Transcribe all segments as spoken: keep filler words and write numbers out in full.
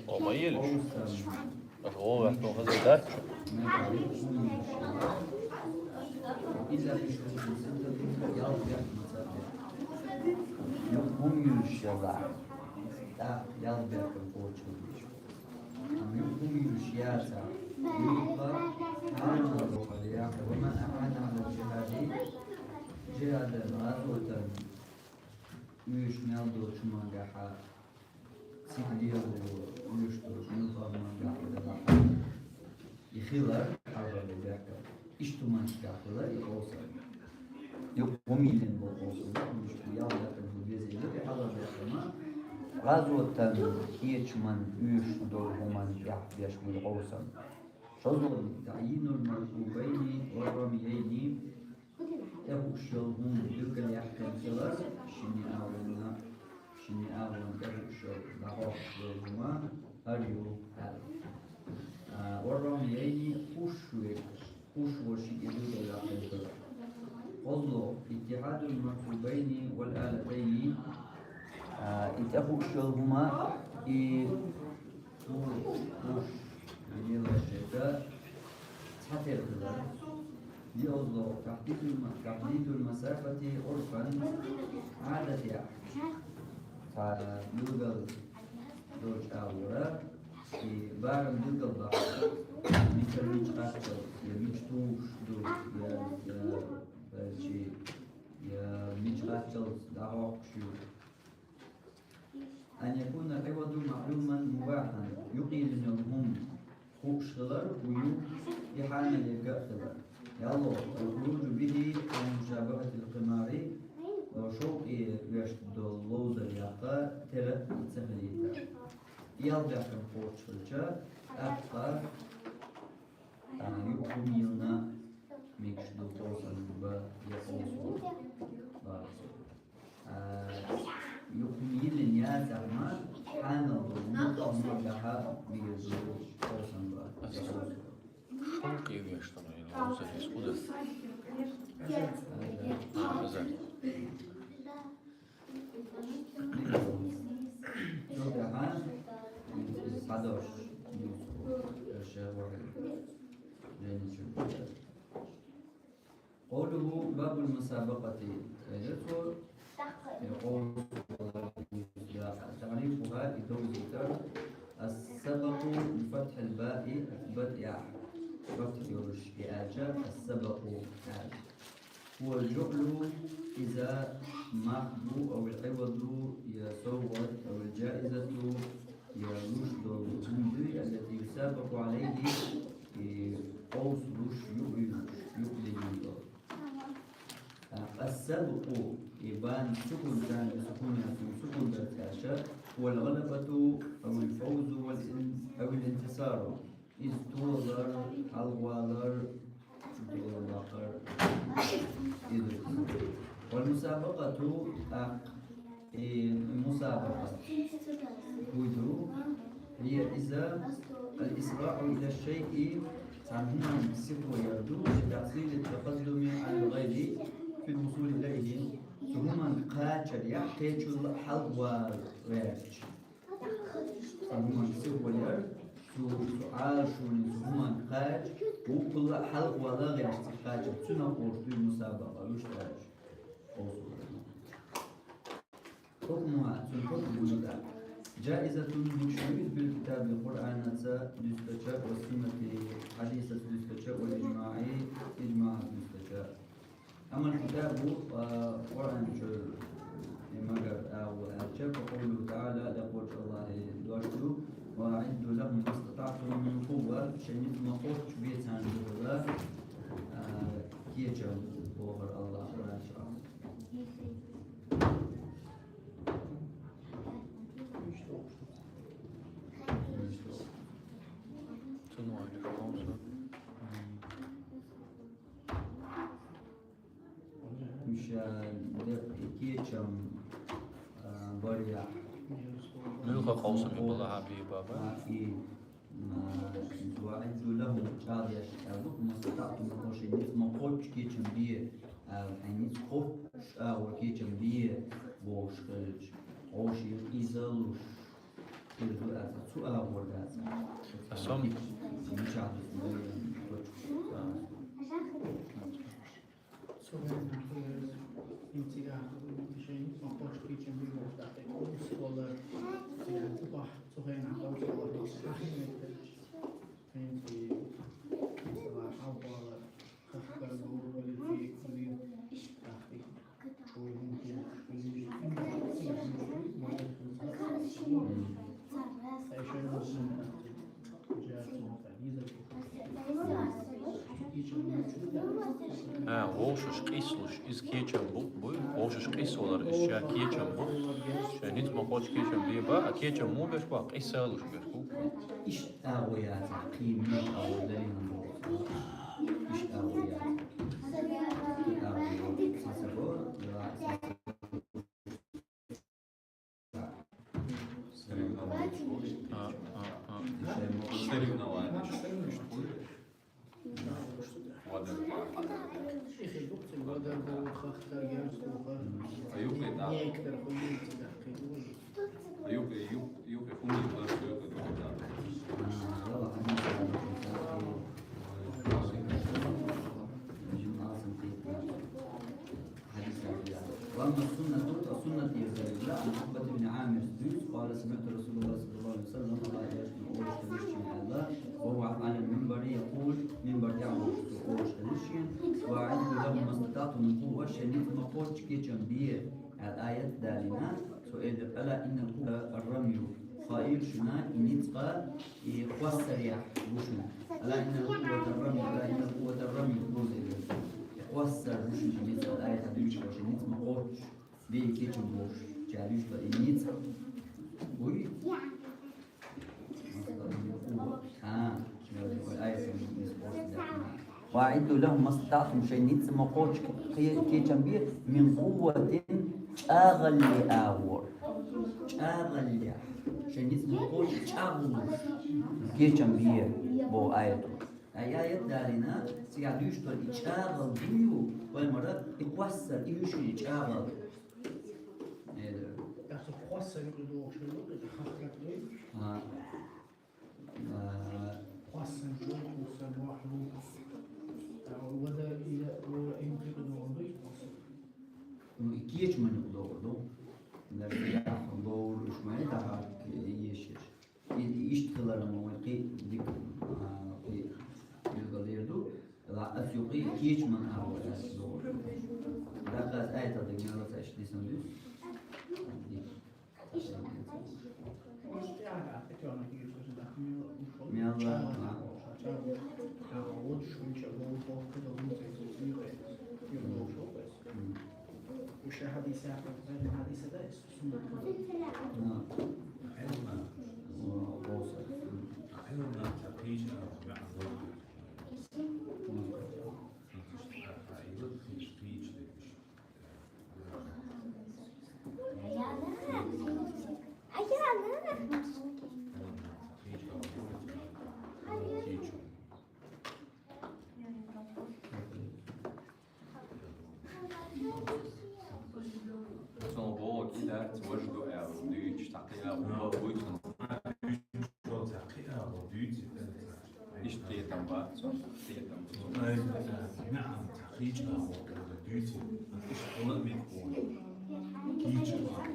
Ома ел. Аш гӀо вахтун хаза дач. Юхум юшала. Да, ял бекъ кочу. Юхум юшата. Юха хана лохалия. Ва ма ахана ала джихади. Джихадан гӀазотан. Уьш мел долчу мангаха. Цига лело уьш долчу муьлхха мангаха. И хилар хьалхара бехкам. Иштта манчка хилар и къовсам. Юхум йиллина болу къовсам, уьш ял бекъам хӀу веза и хьалхара бехкама. ГӀазотан кечман уьш долу хӀуман тӀехь беш вуй къовсам. ШозлагӀа, таъйинул марфуъайни ва рамйайни, тӀехуш йолу хӀума билгалъяьккхина хилар, шинне а вайна, шинне а вайна тӀехуш йолу, дӀахьокхуш йолу хӀума хӀара ю аьлла. А, ва рамйайни, хуш верг, хуш верг шиъ билгалъяьккхина хилар. КхозлагӀа, иттихьадул марфуъайни вал алатайни, а, и тӀехуш йолу хӀума, и Уж, уж, винила шега цхьатерра хилар. ДиозлогӀа, тахьдидул ма-, тахьдидул масафати урфан, Ӏадатехь. Цхьа билгал долчу агӀора, и барам билгал бахьа. Мичара мича кхаччалц, я мича тухуш ду, я, я, я, я мича кхаччалц дӀахьокхуш ю. Ан якуна Ӏиваду маълуман мубахьан, юкъа йиллина йолу хӀума хууш хилар, хӀу ю, и хьанал ерг а хилар. Ялло, ал-хуруджу бихӀи ан мушабахатил къимари, шовкъе вешта долу ловзар яккха тера а ца хилийта. И ял бехкам кхочуш хилча, тӀаккха, а, юкъа хӀума йиллина мегаш ду къовсам ба я къовсам ба. А, юхамилин яцахьа ма, хьанал ду, мукъа мукъа дахьа мигазу, хосам ба. Шовкъе вешта, ну, и ловзар из хӀу да? А, хазар. Цу дахьа, схьадош, шех вахид. Женечек. Къовлуху бабул мусабакъати, э, цо, э, къовлу, да, таърифуха, и довзийтар, ас-сабакъу би фатхил баи, баъ тӀехь фатхь йолуш и аьлча, ас-сабакъу аьлча. Хува жуълу, иза мах бу, ау ал-Ӏиваду, я совгӀат, ау ал-жаизату, я луш долу хӀума дуй, аллати юсабакъу Ӏалайхи, и къовсалуш юкъа юьйлуш, юкъа лелийна долу. Ас-сабкъу, и бан сукун, бан сукун яцун, сукун дар цаьрша, вал гӀалабату, ау ал-фавзу, вал ин-, ау ал-интисару. Иза толар, хьалхавалар, толар баккхар. Иза. Вал мусабакъату, тӀаккха. И мусабакъа. ХӀу ду? Хье иза, ал-исраъу ила шайъи, цхьана хӀуманна сихо яр ду, ли тахьсили такъаддуми Ӏалал гӀайри, фил вусули илайхи, цу хӀуманга кхачар яхь кхечул хьалхавала гӀерташ. Цхьана хӀуманга сихо яр, цу, цу Ӏалашонан цу хӀуманга кхача, вукхул хьалхавала гӀерташ кхачар, цунах олуш ду мусабакъа, вуьш аьлча. Хьукмуха, цуьнан хьукм хӀун ду? Жаизатун, мегаш ду иза, бил китаби, Къуръанаца дуьстича, ва суннати, хьадисаца дуьстича, вал ижмаъи, ижмаъаца дуьстича. Амма китабу, а, Къуръан чуьра и магар агӀо аьлча, фа къовлуху таӀала, лекъочу Аллахьан дош ду, ва аӀидду лахум мастатаътум мин къувва, шайн ницкъ ма-кхоччу бе царна духула, а, кечам бохура Аллахьа Къуръан чохь. Муша, де, кечам, а, барьяхь. Муьлха къовсаме бала хьан бий, баба? А, и. وأعدوا لهم, чӀагӀдеш аьлла, ما استطعتم, хӀокхо шоай ницкъ ма кхоччу кечам бе, аьлла, хьайн ницкъ кхоччуш агӀор кечам бе бохуш хилча, хӀокхо шоай къизаллуш хир ду аьлла, цу агӀор дац. Аса мичахь ду? Цу хенахь хӀинца цигахь шайн ма кхоччу кечам бе бохуш, тӀаккха курс валар, цигахь цу хенахь курс валар, ахьа меттиг, хӀинца хьалхалар, хахкар, полицей, кулир, тӀаккха чуьра хӀума хилар, А, вовшаш къийсалуш, иза кечам бу, буй? Вовшаш къийсавалар, иза ша кечам бу. Шайн ницкъ ма кхоччу кечам бе бан, а кечам муха беш бу, къийсалуш беш бу. Иштта агӀо яцахь, кхин муьлха агӀо далийна боху. Иштта агӀо яцахь. Иштта агӀо яцахь. Соревнования. А, а, а. Соревнования. А юкъе да. А юкъе, юкъе хӀума ю, юкъе хӀума ю, юкъе да. وأما السنة، السنة يزال عن عقبة بن عامر السدوسي قال: سمعت رسول الله صلى الله عليه وسلم, Аллахьан элчано олуш хезча аьлла, وهو على المنبر يقول, минбар тӀехь волуш цо олуш хезча, وأعدوا لهم ما استطعتم من قوة, шайн ницкъ ма кхоччу кечам бе, аьлла аят далийна, цо элира: ألا إن القوة الرمي, хаийла шуна, и ницкъ и кхоссарехь бу шуна. ألا إن القوة الرمي، ألا إن القوة الرمي, боху элира. И кхоссар бу шуна и ницкъ, аят дуьйцуш, шайн ницкъ ма кхоччу бе кечам бохуш, ча дуьйцуш и ницкъ. Уй? А, аят. وأعدوا لهم ما استطعتم, шайн ницкъ ма кхоччу кхе-, кечам бе, من قوة, чӀагӀаллин агӀор. ЧӀагӀаллехь. Шайн ницкъ ма кхоччу чӀагӀлуш кечам бе, боху аято. Ай, аят далийна, цигахь дуьйцуш долу и чӀагӀал дуй, вай мара, и кхоссар, и уьш и чӀагӀал. Э, Аса кхоссар юкъа догӀуш хилла, хахкар дуй? А, а. Кхоссар чӀогӀа кхоссар бохьу. А, вада ила, вада ин юкъа догӀур дуй кхоссар? Ну, и кечаман юкъа догӀур ду. Даже яхь лоруш ма ю, дахьа ешеш. И, иштта хиларна вай кхин дика, а, кхин билгалдер ду. Ва ас юкъе кечаман агӀор ас догӀу. Даккха ас аятал дигнала ца иштта дисан дуьйцу. Мелла, а. М. Уьш хьадис яхар, хьадис ада, суннат. А. О, о, со. Цунах боху кхин дац, важа ду аьлла, дуьйцуш, цхьа кхин агӀор боху, цунах. Цхьа кхин агӀор дуьйцу, иштта кхетам бац цунах, кхетам. Ай, маьӀна цхьа кхечу агӀор дуьйцу, иштта хила а мега боху. Кхечу агӀор.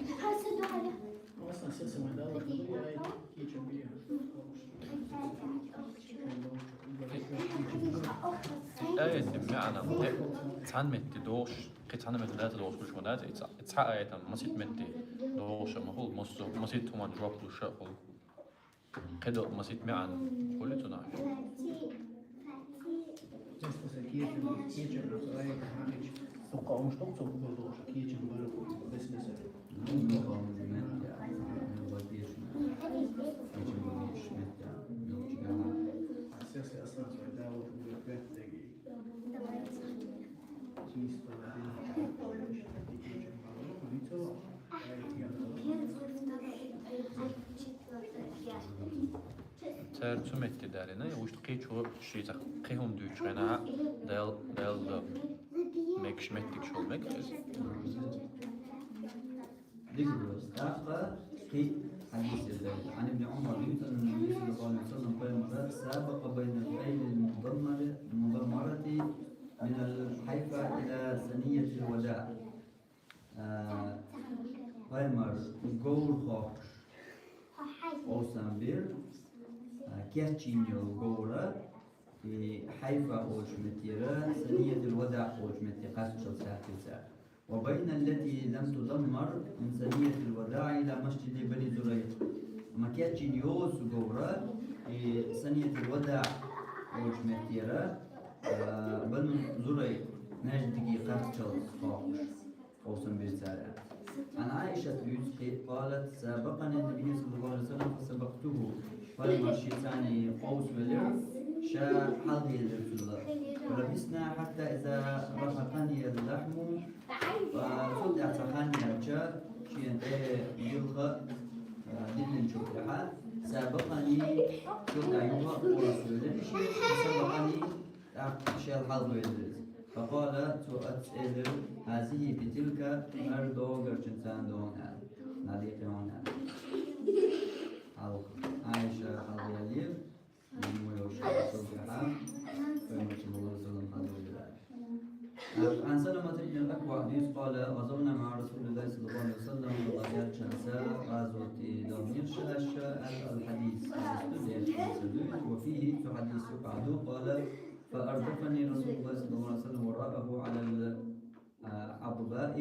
Аятан маьӀна де, цхьана метте догӀуш, кхин цхьана метте дац догӀуш луш ма дац, и цхьа, и цхьа аятан масийтта метте догӀуш а ма хуьлу, массо-, масийтта хӀуманна жоп луш а хуьлу. КхидӀа масийтта маьӀна хуьлу цунах. Цара цу метте далийна, вуьшта кхечо шийца кхин хӀума дуьйцуш хьайна, Дала, Дала до мегаш меттигаш хул мега иза. Дика ду. ТӀаккха кхин хьадис я дерг. عن ابن عمر дуьйцу, أن النبي صلى الله عليه وسلم пайхамара سابق بين الخيل المضمرة، المضمرة من الحيفا إلى ثنية الوداع. А, пайхамар говр хохкаш къовсам бир, а, кечйина йола говр, и Хьайфа олучу меттера, Саниятул Вадаъ олучу метте кхаччалц хаьттира цара. وبين التي لم تضمر من ثنية الوداع إلى مسجد بني زريق. Амма кечйина йоцу говр, и Саниятул Вадаъ олучу меттера, а, Бану Зурайкъ маьждиге кхаччалц хохкаш къовсам бир цара. عن عائشة дуьйцу кхин, قالت: سابقني النبي صلى الله عليه وسلم فسبقته. Пайхамар шеца къовсавелира, ша хьалхавелира цул. فلبثنا حتى إذا رهقني اللحم. Ткъа цул тӀаьхьа цхьа хан яьлча, шена тӀе дилха, а, диллинчул тӀаьхьа, سابقني, цул тӀаьхьа юха къовсавелира шен, فسبقني, тӀаккха шел хьалхавелира иза. فقال, цо аьлча элира: هذه بتلك, хӀара догӀу цуьнца догӀу аьлла. ДӀадекъа аьлла. Хьалха. Айша хьалхавелира, муьлш хьалха, пайхамар саллаллаху алейхи ва саллям хьалхавелира. عن سلمة بن الأكوع дуьйцу, قال: غزونا مع رسول الله صلى الله عليه وسلم, Аллахьан элчанца гӀазоте далийна ша аьлла, الحديث, хьадис ду, дешна хьадис ду, وفيه, цу хьадисехь юкъахь ду, قال: فأردفني رسول الله صلى الله عليه وسلم وراءه على العضباء,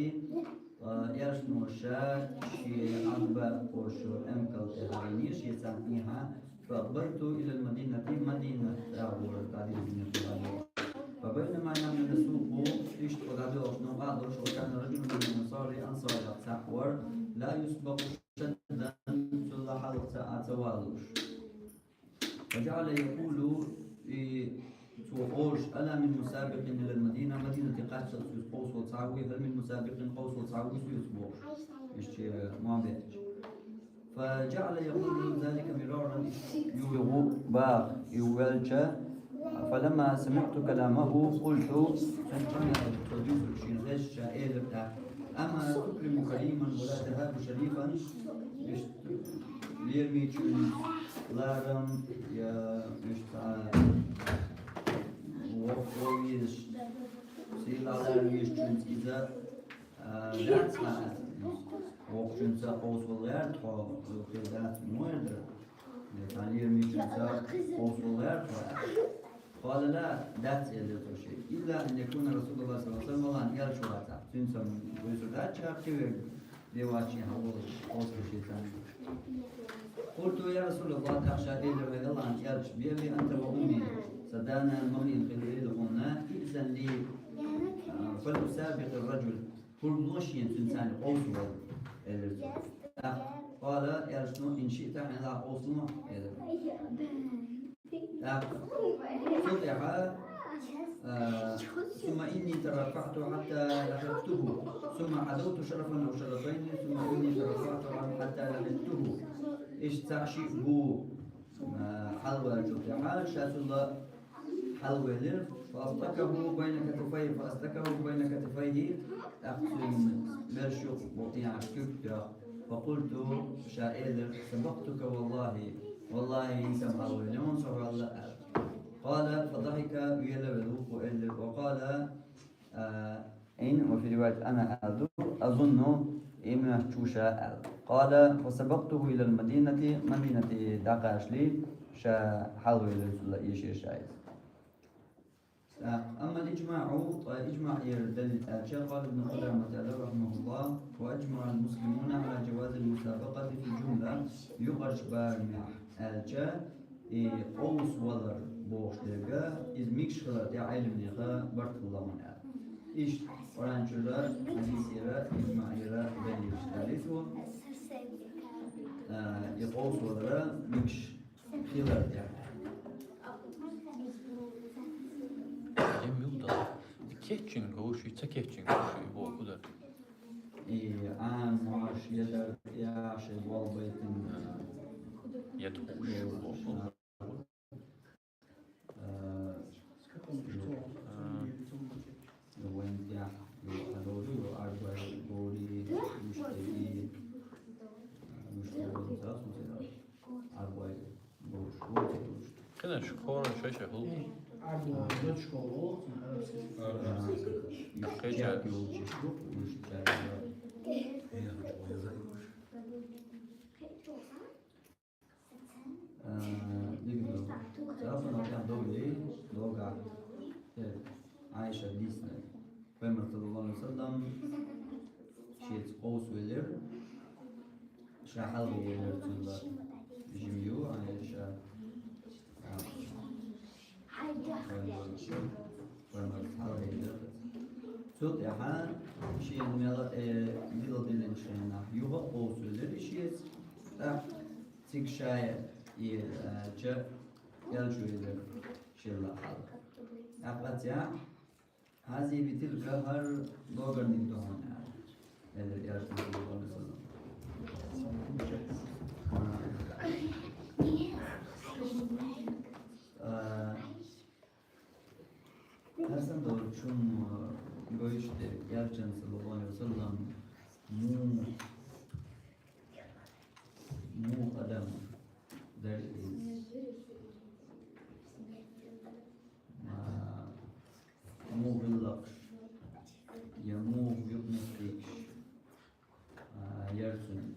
а, элчано ша шен Ӏадба олучу эмкал тӀе хьалийна, шен цхьаьна тӀехьа, فأقبلت إلى المدينة, Мадинат тӀе а гӀора, дӀадирзина тӀе а гӀора. فبينما نحن نسوق, иштта кху дӀадоьлхуш новкъа а долуш, وكان رجل من الأنصار, ансарехь цхьаъ вара, لا يسبق شدا, цул хьалха ца а ца валуш. فجعل يقول, и цо олуш: ألا من مسابق إلى المدينة, Мадинате кхаччалц соьца къовсавала цхьа а вуй, هل من مسابق, къовсавала цхьа а вуй соьца бохуш. Иштта ма бетташ. فجعل يقول ذلك مرارا, юха боху, юха велча, فلما سمعت كلامه قلت, цуьнан къамел, цо дуьйцург шена хезча, элира тӀаккха: أما تكرم كريما ولا تهاب شريفا? Иштта лермичуьнца ларам, я, иштта, воккха везаш, сийлахь ларам везачуьнца иза, а, дац хьан? Воккхачуьнца къовсавала гӀерта хьо, хир дац, муьлха дара. Цхьана лермичуьнца къовсавала гӀерта хьо? قال: لا, дац, элира цо шега. إلا أن يكون رسول الله صلى الله عليه وسلم, Аллахьан элча вацахь. Цуьнца буьйсур дац ша кхин верг бен вац шен хьалха волуш, къовсавала шеца. قلت: يا رسول الله, тӀаккха ша элира: хӀай Аллахьан элча, بأبي أنت وأمي, сан да-нана махкахь хилийла хьуна, ائذن لي, а, فلأسابق الرجل, хӀума ло шена цуьнца къовсавала, элира цо. ТӀаккха, قال, элчано: إن شئت, хьайна лаахь къовсало, элира. ТӀаккха цул тӀаьхьа, а, ثم إني ترفعت حتى لحقته، ثم عدوت شرفا أو شرفين، ثم إني ترفعت عنه حتى لحقته. Иштта цхьа шиъ бу, а, хьалхаваьллачул тӀаьхьа, ша цул хьалхавелира, فأصطكه بين كتفيه، فأصطكه بين كتفيه, тӀаккха цуьнан мерш юкъа букъ тӀехьа куьг тоьхна. فقلت, ша элира: سبقتك والله, валлахӀи, хӀинца-м хьалхавелира хьуна со хьол, аьлла. قال فضحك, велавелла вукхо элира, وقال, а, إن, وفي رواية أنا, аьлла ду, أظن, и моьтту ша, аьлла. قال فسبقته إلى المدينة, Мадинате дӀакхачале, ша хьалхавелира цул, эшира ша иза. أما الإجماع, ткъа иджмаъ яра далил аьлча, قال ابن قدامة, аьлла, رحمه الله: وأجمع المسلمون على جواز المسابقة في الجملة, юкъарчу барамехь аьлча, и къовсавалар бохуш дерг, иза мегаш хилар тӀехь Ӏеламнаха барт хилла хьуна аьлла. Иштта Къуръан чуьра, хьадисера, иджмаъера далилаш далийта цо, а, и къовсавалар мегаш хилар тӀехь. Дем муьлда. Кечйина говр ю, ца кечйина говр ю, боху дар. И Ӏан, муаш, ядар, яши, болбайтин. Яд хуш, боху. Ина школа шайша хул. Арабский. Шайша. Э, дигдо. Зафана кан довли, дога. Э, Айша дисна. Пайхамар саллаллаху алейхи ва саллям шиц къовсвелир. Ша хьалвелир цула. Жимю Айша. Пайхамар хьалвелир. Цул тӀехьа шин мела, э, дила дилинчхьана юха къовсвелир шиц. ТӀаккха цига шая и, э, ча ялчу велир шилла хьал. ТӀаккха ця хьази битил кахар догарник дохана. Элер ялчу велир. А, Хасан дор чум, э, гойште ялчан саллаллаху алейхи ва саллям му, му адам дар из. А, му гыллакш. Я му юкместикш. А, ярцун.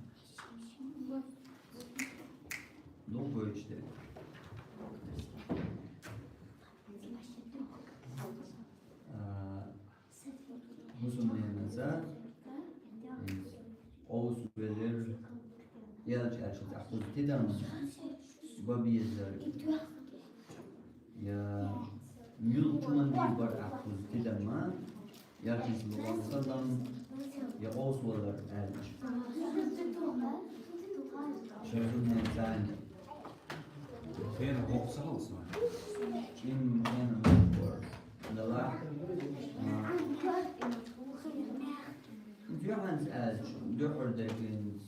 Дубойчтер. А, мусульманца, э, къовсвелир, ялч ачи тахуз тидам, бабиезер. Я мюл чуман дибар ахуз тидамма, ялчи саллаллаху алейхи ва саллям, я къовсвалар алч. Шайхун Мавзани. Хен гоксалса. Ин хен гоксалса. Дала. Дюханс алч, дюхур дагинс.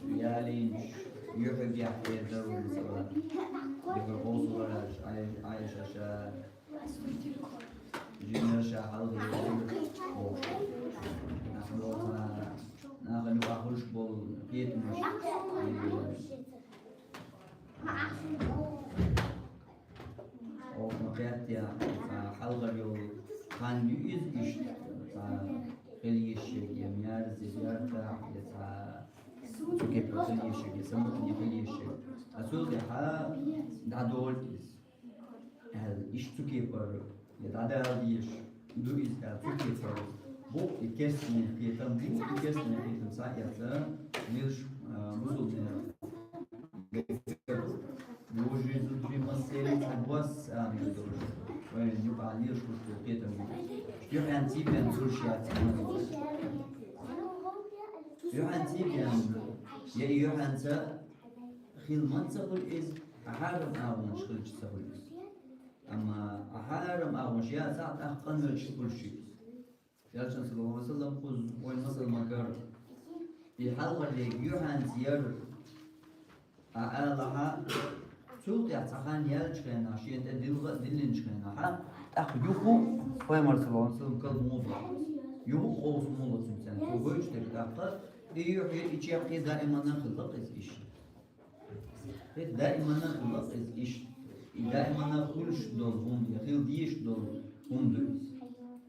Ялинч, юхьигахь хӀердарулзава. Юхьи къовсавараш, Ай-, Айшаша, жинарша хьалхе, нахлоха, нахал юкъахуш бол кхетамаш. Оха кхетя, а, хьалхар йол хан ю из ишт, а, хел йишег, я мярзи, ярта, я ца Цукепар хил ешег, я самотни хил ешег. Ацул дяха дадол из. Эл иш цукепар, я дадал еш, ду из эл цукепар. Бу и керсне хетам, бу и керсне хетам са яца, милш, а, мусулманер. Божи зудри масери цагвас, а, милдош. Ой, нюка лиш кушку хетам. Юхан типен суршат. Юхан типен. Я юханца хилманца хул из, ахарам агъунш хилчца хул из. Амма ахарам агъунш я сагъ тахкъан вел ши хул ши из. Ялчан саллаллаху алейхи ва саллям хуз ой масал макар. И хьалхар лег юханц яр. А Аллаха, цул тӀехь цхьа хан яьллачу хенахь, шен тӀе дилгӀа а диллинчу хенахь, тӀаккха юху пайхамар саллаллаху алейхи ва саллям кал муха бац. Юху къовса муха цуьнан цхьаьна. Цо гойтуш дерг тӀаккха, и юьхь, и чекх, и даиманна хилла иза иштта. ХӀета даиманна хилла иза иштта. И даиманна хуьлуш долу хӀума, я хила дезаш долу хӀума ду иза.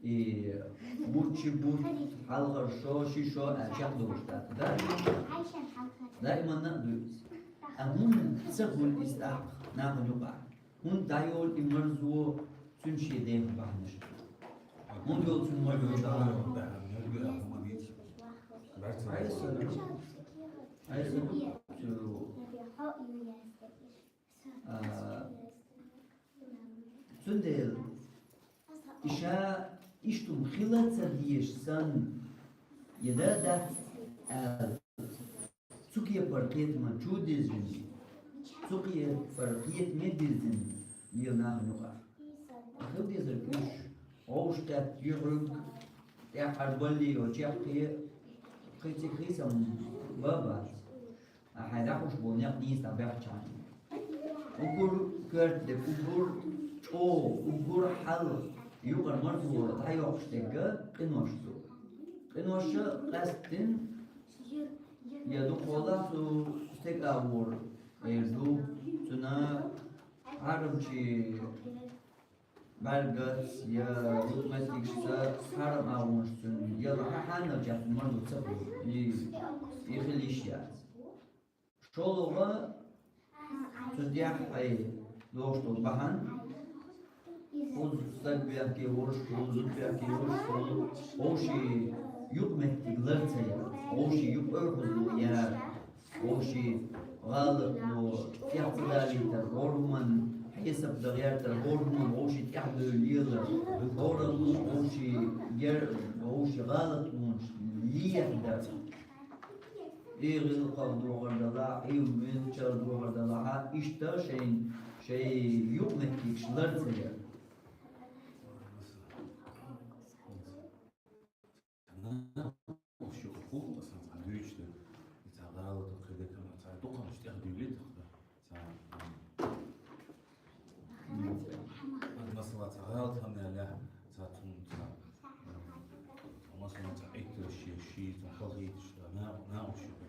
И бутт ши бутт, хьалхара шо, ши шо аьлла чекхдолуш дац. Даиманна, даиманна а ду иза. Амма хӀунда ца хуьлу иза тӀаккха нахана юкъахь? ХӀунда дӀайолу и марзо цуьнан шен ден бахьанаш? ХӀунда йолу цуьнан марзо дӀа? Айса, айса, цу, а, цундела и ша иштта хӀума хила ца дезаш санна, я да дац аьлла. Цу кепара кхетаман чу дирзина, цу кепара кхетаме дирзина лела нахана юкъахь. Хила дезарг уьш, гӀовш кхетта юьхьиг, тӀаьххьара балли йолчехь кхе, кхин цӀе хийсам бан бац. Ахьа дӀахьуш болу некъ нийса дӀабаьхча. Уггар коьрта дерг, уггар чӀогӀа, уггар хьал юкъара марзо дӀайоккхуш дерг къинош ду. Къиноша къаьсттина, я дукхахьолахь цу стеган агӀор эр ду, цуьнан хьарамчи бӀаргаца я юкъаметтигашца хьарам агӀонаш цунна, я хьанал чӀоагӀа марзо ца хуьлу, и, и хила йиш яц. ШолгӀа, цу тӀехь хьай лохуш долу бахьана, кхуза стаг бехке волуш, кхуза зуда бехке волуш, кхуза вовшийн юкъаметтиг лар ца яр, вовшийн юкъа ойхьазло яр, вовшийн гӀалатло, тӀех ца далийтар, хӀора хӀуманна хьесап дан гӀертар, хӀора хӀуманна вовшийн тӀаьхьа девлла лелар, хӀора хӀуманна вовшийн гер-, вовшийн гӀалатлонаш лехьадар. И гӀиллакхах духар далахь, и муьлххачул духар далахь, иштта шайн, шайн юкъаметтигаш лар ца яр. Уьш юкъахула сан цхьа дуьйцуш дерг, и цхьа гӀалат, кхидерг, цхьа дукханаш тӀехдуьйлий тахана. Цхьа, м, масала, цхьа гӀалат хӀама ялахь, цхьа цунна, цхьа, м, масала, цхьа Ӏиттарш шен, шен цунна халахеташ, накъ-, накъост ю, цхьа,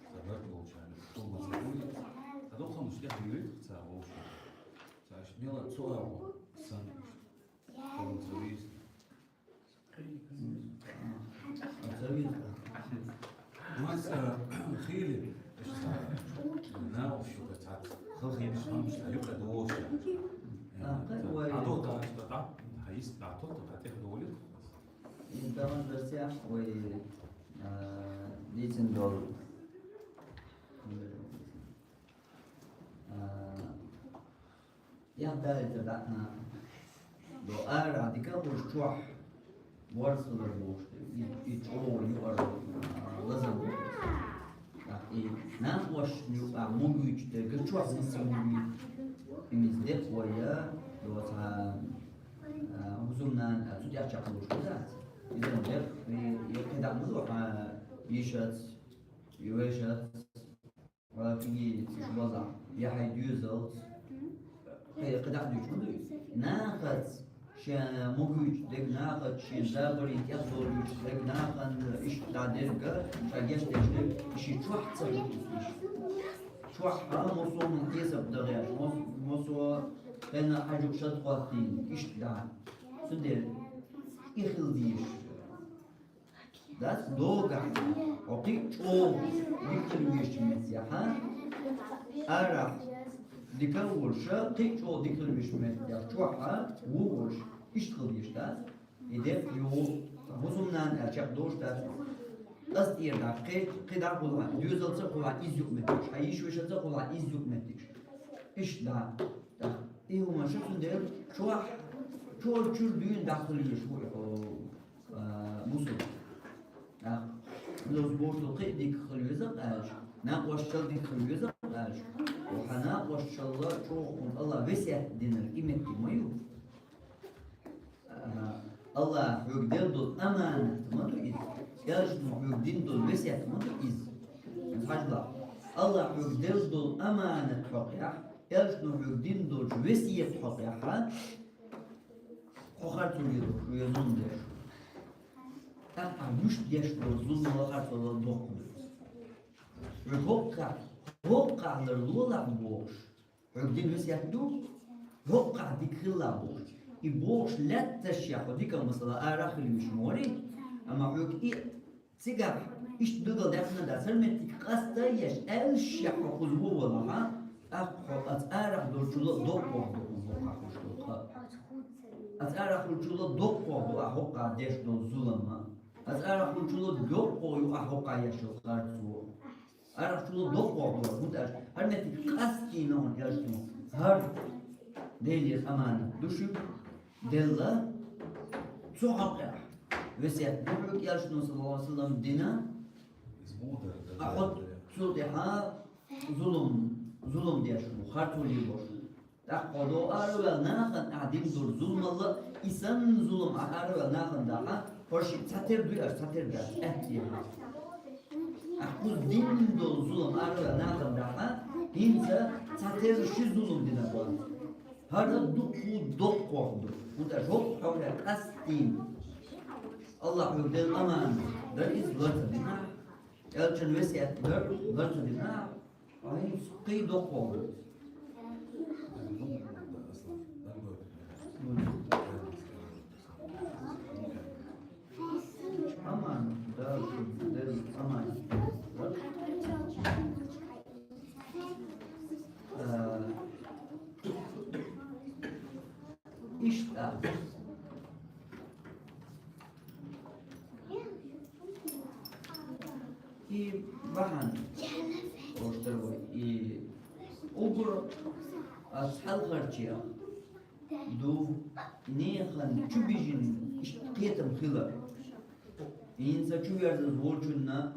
цхьа барт болчарна, хӀума ца хуьлу, цхьа дукханаш тӀехдуьйлий тахана, цхьа вовшийн. Цхьа иштта мела цу агӀор санна, хӀума ца веза. М. Ца веза. Маса хили, иштта, накъост ю, цхьа халахеташ, хӀумаш, цхьа юкъа долуш. А, кхин вай. А, дохка, иштта, да? Хьайс, да, тохка, да, тӀехдолийта. Ин тахана дарсехь вай, а, дийцина долу. А, Яхь далийтар дӀа а, до арахь дика а хуьлуш чохь ворс хилар бохуш, и, и чӀогӀа юкъара, а, лазам бу. ТӀаккха и накъосташна юкъахь могуьйтуш дерг чохь миса могуьйту, и миса декъа вай, до цхьа, а, хӀусамнана, а, цу тӀехь чекхдолуш ду дац. Иза декъа, и, и кхидӀа ма ду хьан йишаца, и вешаца. Ва кхин иштта валахь, я хьайн доьзалц, кхе-, кхидӀа а дуьйцуш ма дуй. Нахаца шен могуьйтуш дерг, нахаца шен забарийн тӀехь долуьйтуш дерг, нахана иштта дӀа дерг, ша гечдеш дерг, и ши чохь ца хилла иза иштта. Чохь а массо а хӀуманна хьесап дан гӀерташ, мас-, массо а хенахь хьаьжуьйтуш шад хӀоттийна, иштта дӀа. Цундела и хила дезаш. Дац догахь, хьо кхин а чӀогӀа дика хила везачу меттехь, арахь дика а волуш, кхин а чӀогӀа дика хила везачу меттехь, чохь а ву волуш, иштта хила дезаш дац. И декъа юху, хӀусамнана аьлла чекхдолуш дац. Ас тӀера дӀа, кхе-, кхидӀа а хуьлу хьан, доьзалца а хуьлу хьан иза юкъаметтигаш, хьан йиша-вешаца а хуьлу хьан иза юкъаметтигаш. Иштта дӀа. ТӀаккха и хӀуманаш, цундела чохь, чуьра дуьйна дӀа хила везаш ву хьо. А, мусул. А, лоз боху кхин а дика хила веза аьлча, накъосташал дика хила веза аьлча, хьан накъосташал чӀогӀа хьуна Аллах весет динарг и меттиг ма ю. А, Аллах хьоьга делла долу аманат ма ду иза. Элчано хьоьга дина долу весет ма ду иза. Хьажал, Аллах хьоьга делла долу аманат хьокъехь, Элчано хьоьга дина долчу весет хьокъехь, хьо харцо лело, хьоьга зулам деш. ТӀаккха вуьшта деш долу зулам харцо лела доккха ду. Хьоьга хӀокхахь, хӀокхахь лар лолахь бохуш, хьоьга дина весет ду, хӀокхахь дика хилла бохуш. И бохуш лаьтташ я хьо дика, масала, арахь хила вуьш ма варий, амма хьоьга и Цигахь иштта билггал даьккхина дац, хӀара меттиг къаста а еш, аьллаш шех хьо кхуза вон валахь, тӀаккха хьо оцу арахь долчул а доккхох ду хьуна хӀокхахь хуьлуш долу кхаъ. Оцу арахь хуьлучул а доккхох ду ахь хӀокхахь деш долу зулам а. Оцу арахь хуьлучул а доккхох ю ахь хӀокхахь еш йолу харцо. Арахьчул а доккхох ду, хӀунда аьлча хӀара меттиг къастийна хьуна аьлча, хӀара Делера аманат ду шуьга. Делла, цу хьокъехь весет ду хьоьга, Элчано, саллаллаху алейхи ва саллям, дина, а хьо цул тӀаьхьа зулам, зулам деш ву, харцо лелош ву. ТӀаккха хьо догӀу араваьлла нахана ахь дина долу зуламалла, и санна зулам ахь араваьлла нахана дахьа, хӀорш цхьатера дуй аша, цхьатера дац, аьттехьа. Ахь кхуза дина долу зулам араваьлла нахана дахьа, хӀинца цхьатера ши зулам дина вац. ХӀара дукха доккхох ду, хӀунда аьлча хӀокху хьокъехь къастийна. Аллах хьоьга делла аманат дара иза, лар ца дина ахь. Элчан весет дара, лар ца дина ахь. Хьо хӀинца кхин доккхох ду. иштта. И бахьан, оштар вай, и угар ас хьалхарчех ду нехан чу бижина иштта кхетам хилар. ХӀинца чу верзаза волчунна,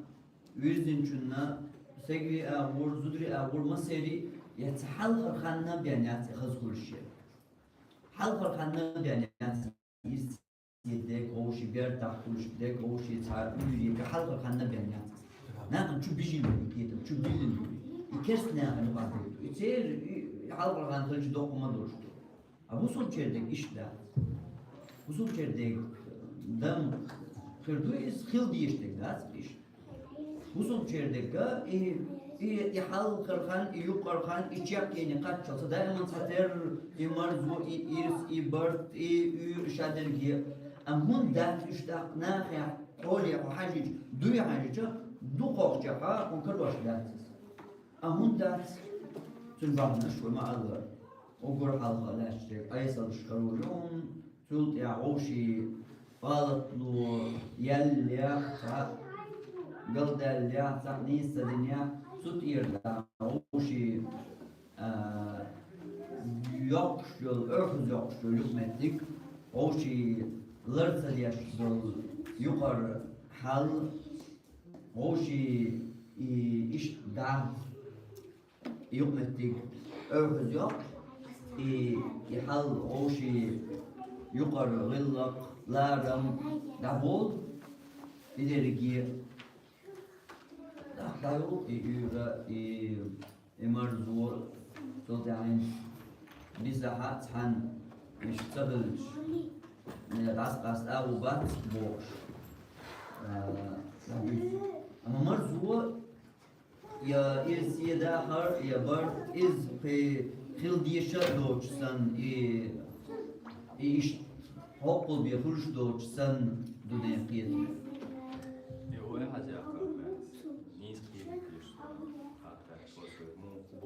вирзинчунна, сегри агӀор, зудри агӀор, массери, я ца хьалхара ханна бен яц и хаза хулаш. Хьалхара ханна бен яц, ирсе дег, вовши бертахь хулаш дег, вовши цхьа уьйре, хьалхара ханна бен яц. Нахана чу бижина кхетам, чу биллина. И керста нахана юкъа дерг. И цер, и хьалхара хан хилча доккха ма долуш ду. А бусулчердег иштта дац. Бусулчердег дам хир ду, иза хила дезаш дерг дац иштта. Бусулчердега и, и, и хьалхара хан, и юкъара хан, и чекхъяьнна кхаччалца даиман цхьатерра и марзо, и ирс, и барт, и уьйр, и шадерриге. Амма хӀунда дац уьш тӀаккха нахехь, хьоле хьо хьажийча, дуй хьажийча, дукхахчохь хьо карош дац иза. А хӀунда дац? Цуьнан бахьанаш вай ма-аллара. Уггар хьалха лаьтташ дерг Ӏесаллаш карор ю хьуна, цул тӀаьхьа вовшийн гӀалатло яьллехь, цхьаъ галдаьллехь, цхьаъ нийса ца динехь, цу тӀера дӀа вовшийн, а, йоккхуш йолу, оьрхаза йоккхуш йолу юкъаметтиг, вовшийн лар ца деш долу юкъара хьал, вовшийн и иштта дӀа юкъаметтиг оьрхаза йоккху, и, и хьал вовшийн юкъара гӀиллакх, ларам дӀаболу, и дерриге дӀа-, дӀайолу и уьйр, и, и марзо, цул тӀаьхьа дисахь а цхьаьна иштта ца хилча, дӀасакъаста агӀо бац бохуш, а, дӀабуьйцу. Амма марзо я ирсе дахар, я барт, иза кхин хила дезаш а доцуш санна, и, и иштта хьокхул бен хуьлуш доцуш санна ду ден кхетам. И вай хьаьжа яхар бац. Нийса кхетам деш, хаттар шуьга муха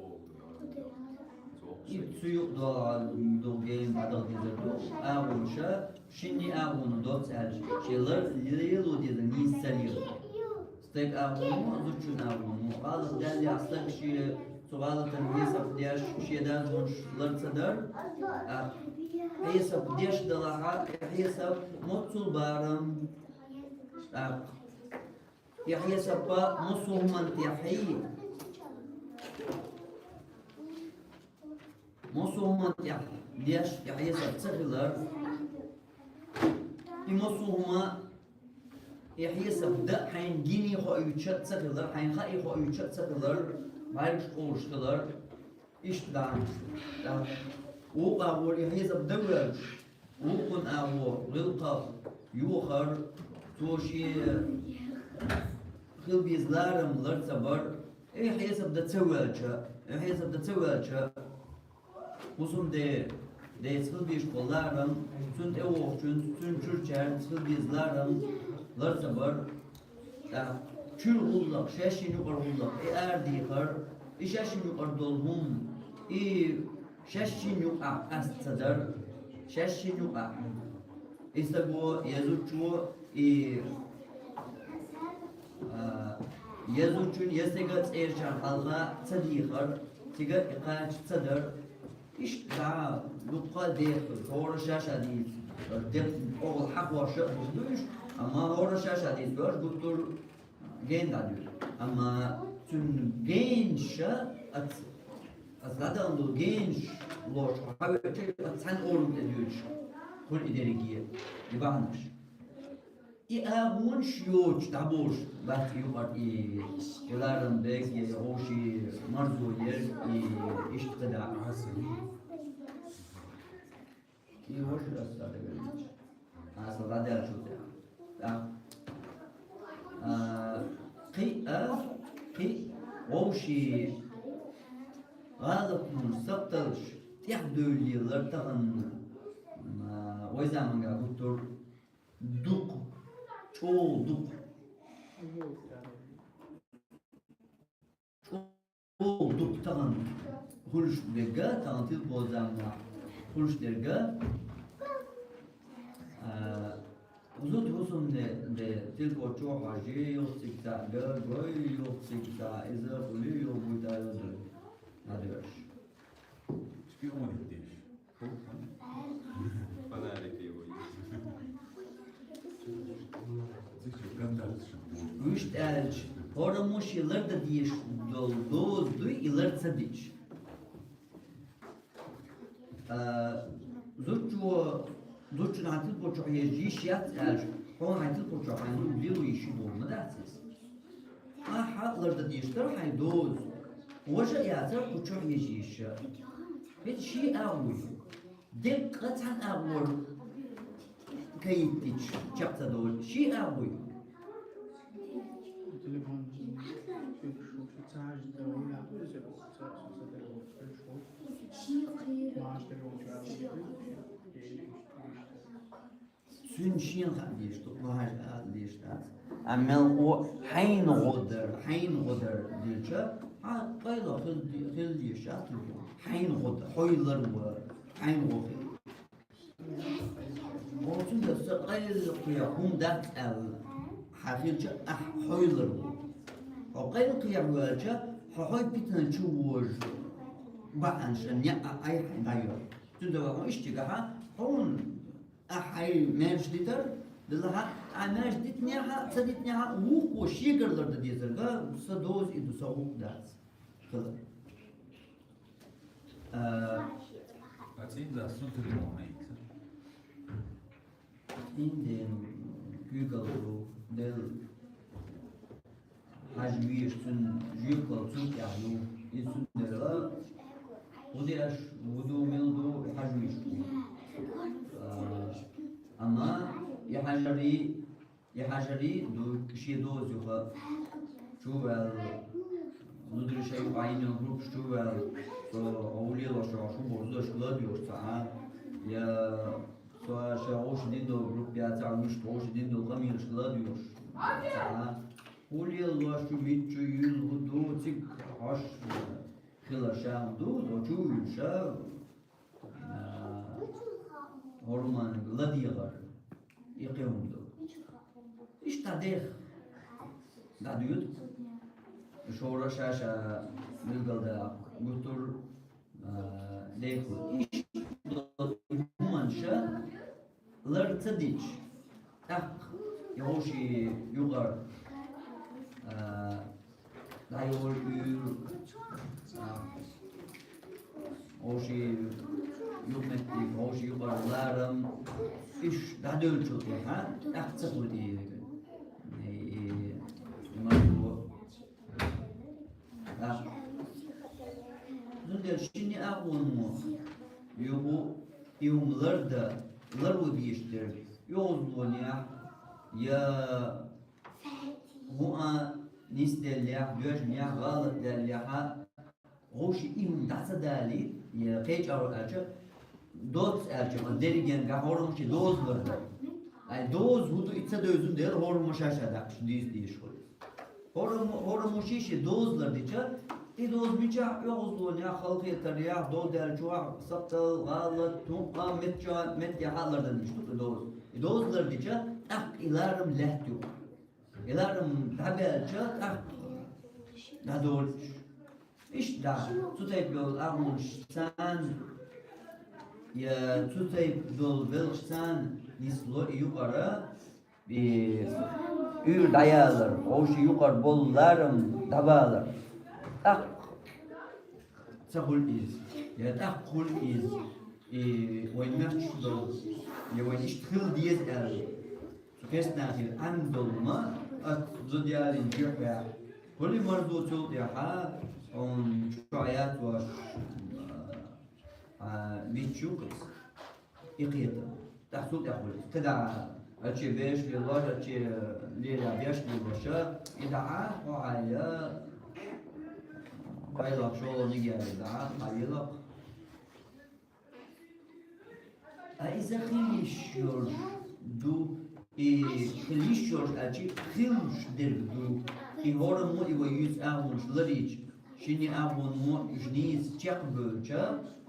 боху, и цу юкъа долу гена дӀадала дезар ду, агӀонаш шинне агӀо доцу аьлча, шен лар-, лело дезар нийса ца лела. Стеган агӀо, зудчун агӀо. ГӀалат даьллехь стаг шен, цу гӀалатан хьесап деш, шен дазонаш лар ца дар. ТӀаккха хьесап деш далахь, хьесап моццул барам. ТӀаккха и хьесап массо а хӀуманна тӀехь хьий. Массо а хӀуманна тӀехь деш, и хьесап ца хилар. И массо а хӀума, и хьесап дан хьайна гиний хоуьйтуш а ца хилар, хьайна хаий хоуьйтуш а ца хилар, бӀаьргаш къовлуш хилар. Иштта дац. ТӀаккха вукху агӀор и хьесап дан воьлча, вукхун агӀо гӀиллакхах йохар, цо шен хила беза ларам лар ца бар, и хьесап дан ца воьлча, и хьесап дан ца воьлча, хӀусамде, деца хила безаш болу ларам, цунна тӀевогӀучуьнца, цуьнан чуьрчаьрца хила беза ларам лар ца бар, ТӀаккха чуьра гӀуллакх, шаьшшинна юкъара гӀуллакх, и арадехар, и шаьшшинна юкъара долу хӀума, и шаьшшинна юкъахь къаста ца дар, шаьшшинна юкъахь. И стаго, я зудчо, и, а, я зудчун, я стеган цӀерачарна хьалха ца дехар, цига и кхача ца дар, Иштта дуккха а дехар, хӀора ша-ша дийца, де-, оха хьахош а ду уьш, амма хӀора ша-ша дийца дош гуттар а гена дӀадуьйцу. Амма цуьнан генаш а ац, аца дӀадахана долу генаш лоцуш хьавеача, аца цхьаьна орам тӀе дуьйцуш хуьлу и дерриге, и бахьанаш. И агӀонаш йоцуш дӀаболуш бац и юкъара и ларам бег, я вовшийн марзо ерг, и иштта кхидӀа. И вовшийн аса дагавеллача. Аса дӀадаьллачул тӀаьхьа. ТӀаккха, а, кхин а, кхин а вовшийн гӀалатнаш сакхталлаш тӀехдевллера тахана, а, вай заманга гуттар а. Дукха, чӀогӀа дукха. ЧӀогӀа дукха тахана хуьлуш дерг а, тахана тилпо заманахь хуьлуш дерг а, А, зуд хӀусамде, де, тилко чу хьажи, юха цига цхьаъ га, гой, юха цига цхьаъ, иза, хӀули, юха буй дӀайозуй. Надоьрш. Шпионить деш. Подарок его. Вуьшта аьлча, хӀораммо ший лардан дезаш дола доза дуй, и лар ца дича. А, зудчо, зудчун хьан тилпо чу хьежа йиш яц аьлча, хьона хьан тилпо чу хьайна луг лело йиш ю боху ма дац иза. Ахьа лардан дезаш дара хьайн доза. Важа а яцара кху чу хьежа йиш. ХӀета ший агӀо ю. Деккъа цхьана агӀор кайиттича чекх ца довла. Ший агӀо ю. Телефон. Цуьнан шена хаа дезаш ду, вахьажа ала дезаш дац. Амма мел гӀо, хьайна гӀо дар, хьайна гӀо дар дилча, хьан къайла хила де-, хила дезаш дац цуьнан. Хьайна гӀо дар, хьой лар вар, хьайна гӀо хила. Оцунга сан къайлакхе хӀума дац аьлла, хьан хилча, ахь хьой лар ву. Хьо къайлакхе ваьлча, хьо хьой питана чу вожа бахьана шен неӀ а айхьа дӀайо. Цуьнан ваха иштта гахьа, хьуна Ахь хьайн маьрша дитар, делахьа, ахь маьрша дитинехьа, ца дитинехьа, вукхо шегара лардан дезарг, сан доза и ду, сан гӀуллакх дац. Хила. А, А цӀийндас цун тилмон хьаийца? ЦӀийнден куьйгалла ду, Дела. Хьажа везаш цуьнан жоьпалла цунна тӀехь ю. Иза цундела, хӀун деш, хӀун ду, мила ду, хьажа везаш ву. А, амма и хьажарий, и хьажарий ду шен доза юха чу ваьлла, зударий шайн юкъа йина группаш чу ваьлла, со хьо лелош йолуш хӀун бу, зудашка ладоьгӀуш ца Ӏа, я со ша гӀуш дина долу группа яцахь, муьшка гӀуш дина долу къамелашка ладоьгӀуш ца Ӏа. ХӀун лелош ю, мичча ю, юьлла хӀун ду, цига хьош хилар ша хӀун ду, оцу чу вуьйш, а, хӀорманиг ладегӀар, и кхин хӀума ду. Иштта дӀадеха, дӀадоьду. Шора ша-ша билгалдаха гуттар а, а, дехула. Иштта долу хӀуманаш лар ца дича, тӀаккха и вовшийн юкъара, а, дӀайолу уьйр, а, вовшийн юкъаметтиг, вовшийн юкъара ларам, уьш дӀадевллачул тӀаьхьа, тӀаккха ца хуьлу и, и, и марзо. Цундела шина агӀоно юха и хӀума лардан, лардан дезаш дерг, оьгӀазлонехь, я хӀун а нисделлехь, доьжнехь, гӀалат даьллехьа, вовшийн и хӀума дӀа ца далийта, я кхечу агӀор аьлча, доцца аьлча, ма дерригенгахь хӀораммо шен доза лардан. Ай, доза хӀун ду, и ца девзина дела, хӀораммо ша-ша даккхаш дийца дезаш хуьлу. ХӀораммо, хӀораммо шен-шен доза лардича, и доза мичахь, оьгӀазлонехь, халахетарехь, дов даьллачохь, сакхтал, гӀалат, хӀун а меттехь, меттехь а лардан дезаш ду и доза. И доза лардича, тӀаккха и ларам лаьтта юкъа. И ларам дӀабаьлча, тӀаккха дӀадолуш. Иштта, цу тайпа йолу агӀонаш царна, я цу тайпа долу белхаш царна нисло и юкъара, и уьйр дӀаялар, вовшийн юкъара болу ларам дӀабалар. ТӀаккха ца хуьлу иза, я тӀаккха хуьлу иза, и вайн мехкаш долу, я вайн иштта хила деза аьлла. Цу кестнахера Ӏемдолма, ат зудъялин чуьхь ваьхьа. Хуьли марзо цул тӀаьхьа, хьуна чохь яц ваш, а, миччу кхиц. И кхетам. ТӀаккха цул тӀаьхьа хуьлу. КхидӀа, аче беш лелош, аче лелехь беш лелоша, и дахьа, хьо хьайя, байлах шолгӀа нигер дахьа, хьайелах. А иза хила йиш йолуш ду, и хила йиш йолуш аьлча, хилуш дерг ду. И хӀораммо и вай юьйцу агӀонаш ларийча, шина агӀоно уьш нийса чекхбевлча,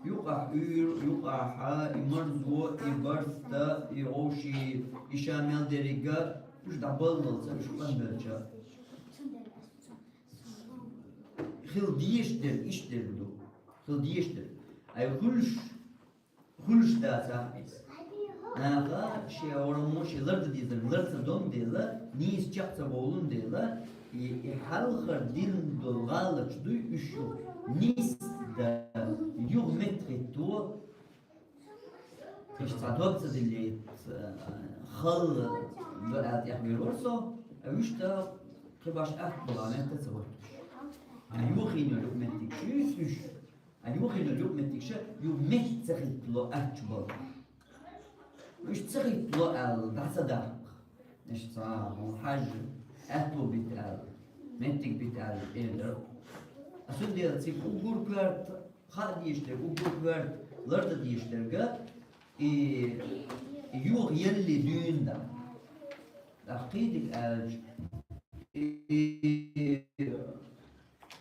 юкъахь уьйр, юкъахь и марзо, и барзта, и гӀовши, и ша мел деррига, уьш дӀабаллалца, уьш къанбелча. Хила дезаш дерг иштта дерг ду. Хила дезаш дерг. Ай хуьлуш, хуьлуш дацахь иза. Наха шен вараммо шен ларда дезарг лар ца дон дела, нийса чекх ца бовлун дела, и, и хьалхара дин долу гӀалаташ дуй уьш ю. Нийса да, юха меттахӀитто, иштта цхьа дог ца дилле, халла до аьлла тӀехвер вара со, а вуьшта кхин баш атта бала метта ца хӀоттуш. А юхийна юкъаметтигаш уьш, а юхийна юкъаметтигаш ю метта ца хӀиттало аьтту бала. Уьш ца хӀиттало аьлла, дӀа ца даккха. Иштта цхьа хьажа, аьтту бита аьлла, меттиг бита аьлла, элира. А цундела цига уггар коьрта хаа дезаш дерг, уггар коьрта ларда дезаш дерг, и, и юха елли дуьйна да. ТӀаккха кхидиг аьлча, и, и,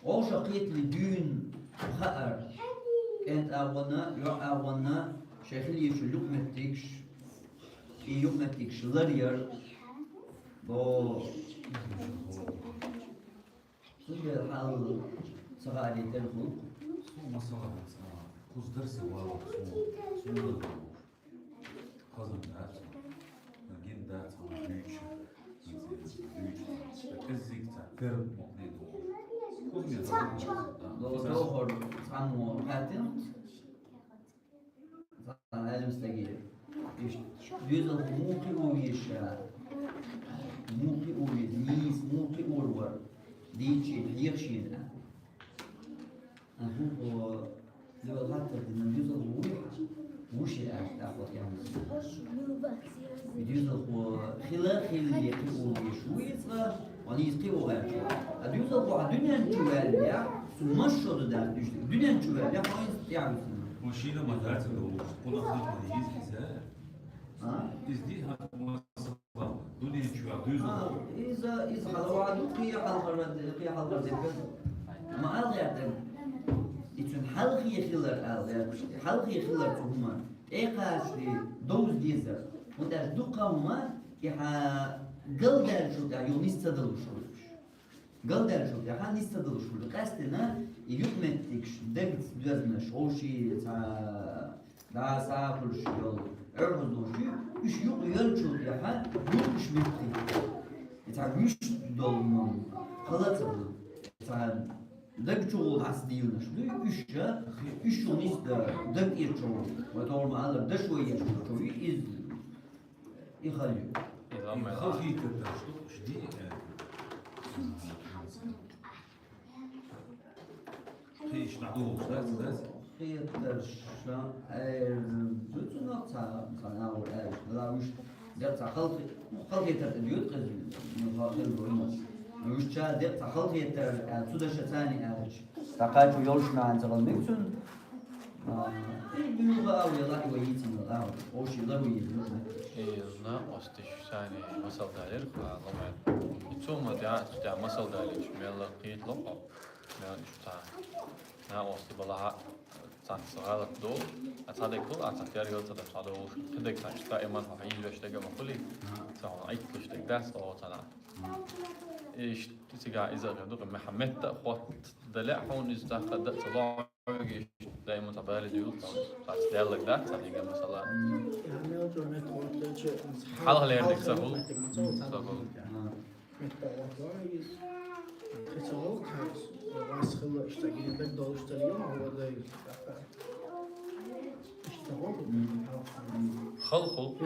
вовшах кхетали дуьйна хаар, кӀентӀа а гӀонна, йоӀ а гӀонна, шайн хила езачу юкъаметтигаш, и юкъаметтигаш ларъяр, бо. Цундела хьал ца хаадайтар хӀун? Со масала, а, кхуза дарсе валлалц, со, со хазан дац, гин дац, хьуна дуьйцуш, дуьйцуш, кӀеззиг ца, ферд мукъне ду. Кхуза мен хазан дац, да. Ло, дохор, цхьаммо хаьттина? Цхьа Ӏелам стаге. Иштта, доьзалхо муха кхио веза ша? Муха кхио веза? Нийса муха кхиор вара? Дийцича хьеха шена. А хӀун хьо, дера хаттар дина, доьзалхо вуй хьан? Ву шен аьлча, тӀаккха тӀехьа. Доьзалхо хила, хилале кхио везаш ву иза, Ван иза кхио гӀерташ ву. А доьзалхо хьан дуьнен чу ваьллехь, цу масса шо ду дац дуьйцург. Дуьнен чу ваьллехь, хьо иза тӀехь висина. Машина ма дац а долуш, кхунах нах ма дийза иза. А? Иза ди хьан масала, дуьнен чу ваьлла доьзалхо. А, иза, иза хьалаваьлла ду, кхин хьалхара, кхин хьалхара дерг. Ма ала гӀертарг. И цуьнан хьалхе хилар ала гӀерташ. Хьалхе хилар цу хӀуманан. ТӀекхачале довза дезар. ХӀунда аьлча дуккха а хӀума, и хьан галдаьллачул тӀехьа юха нис ца далуш хуьлуш. Галдаьллачул тӀехьа нис ца далуш хуьлуш. Къаьстина и юкъаметтигаш, дагца доьзнаш, вовший цхьа дӀа сагӀа хуьлуш йолу, Ӏуьйрхьузлуш ю, уьш юкъа йолчул тӀехьа юкъаш меттахӀитта. И цхьа вуьшта долу хӀума хала а ца хуьлу. Цхьа даг чу гӀолу дӀасадийланаш дуй, уьш а, уьш шу нисда даг эцчо, вай товр ма-аллара, дашо еш чу ю, иза и хала ю. И хала хӀиттар даш ду, уьш ди, э, кхин иштта дӀадолуш дац, дац? Хетарша, э, дуьйцу нах цхьа, цхьа нахур аьлла, ла уьш декъ цхьа халхи-, халхетар тӀе доьду кхеза, ну, халхи лур ма. Уьш ша декъ цхьа халхетар, э, цу даша царни аьлча. Цхьа кхачу йолуш нахана ца гӀал мегацун. А, и буьйла а вела, и вайицин вела, а, оши лару йир, ну, И накъосташ царни масал далира, а, ламай. И цо ма дя, цу тӀехь масал далийча, мелла кхеталур хьо, мелла иштта. Накъостий балахьа, цхьацца гӀалат ду, а цхьа дерг хуьлу, а цхьа тергал ца дан, цхьа долуш, кхин дерг цхьа иштта иман хьо хьийзавеш дерг а ма хуьлий, цхьа хьуна Ӏитталуш дерг дац, оха цхьана. Иштта цигахь иза а хир ду, Мухьаммед а хӀотта дале а хьуна иза тахка дан а ца ло, хьоьга иштта даиман цхьа бали дуьйла, цхьа даьллаг дац, цхьа диган масала. Хьалха лерниг ца хуьлу. Ца хуьлу. Хала хуьлу.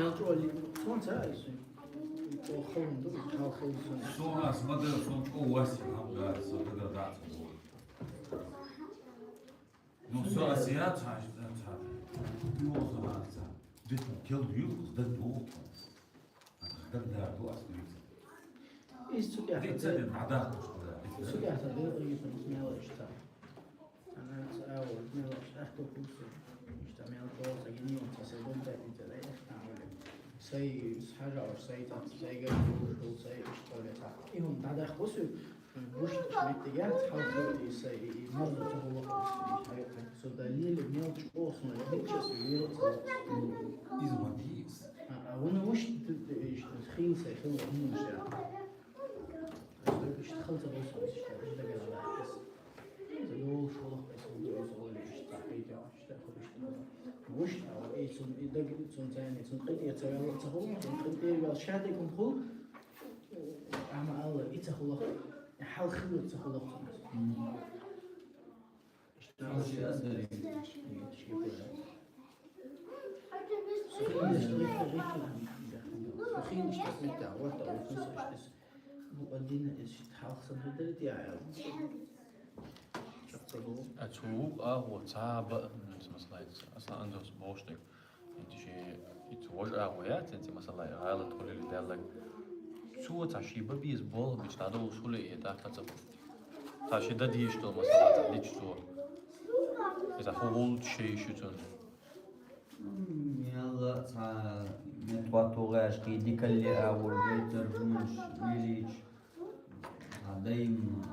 Со ас ма дара, сон чӀогӀа вас, хьалха дара, со дагара дац. Ну, со ас я ца, ца, ца. Юха ца, ца. Дитна кел ю, даг ду. Даг дар ду ас дуьйцу. Иза цу тӀехь Дитца дин хьадахтуш хила. Цу тӀехь дин мел иштта. Ана ца авур, мел иштта ахту курсу. Иштта мел тоса гин ца се дон тайпи ца дай ахту. Сай хьажа уж, сай тац, сай гар уж, сай иштта ле та. И хӀума дӀадахка бусу. Вушташ меттигац хьалхалуш, и са, и, и марзо ца хулакх, и хьайкха. Со далиле мел чӀоагӀа сона дича со вера ца хулакх. Из вадис. А, а вуна вуш т-, т-, ишта хил са, хил хумуша. Ишта хил ца босо, ишта, ишта дагала лахис. Ца йолуш хулакх, аса хул, аса хул, ишта хӀейта, ишта хул, ишта хул. Вуш, а, и цун, и даг, цун цайни, цун къинтӀера ца вела, ца хул, цун къинтӀера вела, шадикум хул. Амма Алла, и ца хулакх, хьалхалуш ца хулакх. Мгм. Что вообще азгари? Цу агӀо цхьа баа, м, масала, аса анзорс бохуш дерг. Итти ши, итти важа агӀо яц, итти масала, гӀалат хулили даллаг. Цо цхьа ши бан беза болх бича дӀадолуш хуьлу и тӀаккха ца бу. Цхьа ши дан дийш долу масала ца дича цо. Иза хӀун волчу ши шу цунна? М, ялла цхьа метта тохаш кхин дикалле агӀор гайтар хӀуманаш вилийча. Цхьа дайм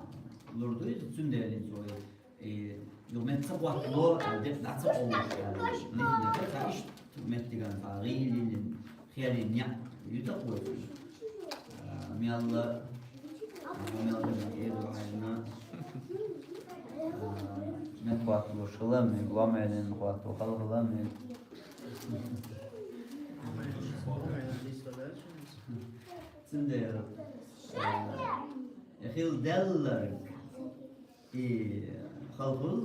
лур ду иза, цундела цо и, и, ю мет ца хӀоттало, а, де-, дӀа ца къовлуш аьлла. Лихнарг цхьа иштта меттиган цхьа гӀийлин, херин некъ ю тӀаккха вай. А, мелла, а, мелла ма эду хьайна. А, мет хӀотталуш хила мега, ва мелин хӀоттал хала хила мега. Цундела, а, хила делларг. И халхул,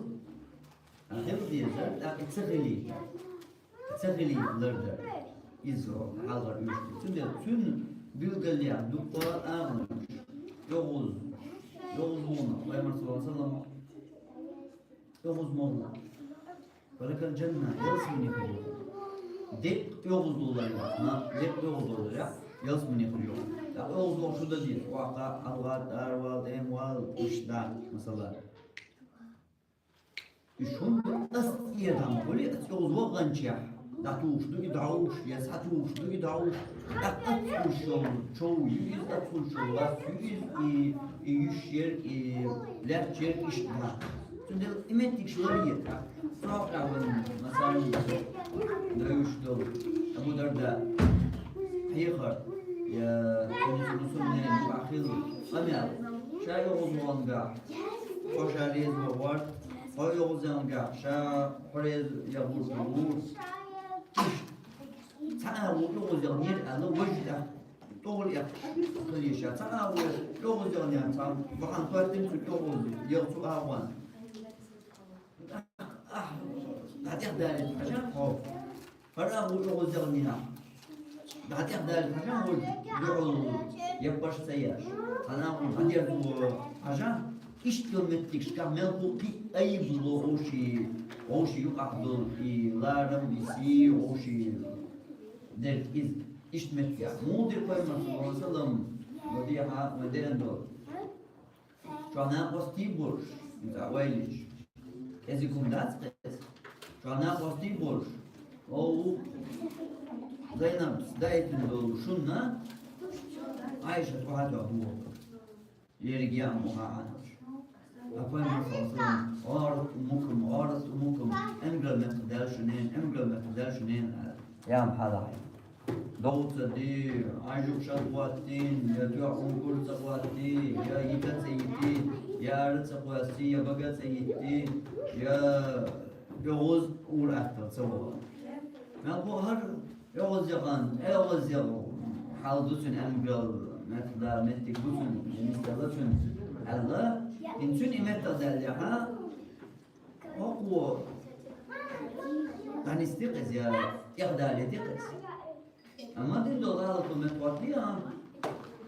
а, хила дезар, тӀаккха и ца хилийта. Ца хилийта лардар. Иза хьалхара уьш ду. Цундела цуьнан билгалъян дуккха а агӀонаш. ОьгӀуз, оьгӀуз вуна, Пайхамар саллаллаху алейхи ва саллям, оьгӀуз ма ву. Фалакал джанна, ялсамане хир ю. Декъ оьгӀуз долларехь, ма, декъ оьгӀуз долларехь, ялсамане хир ю. ТӀаккха оьгӀуз вахча шу дан деза, ваккха, хьалха, аравала, тӀема вала, иштта, масала. Уьш хӀунда ас тӀедам хуьлу, ас оьгӀуз ваханчехь, дӀатухуш ду и дӀовш, я схьатухуш ду и дӀовш, тӀаккха ас хуьлуш йолу чов ю иза, ас хуьлуш йолу вас ю иза, и, и йиш ерг, и лаьтташ ерг, иштта дац. Цундела и меттигаш ларъе тӀаккха. Цхьа а вайн масална дойуш долу Абу Дарда хьехар, я цуьнан цу мусульманийн юкъахь хилла къамел. Ша оьгӀуз вахангахь, хьо ша реза вахар, хьо оьгӀуз янгахь, ша хьо реза яхур ду вур. Иштта. Цхьа а ву оьгӀуз яхнера аьлла, важа тӀехь тӀогӀал эккхаш хилийша. Цхьа а ву оьгӀуз яхнера, цхьа бахьана хӀоьттина цу оьгӀуз яха цу агӀонна. Ахь, ахь, дӀатӀехдалийта хьажа хьо. ХӀара а ву оьгӀуз яхнехь. ДӀатӀехдалийта хьажа хьо, дуьхьал яппарш ца еш. Цхьана а ву дӀадерзо хьажа. Иштта йолу меттигашкахь мелхо кхин а айбало вовший, вовший юкъахь долу и ларам, и сий, вовший дерг иза. Иштта меттигехь. Муха дира Пайхамар саллаллаху алейхи ва саллям, ма дехьа, ма деана долу. Чохь накъостий болуш, иза ойла йича, кӀезиг хӀума дац иза. Чохь накъостий болуш, оу, Зайнабс даийтина долу шунна Айшат охьа а тоьхна воху. Ерриг яа ма вахана. Ткъа Пайхамар саллаллаху алейхи ва саллям, гӀарат умукум, гӀарат умукум, эмгал меттах даьлла шун ненан, эмгал меттах даьлла шун ненан аьлла. Я ма хьалахьа. Дов ца де, Ӏажух ша хӀоттийна, я тоьхна кура ца хӀоттий, я йита ца йитий, я ара ца кхоьссий, я бага ца йиттий, я оьгӀуз ур-атталла ца вала. Мел боху хӀара оьгӀуз яхана, оьгӀуз яха хьал ду цуьнан, эмгал меттах да, меттиг ду цуьнан, я нисдала цуьнан аьлла, хӀинца цуьнан и меттах даьллехьа, хӀокхо дӀанисди-кх иза, я тӀехдалийди-кх иза. Амма дина долу гӀалато меттахӀоттий, а?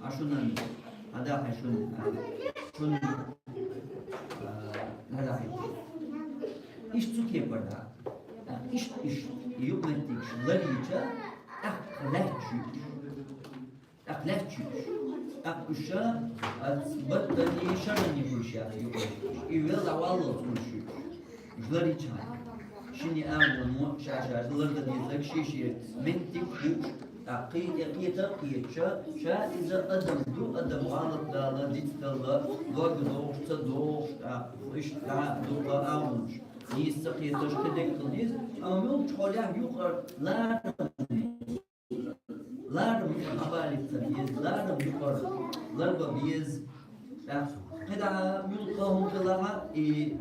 А шуна, а дахьа шуна, а? Шуна, а, а дахьа. Иштта цу кепара да. А, иштта, иштта. И юкъаметтигаш ларйича, тӀаккха лаьтташ ю уьш. ТӀаккха лаьтташ ю уьш. ТӀаккха уьш, а, баттанний, шаранний хуьлуш яц юкъаметтигаш. И велла валлалц хуьлуш ю уьш. Уьш ларйича. Шина агӀоно ша-ша лардан дезарг шен-шен меттиг хууш, ТӀаккха кхин тӀе кхетар а кхеташ, ша иза адам ду, адам гӀалат дала, дицдала, дог дохуш, ца дохуш, тӀаккха иштта дукха агӀонаш, нийса ца кхеташ, кхидерг хила деза, амма муьлххачу хьолехь юкъара ларам, ларам юкъара хьабалийта ца беза, ларам юкъара ларба беза. ТӀаккха кхидӀа муьлхха хӀума хилахь а, и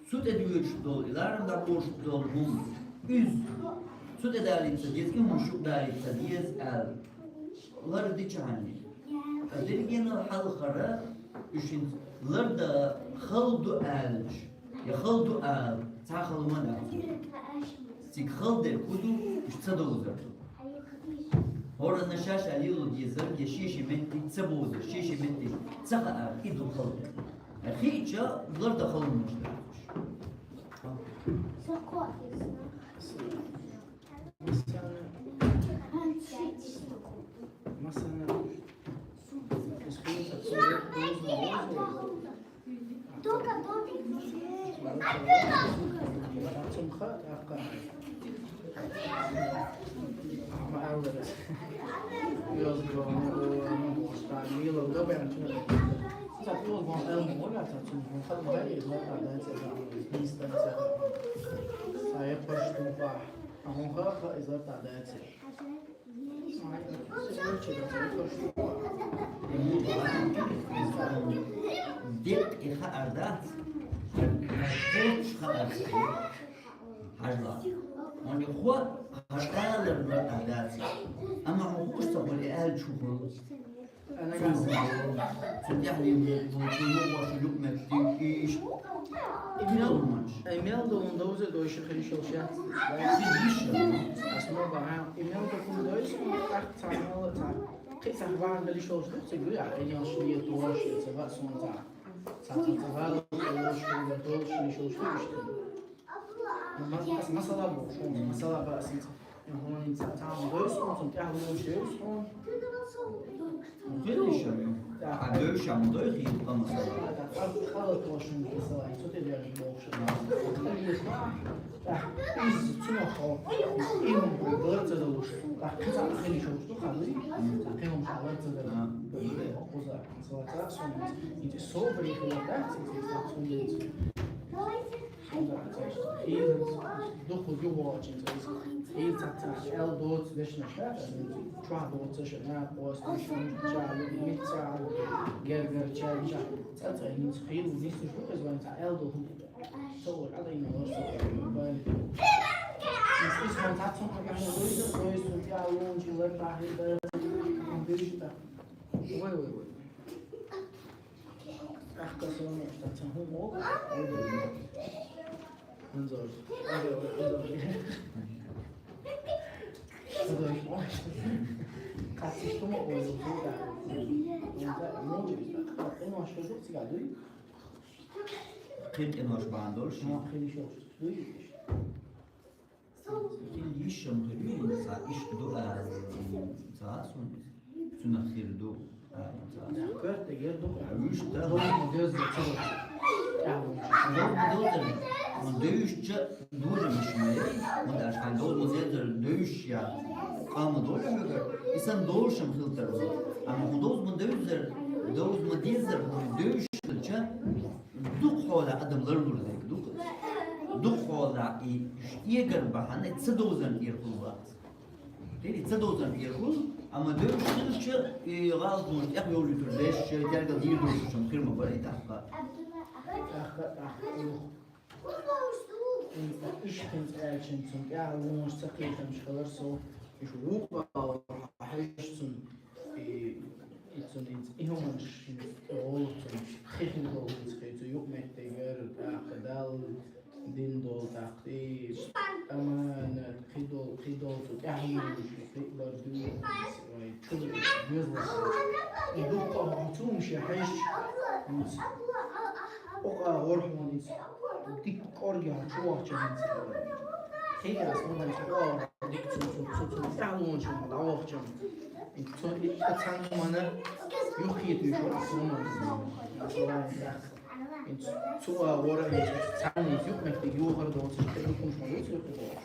цу тӀе доьдуш долу, и ларам дӀабоьдуш долу хӀума, иза цу тӀе далийта ца деза, и хӀума шуьга далийта ца деза аьлла, лардича хьанна. Ткъа дерригенал хьалхара, уьш хӀинца лардан хала ду аьлча, я хала ду ала, цхьа хала ма дац. Цига хала дерг хӀун ду, уьш ца довзар ду. ХӀоранна шаьш а лело дезарг я шен-шен меттиг ца бовзар, шен-шен меттиг ца хаар, и ду хала дерг. Хиъча, лардан хала хӀуманаш дац уьш. Масала, масала, Декъ и хаар дац, хӀара кхочуш хаар дац. Хьажал. Хьуна хӀун хӀара алар лардан дац. Амма хьуна хууш ца хуьлу и аьллачу хӀума. Цунна тӀаьхьа лело, цунна юкъа ваша юкъаметтиг, и иштта. И мел ду хӀума довза дойша хила йиш йолуш яц. Хила йиш яц. Ас ма бахьа, и мел ду хӀума дойша, тӀаккха цхьа мел а цхьа. Кхин цхьа ваьхьа хила йиш йолуш ду, цига а, къинош ле, тош, ца ваьа суна цхьа. Цхьа, цхьа, цхьа ваьхьа хила йиш йолуш ду, дойша хила йиш йолуш ду, иштта. Мас-, ас масала бохуш, хьуна масала бан ас хӀинца. ХӀунца цхьа хӀума дойсу хьуна, цунна тӀаьхьа лоьраш дойсу хьуна. Хила йиш яц. Хьан дойша ма дой, хила масала. Хала тошна масала, цу тӀе дерг бохуш. Иза цунах хьо, и хӀума лар ца далуш, тӀаккха цхьа хила йиш йолуш ду, хьан дуй? Кхин хӀума лар ца далуш. Кхуза, масала, цхьа хӀума. ХӀинца собаре хила дац, хӀинца цхьа хӀума. Хийла дукха юхаволчуьнца иза. Хийла цхьацца аьлла доцу дешнаш дац, чохь доцуш, накъост, чохь, митта, гергара, чохь, цӀа-цӀа, хӀинца хийла нисдеш ду иза вайн цхьа аьлла ду хӀума. Со вара, Ӏадайна вара со, бали. Иза хьуна цхьацца хӀума хьуна дойза, дойза, цунна тӀаьхьа лоьраш, лар тӀаьхьа хӀиъ дар, хӀума дийша тӀаккха. Вай, вай, вай. Ах, касална, что там, ого. Анзор. Анзор, анзор. Анзор, ой. Катиш тума ой, ой, да. Да, ну, да, ну, а что же, цыган, дуй? Кхин къинош бан долуш? Ну, кхин ещё дуй. Хила йиш яц хӀара, цхьа иштта ду аьлла, ца а суна иза. Цунах хир ду аьлла, ца а суна. Коьртагера ду. Вуьшта? Довза ма деззара ца вац. Довза ма деззара. Хьуна девзача дожамаш ма яй, хьуна аьлча хьайн довза ма деззара девзаш я. Къам ма долу хьоьгара, и санна долуш-м хила тарло. Амма хьуна довза ма деззара, довза ма деззара хьуна девзаш хилча, дукха хьолахь адам ларлур дерг ду-кх. Дукха хьолахь и уьш эгар бахьана ца довзарна тӀера хуьлу вац. Тера ца довзарна тӀера хуьлу, амма девзаш хилча, и гӀалатонаш тӀехйовлуьйтур деш, шайн тергал дийр долуш-м хир ма бара и тӀаккха. ТӀаккха, тӀаккха, юха. Иштта хӀинца аьлча, цунна тӀаьхьа лунаш ца кхетамаш хилар со, уьш вукъа хьежа цунна, и, и цунна хӀинца и хӀуманаш хӀинца тӀегӀолу цунна, хи хила долу хӀинца хи цу юкъаметтигара, тӀаккха Далла дин долу, тӀаккха и аманат, кхидолу, кхидолу цу тӀаьхьа лунаш, кхидолу дуьйна, вай, чу доьзалаш. И дуккха а хьо цу хӀуманаш хьежча, хӀинца, окъа гӀорхьона иза, дика кӀорге хьо чу вахча хӀинца. Хьегас ма дан цу окъа гӀорхьона дика цу, цу, цу, цу тӀаьхьа лунаш хьо дӀавахча. Цу, и, цхьана хӀуманна юххе туьйсуш вара цу хӀуманна. Масала, хӀинца цу а гӀора, хӀинца цхьана хӀинца юкъаметтиг йохар доцуш, кхин дукха хӀуманаш ма дуьйцу юкъе бохуш.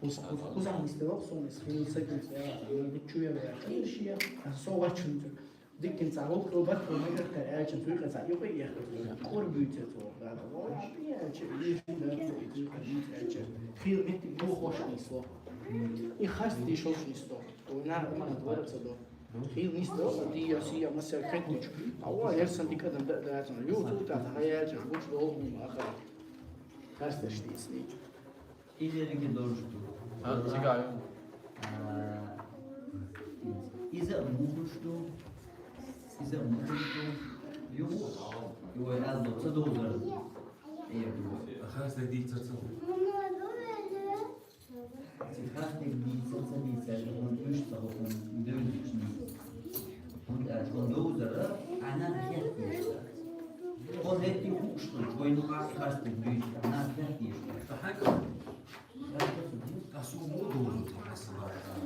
Кхузахьа нисдеш вар со, нисдеш хилла саг, я, я, чу я, я, хилла ши я, а со вачунца. Диккина цхьа воккха баттал ма гаттара аьлча, цуьйкъе цхьа юкъе ехкар. Къур буьйцур цо. Да, да, вай, аьлча, ийш да, цо, и цуьйкъе буьйцур аьлча. Хилла меттиг бохош нисло. И харц дийшош нисло. Вай наха ма вара ца до. Хилла нисло, а ди я, си я, масал кеттич. А вай, ер сан дика адам да, да, сан. Ю, цу, та, та, аьлча, буч долу, аха. Харц даш дийсни. Илерги долуш ду. А, цига ю. А, иза а мухуш ду. Иза а мухуш ду. Ю, ю вай аьлла ца довзар. Э, ду. Хас да дийца ца. Ци хас да дийца ца дийца, ду иш ца хокун девзични. ХӀунда аьлча хӀун довзара, Ӏа нах хеттийша. Хьо хетти хууш ду, вай нуха хастар дуьйцу, нах хеттийша. Асу мо довзу тхьасан.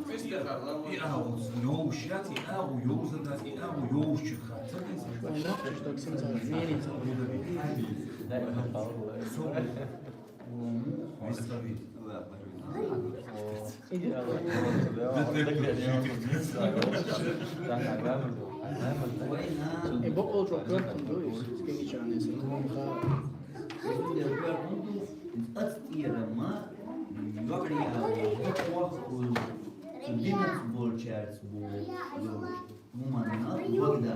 И агӀу йовшац, и агӀу йовзадац, и агӀу йовшчух хаттар. Со. Выставить. Э, бокъончохь коьртан ду иза, скиничарный сын. Коьртан ду, ац тӀера ма, йоӀри а, бокъо а, цу динаца болчаьрца бу, йолуш. Муманна вагда.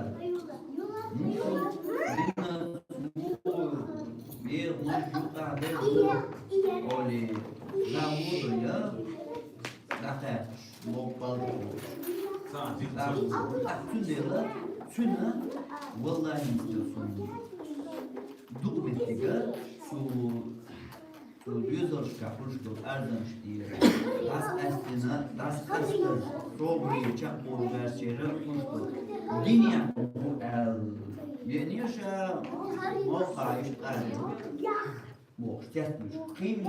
Ну, дина цу бегӀ муж юкъа дерг оли. Завода я, дахьа, лоппал. Цундела, цуьна, валлахӀи, цуьна. Дукъ беттига, цу Цу доьзалшкахь хуьлуш долу арзамаш тӀера, дӀасакъаьстина, дӀасакъастар, собаре чекхболу гӀертачеран хуьлуш долу. Динехь бу аьлла, веана ша мокъа иштта къаьржина бохуш, тетталуш. Кхин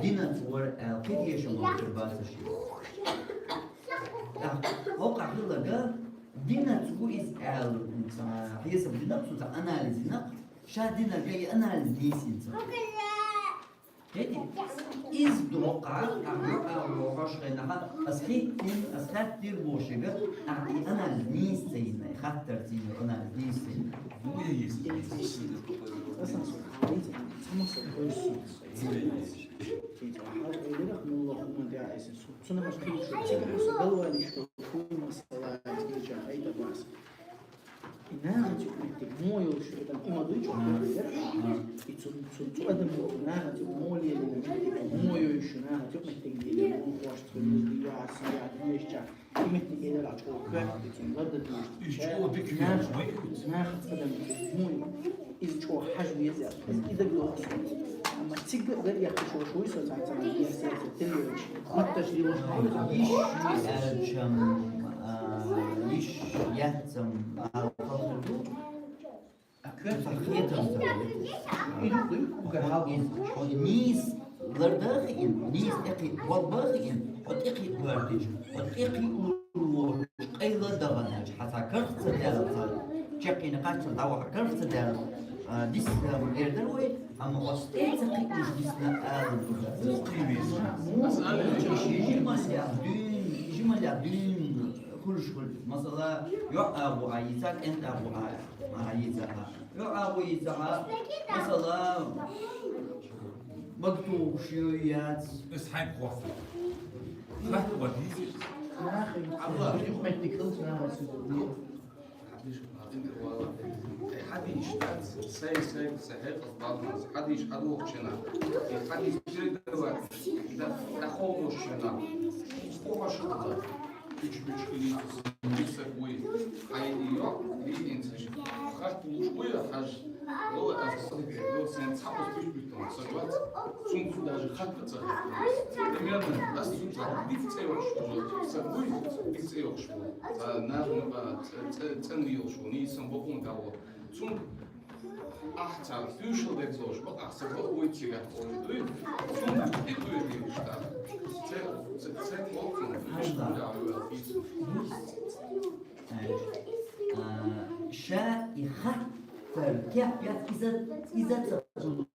динаца вара аьлла, кхин тешам болчуьра бацаш ю. ТӀаккха хӀокхахь хилларг динаца ву иза аьлла, цхьа хьесап дина, цу цхьа анализ дина, ша динарг и анализ нийса ца. Хети, иза дохьа, ахьа, ахьа, хьош хенахьа, ас хеттина, ас хаттийра бохуш шега, ахьа, и анализ нийса ца йина, и хаттар ца йина, анализ нийса ца йина. Цуьнан аш кхин шу, цига хьуса галвалиш ду, кхуьй масала, кхеча хьайда бас. И нахаца юкъа меттиг мо йолуш ю, и ма дуй чохь дерг. И цу, цу, цу адамо нахаца юкъа мо лелийна меттиг мо йолуш ю, нахаца юкъа меттиг лелийна, мо хьош цу муьлхха яц, яц, яц, яц. И меттиг элира чохь коьрта, и цунна ларда дуьйш. И чохь дика нах-, нахаца адам мо ю. Иза чохь хьажа веза. Иза и даг лоху. Амма цига а гар яхкаш волуш вуй со цхьацца, я сердце тилийлаш. Матташ лилаш хьалха. Йиш ю аьлчам, а, йиш яцам, а, хьалха ду. Хетам ца. И ду, ду, угар хьалха. Нийса ларда хиъна, нийса тӀекхиъна, болба хиъна, хьо тӀекхиъна гӀоьртича, хьо тӀекхиъна лур волчу къайла даханача, хьан ца карх ца даьлла, ца чекхйина кхаччалц дӀаваха карх ца даьлла, а, дис, а, эр дара вай, амма хьо тӀе ца кхиънаш дисна ала ду. Муха кхийна веза? Муха кхийна веза? Жималлех дуьйна, жималлех дуьйна хуьлуш хуьлу. Масала, йоӀ агӀо а йийца, кӀентан агӀо а, а йийца. ЙоӀ агӀо йийцахьа, масала, магтухуш ю яц. Иза хьайн кхоьхьу. Хатта ма дийци. Нахе, Алла. Юкъаметтиг хилча нахе. Хьадийш дац, сай, сай, сай, хьекъал баккхалц. Хьадийш хьадохучу нах. И хьадийш дерг вац. Да, да, ховшучу нах. Кху хьош хатта. Уьш, уьш хилийта, саг вуй, хьайн йоӀ, лиънца хатта луш вуй, хьажа, вала аса садиге, вала сайн цхьа ас пусть буьттан, саг вац, цунца даже хатта ца хатта. Примерно, ас цунца дика цӀе йохуш ву, саг вуй, дика цӀе йохуш ву. Ца нахана, а, ца, ца, цӀанна йолуш ву, нийсан бакъонан дагӀо. Цунна Ахь цара туьйшал дерг лоруш, бакъахь ца бакъ вуй цигахь олуш дуй, цунна тӀе туьйш дийраш тӀаккха. Ца, ца, ца боккхун, хьажа да, ю эл пи. А, ша и хаттар кеп яц иза, иза ца хуьлу.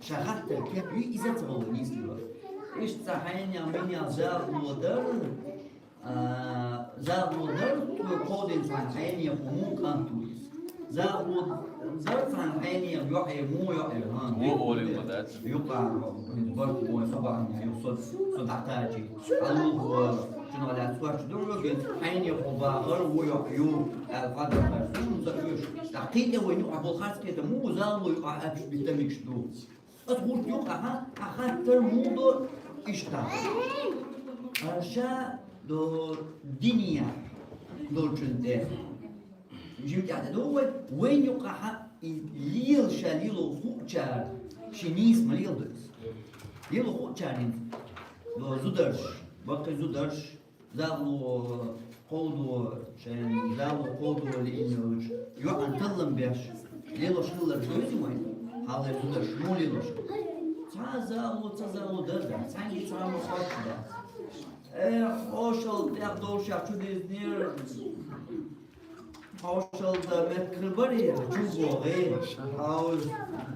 Ша хаттар кеп вий, иза ца вала нийслур. Иштта хьайна мин я загӀло дар, а, загӀло дар, кхо ден цхьан хьайна я хӀуму кӀант ву иза. ЗагӀло дар цхьан хьайна я йоӀе, му йоӀе, ха, Во оле ма дац. Юкъа, барт бой, сабахьна, ю со, со дӀатачи. Алло, чуна ла цвач ду, хьайна я хӀу багӀар, ву йоӀ ю, ал фадакар, сун за уш. ТӀаккха кхийте вай ю, абул харц кхийте, му загӀло ю, а апш битамикш ду. Ат гӀурт юкъа, аха, аха, тар мудо иштта. Аша до диния долчун те. Жим тяде до вай, вай юкъа, аха, и лил ша лило хучар, ши нийса ма лил дойс. Лило хучар нин. До зударш, бакъи зударш, ЗагӀло кховдо, шайн загӀло кховдо лиъна йолча йоӀан таллам беш, лелош хилар дойзи вай, хьалхара зударш, му лелош. Цхьа загӀло, цхьа загӀло даза, цхьанги цхьа ма хош да. Э, хьошал тӀех довшах чу дезнер, хьошал да мет кхир бари, чу богӀи, хьауз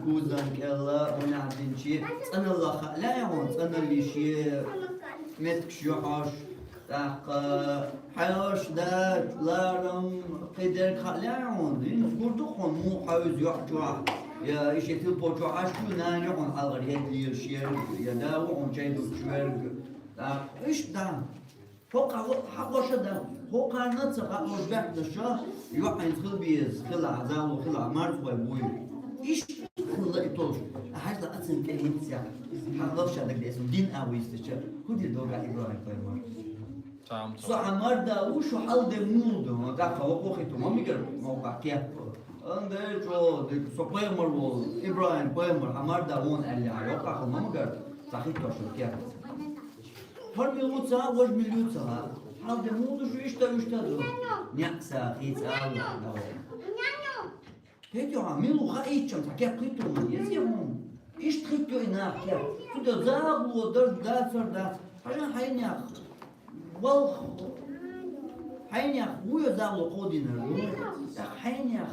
кузан кӀелла, унахьдинчи, цӀаналла хаъ, ля яхун, цӀаналли ши, мет кш йохьош, ТӀаккха хьаьваш даьча ларам кхидерг хьалаьгӀун, хӀинца гурдухун му хьаьвз йоӀ чохь, я иша тилпо чохь аш ю, нана йоӀун хьалгӀар ед лелаш ерг, я да вуӀун чай дучу верг. ТӀаккха иштта да. ХӀокху хьакъоша да. ХӀокхарна ца хаьош баьхкаша, йоӀ хӀинца хила беза, хила, загӀло хила, марзхой буй. Иштта хила и толуш. Хьажа ла ацин тӀе хӀинца яхь. Хьан лавша даг десун дин а вуйстича. ХӀун дир догахь ИбрахӀим-пайхамар? Со хьан марда ву, шу хьал де муха ду, ма тӀаккха вакъо хи ту, ма мигар, ма вакъа кеп. Ан де чо, де со пайхамар волу, ИбрахӀим-пайхамар, хьан марда вон аьлла, вакъа хил ма мигар, ца хи тошу кеп. Хьор мил ву ца, вож мил ю ца, хьал де муха ду, шу иштта, иштта ду. Неа са хи ца, Аллах. ХӀетахь, мила ву хаийтчам, цхьа кеп хӀиттор ма еза хьуна. Иштта хӀиттайо и нах кеп. Цу тӀе загӀло дар, дацар дац. Хьажа хьайнех. Балха. Хьайнех ву я загӀло кховдийнарг? Ву. ТӀаккха хьайнех.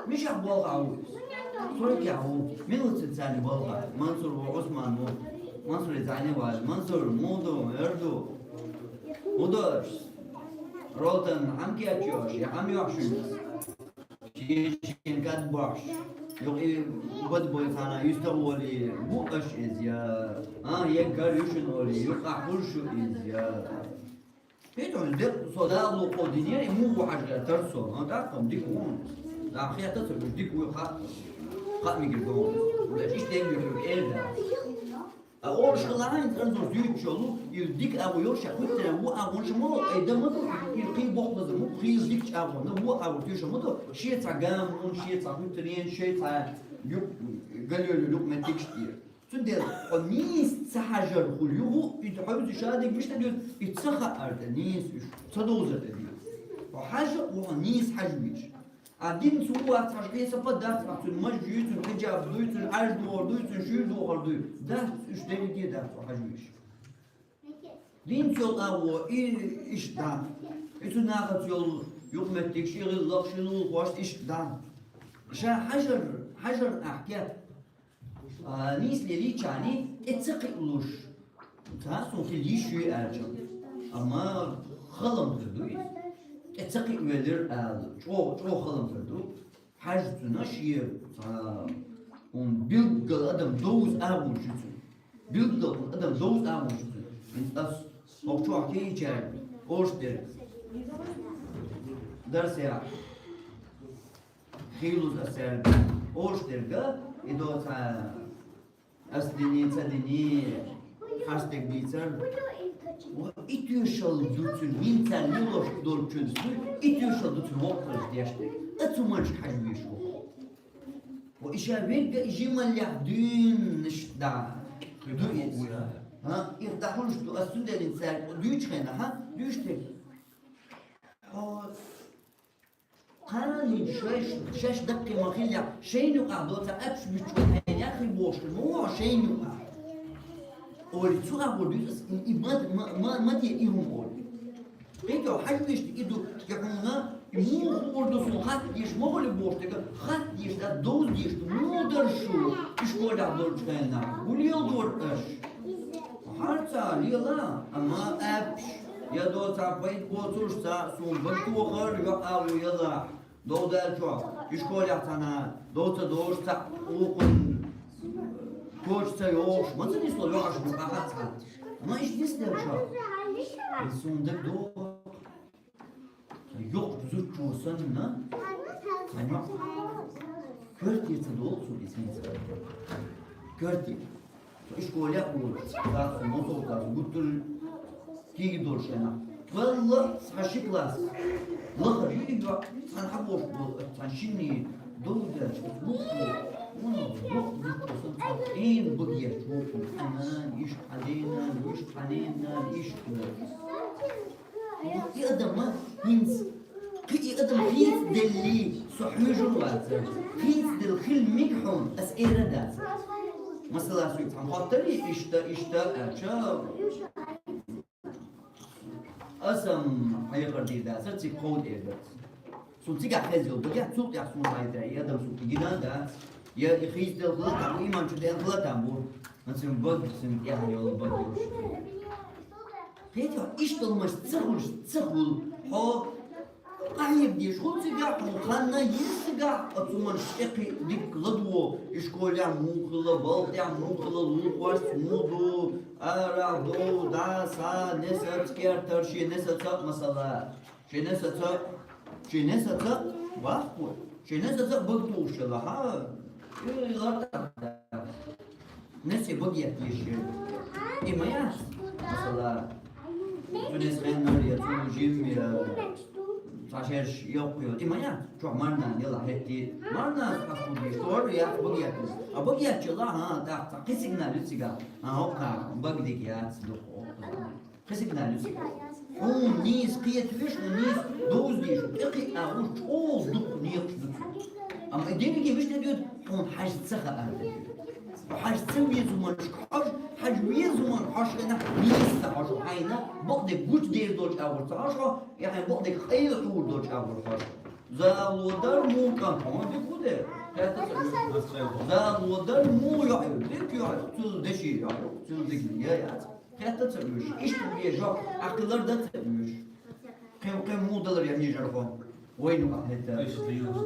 Мишах балха ву иза? Сурикех ву. Мила ца царна балха? Мансур ву, Ӏусман ву. Мансуре цхьаьна ваьлла. Мансур, муха ду, хӀара ду. ХӀун до аша? Ролтан хьан кечйош, я хьан йош ю? Шен-шен кад бохьуш, юкъа и бада бойхана юьстагӀ волий, бу аша иза я? А, еггар ю шуна олий, юкъахь хуьлу шу иза я? ХӀетахь, де, со дала лукхо динера, и муха ву хьажа тар со, а, тӀаккха дика ву. Да, хета ца гуш, дика ву, хаа, хаа мигир догӀу. Иштта дегна ю, эр да. А олуш хилахь, хӀинца цӀарна зуьйцуш йолу, и дика агӀо йолуш, ша хуьттарехь ву агӀонаш ма ву, айда ма ду, и кхин боккхаза ма ву, кхин дикачу агӀо, ву агӀо туьйсуш ма ду, шен цхьа гамонаш, шен цхьа хуьттаренаш, шен цхьа юкъ-, галъяьлла юкъаметтигаш тӀера. Цундела хьо нийса ца хьажар хуьлу ю, и хьо вуьзу шадерг мишта дуьйцу, и ца хаьара тӀе нийса уьш, ца довзар тӀе дуьйцу. Хьо хьажа, хьо нийса хьажа везаш. А динца ву вац хьажа, кхин сапа дац хьажа, цуьнан маж юй, цуьнан хьиджаб дуй, цуьнан Ӏаьржа догӀар дуй, цуьнан шуьйра догӀар дуй. Дац, уьш дерриге дац хьо хьажа везаш. Динца йолу агӀо, и, иштта дац. И цу нахаца йолу юкъаметтигаш, и гӀиллакхаш, и лулахошца иштта дац. Ша хьажар, хьажар ахь кеп. А, нийса лелийчарний тӀе ца кхиалуш. Ца суна хила йиш ю аьлча. Амма халам хир ду иза. ТӀе ца кхиавелира аьлла, чӀогӀа, чӀогӀа халам хир ду. Хьажа цуьнан шен, ца, хӀун билггал адам довза агӀонаш ю цуьнан. Билггал адам довза агӀонаш ю цуьнан. ХӀинца ас хӀокху чохь кийчаьрга, ош дерг. Дарсехь. Хийлуза ас цаьрга ош дерга, и до цхьа ас дини, ца дини, харц дерг дийцар. Ва и тоьшалла ду цуьнан, хӀинца лелош долчуьнца дуй, и тоьшалла ду цуьнан воккхаллаш деш дерг. Ацу манаш хьажа веш ву. Ва и ша верга и жималлех дуьйна иштта да. Ду иза. ХӀа, и дахуьлуш ду, ас цундела хӀинца цаьрга дуьйцу хенахь, хӀа, дуьйцу дерг. Хьо Кхана шаьш, шаьш даккхий ма хиллехь, шайна юкъахь доцу апш миччо хьайна яххий бохуш хир ма ву хьо шайна юкъахь. Олий, цу агӀор дуьйцу ас, и, и ма, ма, ма, ма де и хӀума олий. ХӀинца хьажа везаш и ду, и хьуна, Муха хуур ду суна хатта деш ма хуьлу бохуш дерг, хатта деш дац, довза деш ду. Муха дара шу ишколехь долчу хенахь? ХӀун леладора аша? Хьарца лела, амма аьлла, я доцахь пайда боцуш цхьаъ суна бага тохар, йоӀ агӀо ялахь. Дов даьлла чохь, ишколехь цхьана дов ца догӀуш цхьаъ вукхунна коча ца йогӀуш, ма ца нисло йоӀаш бу ахьа цхьаъ. Ма иштта нисделчохь, и суна дага догӀу. Йоккха зудчо санна, цхьа йоӀ коьрте ца долу суна иза хӀинца. Коьрте. Со ишколе а волуш, цхьа со мосалла цхьа со гуттар а кийга долуш хенахь. Валла, цхьа ши класс лахара ю и йоӀ, цхьаьна хьаболуш болу, цхьаьна шинне дов даьлча, оцу муьтта, вон йоккха зудчо санна, цхьа къена бага етташ ву, хьан нана иштта, хьан ден нана иштта, хьан ненан нана иштта. И адам хӀинца, кхин и адам хийцаделли, со хьоьжур вацара. Хийцаделла хила мега хьуна, ас эр а дацара. Масала, соьга цхьамма хоттарий, иштта, иштта аьлча, ас-м хьекхар дийр дацара, цига кховда эр дацара. Суна цигахь хезна йолу багех, цул тӀаьхьа суна хьайза, и адам суна гина а дац, я и хийцаделла хила там бу, иман чу даьлла хила там бу. Ма цуьнан бага, цуьнан тӀехь йолу бага йолуш. Кхетий, иштта долу маша ца хуьлуш ца хуьлу. Хьо къахьега дезаш хуьлу цигахь, хьуна хан а йира цигахь, оцу маша тӀекхиа дика ладугӀу, ишколехь муха хилла, балха тӀехь муха хилла, лулахошца муха ду, арахь дов, дӀа, схьа, несаца кертара, шен несаца а масала. Шен несаца, шен несаца а, ваххо, шен несаца а бага тухуш хилла, хьа? Э, лар тӀаккха. Несе бага етташ ю. И ма яц? Масала, цу несхеннара я цу жимма я цхьа шераш йоккха йолу. И ма яц? Чохь марнана яла хӀетте. Марнана хьаскур деш, тӀора яц бага етташ. А бага етташ хилла, хьа, тӀаккха цхьа кхин сигнал ю цигахь. Хьа, хӀокху бага дика яц, дукха хӀокху. Кхин сигнал ю. Хьуна нийса кхетавеш, хьуна нийса довза дезаш, тӀекхиа агӀор чӀогӀа дукха некъаш ду цуьнан. Амма и дерриге вуьшта де доьду, хьуна хьажа ца хаар де доьду. Хьо хьажа ца веза хӀуманашка хьожа, хьажа веза хӀуманна хьожуш хенахь нийса ца хьожа, хьайна бакъдерг гучудер долчу агӀор ца хьожа хьо, я хьайна бакъдерг къайла хьур долчу агӀор хьожа. Зало дара муха кӀант, хьуна дика ву де? Хетта ца веза. Зало дара муха йоӀ ю? Дика йоӀ ю, цуьнан деши йоӀ ю, цуьнан дика я яц. Хетта ца оьшу. Иштта веза, Ӏакхилар дан ца оьшу. Кхин, кхин муха далар я хьийжар хьо? Вайна бахьа хӀетта.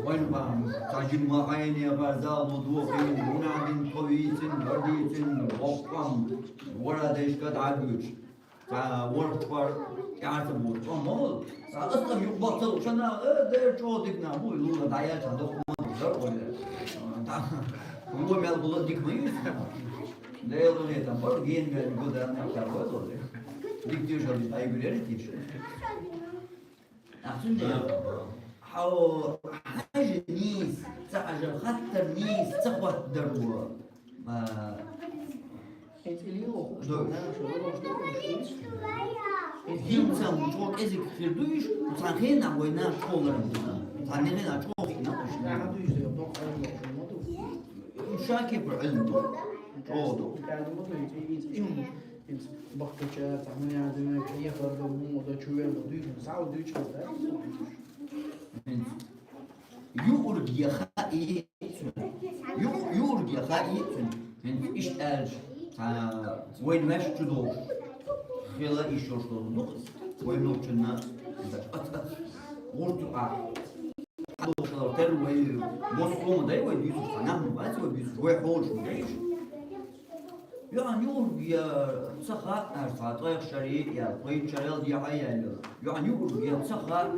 Вайна бахьа. Цхьа жимма хьайна яхар зал бу дохийна, мунадин тхо вийцина, вар дийцина, воккхам, вара дайшка дӀагуьйцу. Цхьа ворхӀ чкъор тӀаьхьа ца боху. Цо мол. Цхьа астам юкъа боху ца луш, ана, э, дера чӀогӀа дика нах бу, и лула дӀаяьлча доккха ма ду, дар ойла. Да. Вон мел була дика ма ю. Делан гӀетам бара, ген мел гу дан мел тар вай лоли. Дика тешалли, ай гулери тиша. Ахчун де. Хьо хьажа нийса, ца хьажа хаттар нийса, ца хӀоттадар ву. А, ХӀинца чӀогӀа кӀезиг хир ду уьш, цхьана хенахь вай нах чӀогӀа ларам бу. Цхьана хенахь чӀогӀа хиъна уьш. Ша кепара Ӏилма ду. ЧӀогӀа ду. Бахкача, цхьа хӀума яздина, хьехар ду, муха ду, чу вер ду, дуьйцу, схьа а дуьйцу, хӀинца. ХӀинца. Юург я хаий цуьнан. Ю-, юург я хаий цуьнан. ХӀинца иштта аьлча, цхьа вайн ваьш чу долуш. Хила йиш йолуш долу дукха. Вайн нохчанна ац, ац. ГӀурту а. Хьадолуш хилар тера вай, бос хӀума дай вай дуьйцуш, цхьа нах ма бац вай дуьйцуш, вай хьолуш ма дай уьш. Ян юург я ца хаьа аьлла, цхьа ткъех шаре я, кхойтта шарел дехьа яьлла. Ян юург я ца хаьа,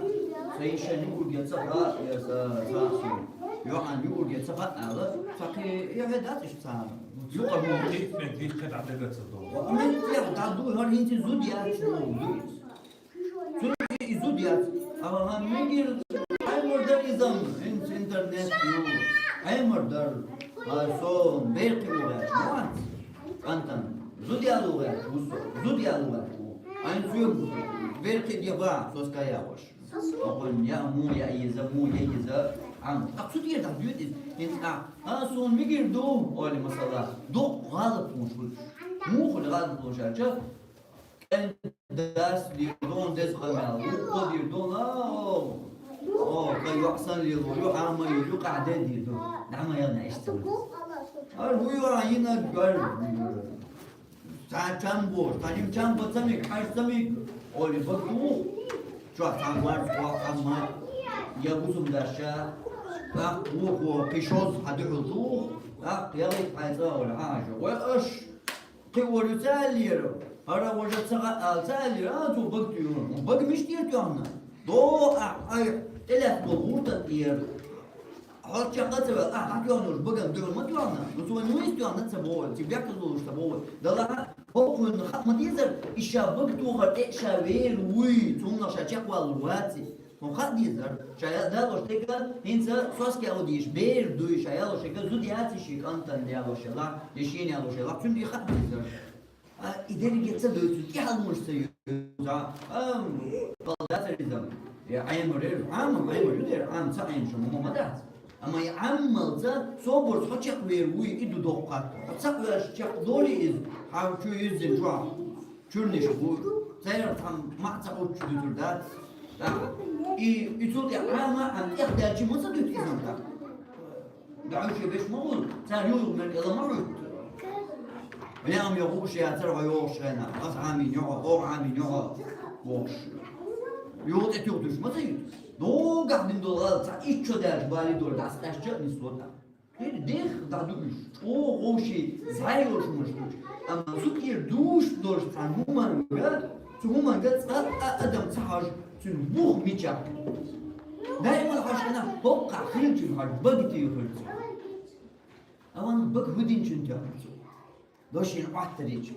ца йишан юург я ца хаьа, я ца, ца хи. Ян юург я ца хаьа аьлла, ца кхи, я хӀе дац иштта цхьа. Юкъа мо. Дитт меттехь дӀа дага ца долу. Меттехь дӀа ду, хӀара хӀинца зуда яц, ду. Цуьнан и зуда яц. Ага, мегар, Ӏемар дар иза, хӀинца интернет ю. Ӏемар дар. А со беркхи ву гӀерташ, ма вац? КӀантана. Зуда ялу гӀерташ ву со. Зуда ялу гӀерташ ву. Айн соьга беркхи де бахьа, со ска яхуш. Окхунна я муха я иза, муха я иза. Ам, а цу тӀера дӀа доьду иза. ХӀинца а, а, суна мегар ду, ойла масала. Дукха гӀалат луш ву. Муха гӀалат луш аьлча, кӀен дас дийр дон деза къамел, вукхо дийр дон, а, О, ка юхь сан лело, ю хьама ю, ю къахьде ди ду. Дама яна ишту. Ар ху ю айна гар. Ца чамбо, ца чим чамбо цамик, аш цамик. Оли бак ту. Чо ца вар, чо хьама. Я гузум даша. Так, ху ху, пишоз, хадур ту. Так, я лайк айца, оли, а, жо. Ой, аш. Кхы варю ца аллера, хӀара важа ца гӀа-, а, ца аллера, а, цо баг тӀуьйхьу. Баг мишта дийр тӀуьхьна? До, а, ай, тӀелаьцна гӀуртан тӀера. Хьо чаккха ца ваьлла, а, хьа тӀуьхьнуш баган дуьхьал ма тӀуьхьна. Ну, цо вайн вуйс тӀуьхьна ца боху, ци бехказлуш ца боху. Дала хьа, хӀокхунна хаа ма дезар, и ша баг тухар тӀе ша вер вуй, цунна ша чекхвалур ваци. Хьуна хаа дезар, ша я-, далош тӀекӀа, хӀинца соска а дийш, бер дуй, ша ялош тӀекӀа, зуда яци ши кӀантан ялош яла, я шен ялош яла, цуьнан и хаа дезар. А, и дерриге ца дуй, цуьнан тӀехьалмуш ца ю. А, балдацаризм. Я Ӏемар ер, Ӏама, Ӏемар ю дер, Ӏама ца Ӏемаш, ма ма дац. Амма и Ӏаммалца, собарца хьо чекхвер вуй, и ду доккхат. Хьо ца веш чекхдолий иза, хьан чу иззина чохь. Чуьрнаш бу, церан цхьа маӀа ца гӀуттуш дуьтур дац. ТӀаккха и, и цул тӀе Ӏама, Ӏама тӀехдаьлчи ма ца дуьту иза тӀаккха. ДӀаьвше беш ма гӀур, цара юхур мер кӀела ма гӀутту. Лаьам йохуш яцара хьо йохуш хенахь, аса Ӏамин йохьо, оха Ӏамин йохьо, бохуш. Юха тӀе туьхтуш ма ца ю. Догахь дина долу гӀала цхьа иччо даьлча бале долу дӀасакъаьстча а нисло тӀаккха. Кхин дехха дӀадуьллуш, чӀогӀа вовшийн зӀе йолуш хӀуманаш дуьллуш. Амма цу тӀера дуьйш долуш цхьана хӀуманга, цу хӀуманга цкъа а адам ца хьожу, цуьнан бух мичахь. Даиман хьожу хьуна, хӀокхахь хилчун хьожу, багатий хуьлу цо. Амма бага хӀу динчун тӀехь цо. Дошин Ӏоттарича.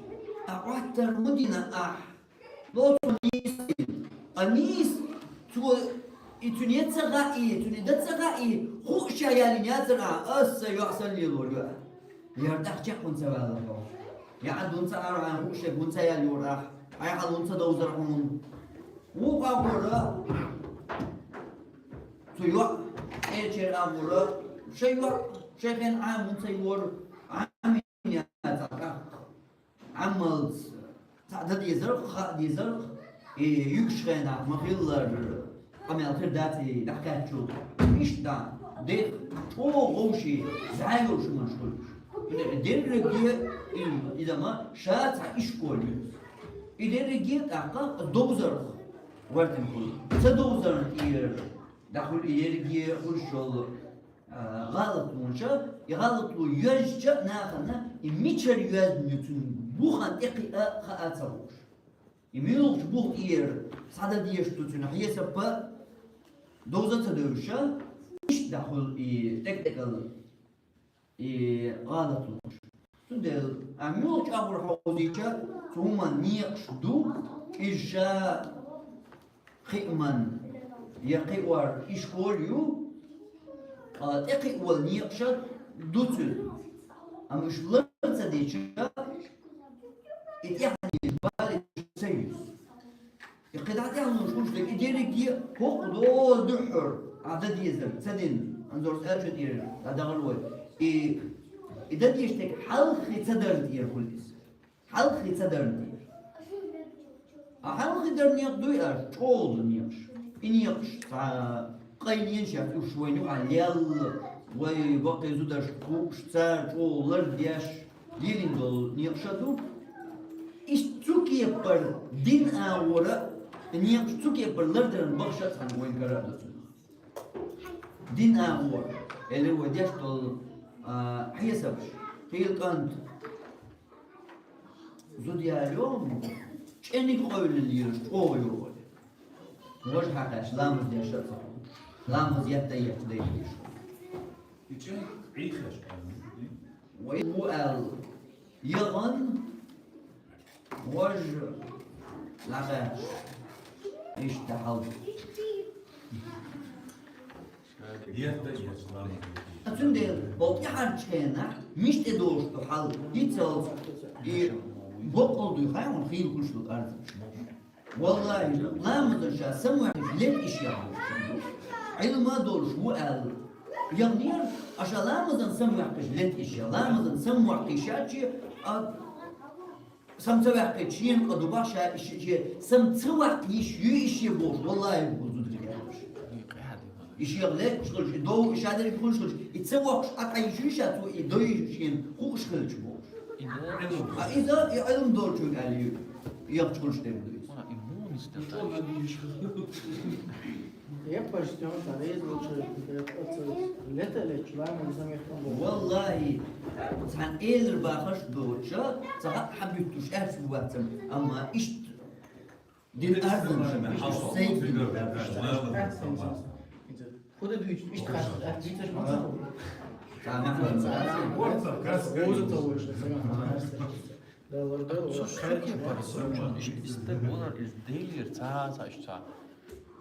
А Ӏоттар ма дина ахь. Лоцу нийса. А нийса, цо, и цуьнан я ца хаьий, цуьнан дан ца хаьий, хууш ша ялин яцара, аса йоӀ сан лелор ю. Яр тӀаккха чекх хӀунца ваьлла хьо. Я Ӏад хӀунца ара хьайн хууш шег хӀунца ял йора ахь. Хьайн хьал хӀунца довзар хьуна. Вукху агӀора, цу йоӀ, Ӏелчера агӀора, шайн йоӀ, шайн хен Ӏама хӀунца йора, Ӏамин яцахь тӀаккха. Ӏаммалц цхьаъ дан дезарх, хаа дезарх, и юьгуш хенахь ма-хиллара, къамел хир дац и дӀакхаьччул. Иштта дехха, чӀогӀа вовшийн зӀе йолуш хӀуманаш хуьлуш. Дерриге и, и дама ша цхьа ишкол ю. И дерриге тӀаккха довзарх гӀоьртина хуьлу. Ца довзарна тӀера дӀахуьлу и ерриге хуьлуш йолу а, гӀалатлонаш, и гӀалатло йоьзча а нахана, и мичара йоьзна ю цуьнан бухана тӀекхиа а хаа ца хууш. И муьлхачу бух тӀера схьадан дезаш ду цуьнан хьесап а, довза ца девзаш, иштта дӀахуьлу и тӀекӀ-тӀекӀал и гӀалатлонаш. Цундела, а муьлхачу агӀор хьовзийча, цу хӀуманна некъаш ду, иза ша кхиаман я кхиор ишкол ю, ткъа тӀекхиа волу некъаш а ду цуьнан. Амма уьш лар ца дича, и тӀаьхье бале ца юьсу. И кхидӀа тӀаьхьалонаш хӀуш дерг, и дерриге а хӀокху дола дуьххьара, а дан дезарг ца дина, Анзорс аьллачун тӀера дӀадахар вай. И, и дан дезаш дерг хьалххе ца дарна тӀера хуьлу иза. Хьалххе ца дарна тӀера. А хьалххе дарна некъ дуй аьлча, чӀогӀа ду некъаш. И некъаш цхьа къайленаш яц уьш вайна юкъахь лелла, вай баккхий зударшка хууш, цара чӀогӀа лардеш, лелийна долу некъаш а ду. Иштта цу кепара дин агӀора, некъаш цу кепара лардаран бахша а цхьаьна вайн кара а ду цунах. Дин агӀора, элира вай деш долу, а, хьесапаш, хийла кӀант. Зуда яло, чӀениг къевлина лелаш чӀогӀа йогӀу. Важа хьакхаьчча, ламаз деш а ца хуьлу. Ламаз етта а етта дайта деш. И чӀен Ӏийхаш къевлина. Вай ву аьлла, яхан, важа лакхаьчча, иштта хьал. Ткъа цундела, боккъал тӀаьхьарчу хенахь, мишта тӀедогӀуш ду хьал, хӀинццалц и боккъал дуй хьайна хийла хуьлуш ду къарзаш. Валлахи, ламазан ша самаваьккхича летта иш яхьуш. Ӏилма а долуш ву аьлла. Яхнера, аша ламазан самаваьккхича летта иш я. Ламазан самаваьккхича, а, Сам ца ваьккхича, шена къа ду бах ша иша, ше, сам ца ваккха йиш ю иша бохуш, валлахи, бу зударий аьлла. И шех лерча хилча, и дов, и шадерг хилча, и ца воккхуш, а къайшуьйша цо, и дой шен хууш хилча бохуш. А иза, и Ӏилма долчун аьлла ю, яхача хилча дерг ду иза. Яппаш тёнта реза лучше, лето лечь, ламу замехтан. Валлахи, цхьан элар бахаш доцуша, ца хьа-, хьабуьттуш аьрс бу бацам, амма иштта дин арзан шама, иштта сайгина арзан шама. Худа дуьйцу, иштта хатта, дуьйцуш ма ца ху. Ца нахана. Ца нахана. Ца нахана. Ца нахана. Цу шуьга пара зудчун иштта, иштта стаг валар, иза Делера ца, ца, иштта ца,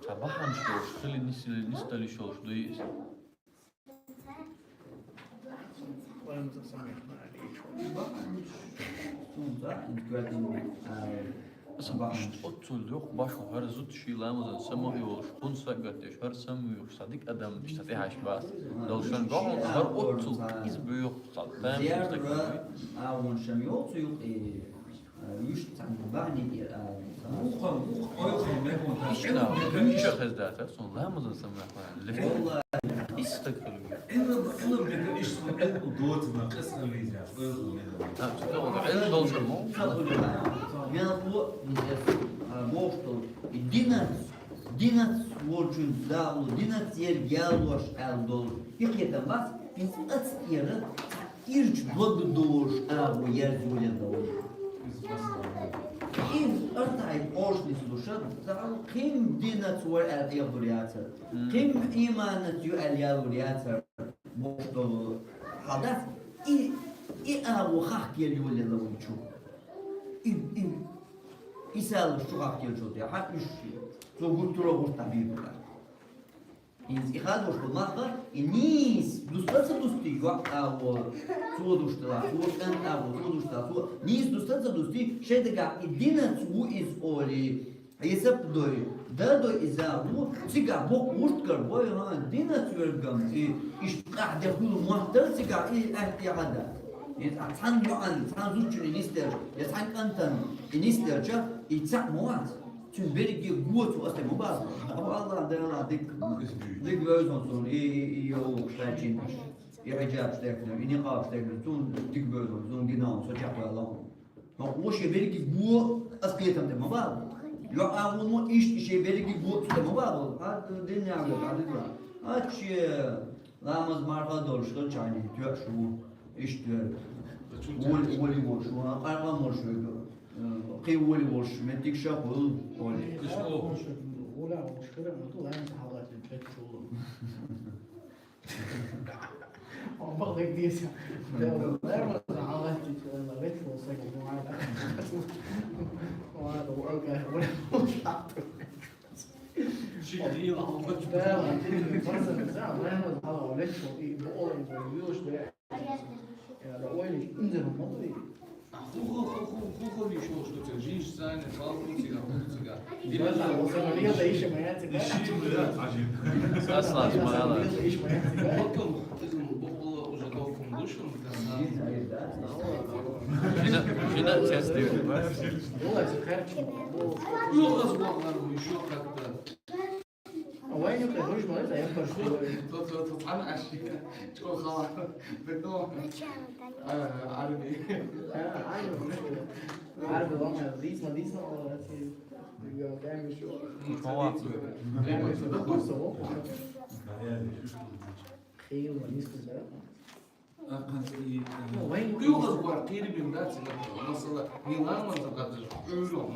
ца бахьанаш долуш, хили нисдала, нисдала йиш йолуш дуй иза. Аса бахьанаш. Оццул дукха башха хӀара зуда ший ламазан самаволуш, кхунна са а гатдеш, хӀара самавоьхуш, сан дика адам иштта тӀехьаьш бац. Долу шан гохьал хӀара оццул иза боьху. Зерра агӀонаш йолу цу юкъе, а, вуьшта цхьаьна бахьаниг яра, а, вукхо, вукхо, ойхо мегон тас. Иштта, Ӏилма дика, иштта хеза дац, суна ламазан самахьа ле. Валлахи. Иштта стаг хила ву. Ӏилма, Ӏилма дика, иштта суна Ӏилма доцург къиза хила веза, ойхо мегон. А, цу тӀехула Ӏилма долчуьра мо. Мел хӀу, а, бохуш долу, и динац, динац волчун дагӀо, динац ерг ялош аьлла долу. И кхетам бац, иза аца тӀера Ирча дог долуш агӀо ерза йолаелла ву. Иза артахьа кхоьруш нислуша, цхьа кхин динаца вара аьлла эгӀалур яцара. Мм. Кхин иманаца ю аьлла ялур яцара. Бохуш долу хьал дац. И, и агӀо хахкаелла йолаелла ву чу. И, и, и салаш чу хахкаеллачул тӀаьхьа уьш цо гуттара а гӀуртахь бийр бу. Иза и хадош долу мах, и нийса дуста ца дусти, йоӀ агӀо цо дуста, цо кӀант агӀо цо дуста, цо нийса дуста ца дусти, шайн дагахь и динаца ву иза олий, хьесап дой, да дой иза ву, цигахь боккха вуртгар бой, хӀа, динаца вергам, и иштта къахьде хуьлу мотт дара цигахь, и аьтта яхьа дац. Иза цхьана йоӀан, цхьана зудчун и нисделча, я цхьана кӀантан и нисделча, и цхьаъ ма вац. Цуьнан берриге го цо аса тӀе ма база. Аллах Дала дика, дика вевза суна, и, и, и йолуш лаьчина, и хьиджабаш дехкина, и никъабаш дехкина, цунна дика вевза, цунна гина со чекхваьлла. ХӀокхо шен берриге го аса кхетам тӀе ма бала. ЙоӀ агӀо мо иштта шен берриге го цу тӀе ма бала. Хьан дин нягӀа, хьан дин нягӀа. Хьан шен ламаз марха долуш хилчахьана тоьаш ву. Иштта вера. Воли, воли волуш ву, къаркъа молуш ву. Кхин воли волуш, меттиг ша хуьлу, воли. Жина, жина тесте. Вайн юкъа хӀуж ма ца, я пар шу. Тот, тот, тот, ана аши. Чо хала. Бетон. А, арби. А, арби. Арби, лама, дисма, дисма, ала, аци. Я, кайми шу. Чо ва? Кайми шу. Да, курса, о. Хил, ма, дисма, да. Кхин и, э, вайн куьйгӀазгор кхерабина дац, масала, мила манза кхаьчча, Ӏуьйрах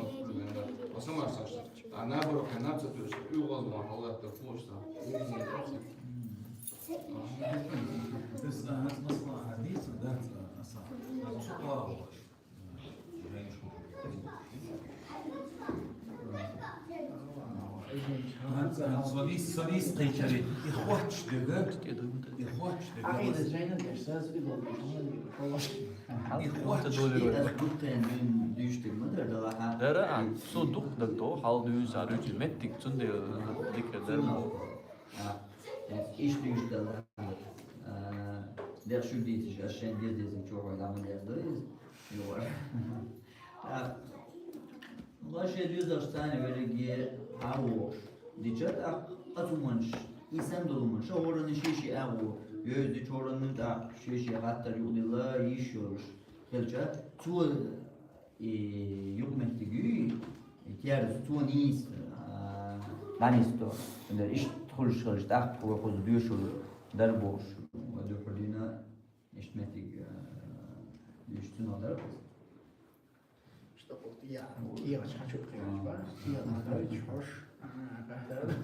масала, масала, а наоборот, кхин наб ца тоьшуш, куьйгӀазгор хьалатта кхочуш ца. Иза, а, масала, хьадийца дац, а, аса, а, цу къагӀо. Со дийс, со дийс кхайкхира, и хоч дега, и хоч дега. И хоч. Дара, а, со дукха даг до, хьал дуьйна са ручи меттиг, цундела дика дара. А, иштта дуьйш дала. А, деш шу дийцаш, аш шайн деза-деза чохь вай ламан деш ду иза. ЮгӀар. ТӀаккха, ма шен доьзалш царна верриге хьан вогӀуш. Дича тӀаккха къа цу манаш И санна долу хӀуманаш хӀоранна шен-шен агӀо, йоьзна чоранна тӀаккха шен-шен хаттар юкъадилла йиш йолуш хилча, цо, э, юкъаметтиг юй, терза цо нийса, а, дӀанисдо. Иштта хуьлуш хилча, тӀаккха вай кхуза доьшур дара бохуш, вай дуьхьал дина иштта меттиг, а, иштта цунах дара кхуза. Что вот я, кийлаш хьачу кхийлаш, ба? Кийлаш хьачу хьош. А, да, да.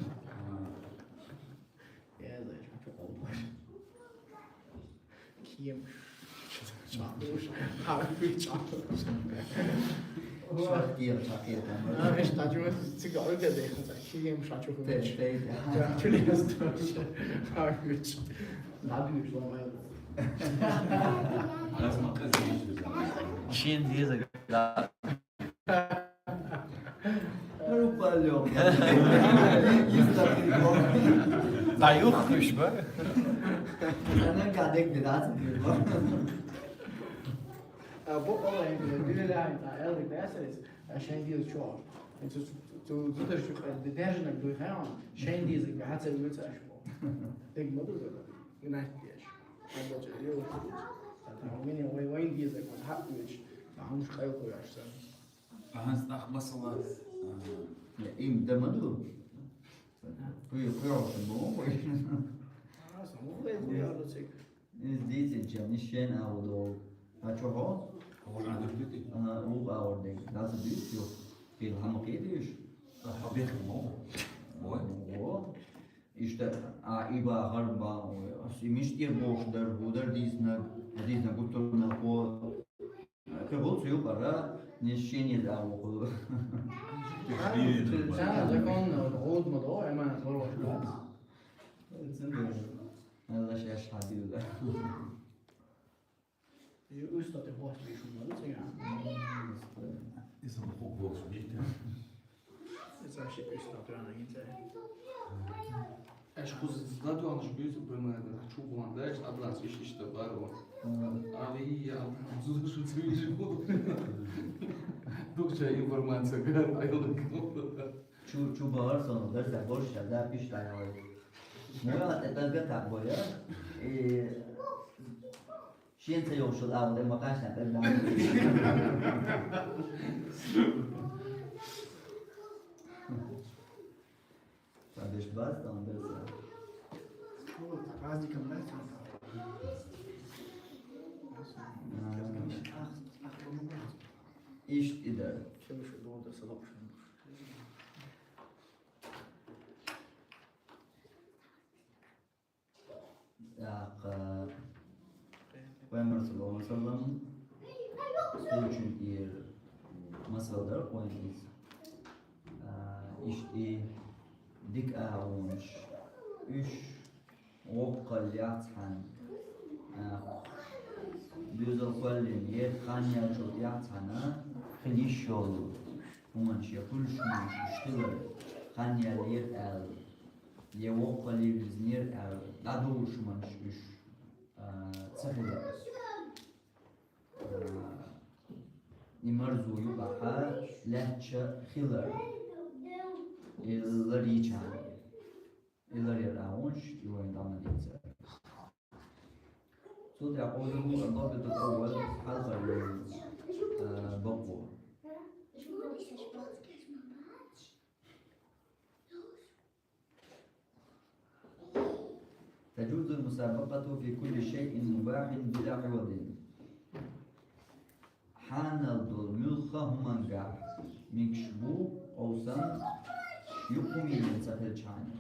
Я, да, хьачу кхийлаш. Кием. Чакуш. Хьарфи чакуш. Шах кийлаш хьакхийлаш. А, эш, та чу, цига ольга де, кием шачу. Те, те, те. Я, чу не знаю. Хьарфи. Надо не шло. Шен деза, да. Рупалёк. Да, юхуш, ба? Она гадек бедат, ба. А, бу олай, билелай, да, элдик десерис, а, шен деза чо. Цу, цу, цу, цу, цу, цу, цу, держинак дуй хана, шен деза, хацар вуьца аш бо. Дег ма ду, да, да. Гнать деш. Хадача, йо, а, у меня вай, вай деза, вот, хак вуьч, а, хумш кайху яш сан. Ага, ах, масала, а, я, им да ма ду. Кхуьй, кхуьй хьошин бу, вай. А, сан, вай, вай, а, ду цик. Иза дийцинчарна, иза шен агӀор долу. Хьан чохь? Ага, вукху агӀор дерг. Даса дуьйцу юха. Хила хьан ма кхетий уьш? Хьан бехк ма бу. Ой. Во. Иштта, а, и бахар бан, ой, ас и миштӀера бохуш дара, хӀун дара дийцинарг, дийцинарг гуттар а нах бо. Кхин хӀума цу юкъара, неш шен еза а ву хӀума. Цхьана закон гӀуд ма до, амма лоруш дац. Цундела Алла шаьш хьадилла. Иза уьстагӀ тӀе хӀоттийша хӀума ду цигахь. Иза ма хӀума бохуш бийта. Иза ши уьстагӀ тӀе ана йинца. Аша кхуза дадонаш буьйцу, примерно, чу боху, дайша, Абрас, иш, иштта баро. Али, я, зузушу цуьйжу. Дукча информация гар, айла. Чу, чу бахар сон, дерза больше, да, пиш, да, я. Ну, это, это, это, это, это, Шен ца йогӀуш йолу агӀор ма кхаьчна, тӀе дан. Сан деш бац, дан дерза. Праздником, да, сан? Иштта и дара. Чемиш дода салокшан. ТӀаккха Пайхамар, саллаллаху алейхи ва саллям, случай тӀера масал дара вайна иза. А, иштта и дика агӀонаш, уьш воккхалла яц хьан, а, доьзал кхоьллина, е хан яьллачул тӀаьхьа цхьана хила йиш йолу хӀуманаш, я хуьлуш хӀуманаш уьш хилар, хан яьллера аьлла. Я воккхалла вирзинера аьлла, дӀадолуш хӀуманаш уьш, а, ца хилар. А, и марзо юкъахь лаьтташ хилар. И лар йича, и лар яр агӀонаш, и вайна дӀа ма дийцара. Цул тӀаьхьа къовлу Абдулла Аввал хьалхара, а, бакъо. تجوز المسابقة في كل شيء مباح بلا عوض. Хьанал долу муьлхха хӀумангахь мегаш бу къовсам юкъ хӀуманца хилчхьана.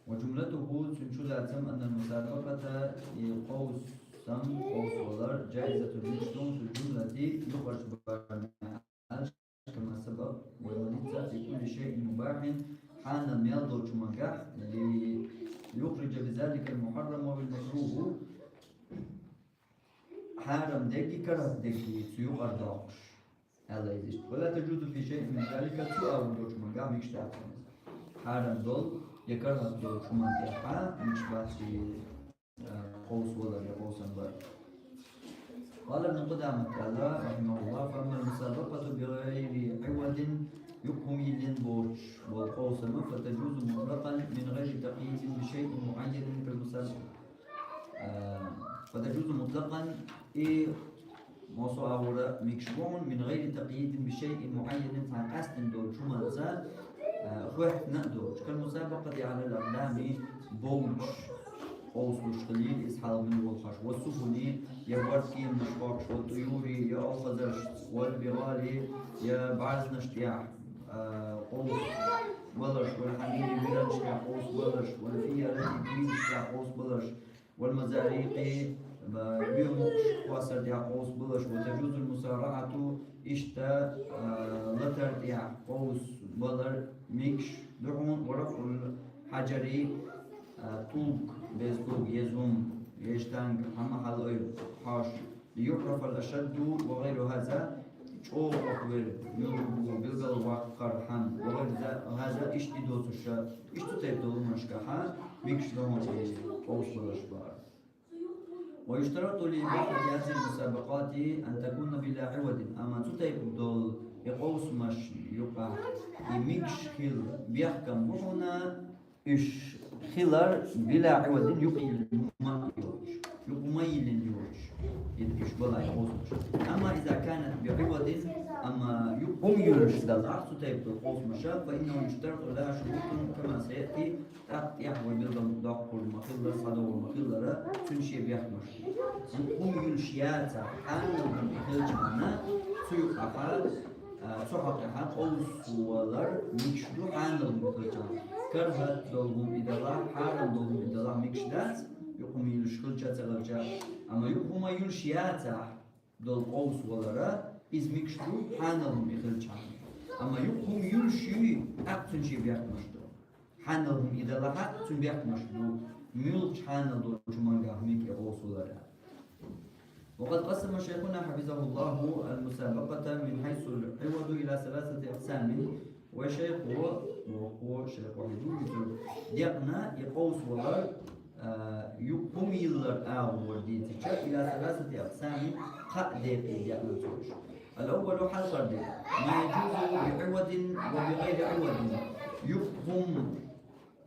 وجملته, цуьнан чулацам, أن المسابقة, и къовсам, къовсавалар, جائزة, мегаш ду, في الجملة, юкъарчу барамехь, كما سبق, вай ма дийццара, في كل شيء مباح, хьанал мел долчу хӀумангахь, ليخرج بذلك المحرم والمكروه, хьарам дерг а, карахӀат дерг а цу юкъара доккхуш, аьлла иза иштта. ولا تجوز في شيء من ذلك, цу агӀор долчу хӀумангахь мегаш дац иза. Хьарам долу я карахӀат долчу хӀуманна тӀехь мегаш бац и, а, къовсавалар я къовсам бар. قال ابن قدامة, аьлла, رحمه الله: فأما المسابقة بغير عوض, Юкъум йиллин боч, бол къовсама, فتجوز مطلقا من غير تقييد بشيء معين كالمسابقة. А, فتجوز مطلقا, и мосо агъура микш бу хьуна, من غير تقييد بشيء معين, цхьан къаьстина долча хӀуманца, а, хӀоьттина а долча. كالمسابقة على الأقدام, бовча къовсалуш хилийла иза хьалха мел волхаш, والسفن, я барт кеманаш хьокхаш, والطيور, я оалхазарш, والبغال, я бӀарзнаш тӀехь, а, къовсабаларш, والحمير, виранаш тӀехь къовсабаларш, والفيلة, куьйгаш тӀехь къовсабаларш, والمزاريق, ба-, боьха мукъаш кхоссар тӀехь къовсабаларш, وتجوز المسارعة, иштта, а, латар тӀехь къовсабалар микш ду хьуна, ورفع الحجر, а, тулг, беза тулг, еза хӀума, еза танга, хӀама хьалаайо хьош, ليعرف الأشد وغير هذا, чӀогӀа хӀокху верг муьлха бу билгалваккхар хӀама, وغير ذا-, هذا, иштта и доцуш, иштта тайпа долу хӀуманашкахь микш ду хьуна и къовсабаларш бахара. ويشترط لإباحة هذه المسابقات أن تكون بلا عوض, амма цу тайпа долу и къовсамаш юкъахь и микш хила бехкам бу хьуна, уьш хилар بلا عوض, юкъа йиллина хӀума йоцуш, юкъа хӀума йиллина йоцуш, и уьш балахь къовсамаш. أما إذا كانت بعوض, амма юкъа хӀума юьллуш далахь цу тайпа долу къовсамаша, فإنه يشترط لها شروط كما سيأتي, тӀаккха тӀехь вай билгалдоккхур ма-хиллара, схьадогӀур ма-хиллара, цуьнан шен бехкамаш ду. Юкъа хӀума юьллуш яцахь, хьанал хӀума хилчахьана, цу юкъахь, а, цу хьокъехь къовсавалар микш ду, хьанал хӀума хилчахьана. КарахӀат долу хӀума и далахь, хьарам долу хӀума и далахь микш дац, юкъа хӀума юьллуш хилча а, ца хилча а. Амма юкъа хӀума юьллуш яцахь долу къовсавалара, иза микш ду, хьанал хӀума и хилчахьана. Амма юкъа хӀума юьллуш юй, тӀаккха цуьнан шен бехкамаш ду. Хьанал хӀума и далахь а, цуьнан бехкамаш ду, муьлххачу хьанал долчу хӀумангахь микш и къовсавалар. وقد قسم شيخنا حفظه الله المسابقة من حيث العوض إلى ثلاثة أقسام. Вай шайхо, вокхо шайхо хьуьйду, иза декъна и къовсавалар, а, юкъа хӀума йиллар агӀор дийцича, إلى ثلاثة أقسام, кхаа декъе декъна цо уьш. الأول, хьалхара декъа, ما يجوز بعوض وبغير عوض. Юкъа хӀума,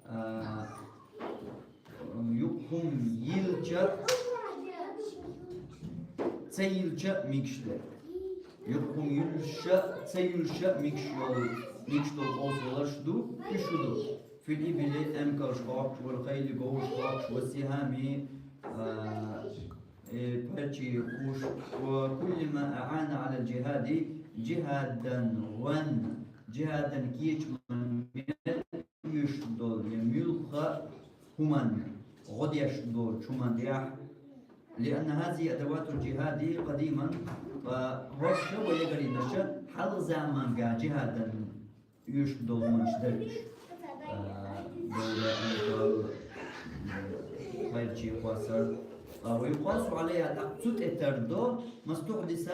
а, юкъа хӀума йиллича, ца йиллича микш дерг. Юкъа хӀума юьллуш а, ца юьллуш а микш йолу, микш долу къовсаваларш ду, уьш хӀун ду? في الإبل, эмкалш хьокхуш, والخيل, говраш хьокхуш, والسهام, а, э, пхьарчий кхуш, وكل ما أعان على الجهاد, джихӀадан гӀоьнна, джихӀадан кечаман мел оьшуш долу я муьлхха хӀуманна, гӀо деш долчу хӀуманна тӀехь. لأن هذه أدوات الجهاد قديما, ткъа хӀорш а, вай ягарийнаша, хьалха заманга джихӀадан оьшуш долу хӀуманаш дара уьш. А, говра, эмкал, пхьарчий кхоссар. А, ويقاس عليها, тӀаккха цу тӀе тардо, ما استحدث,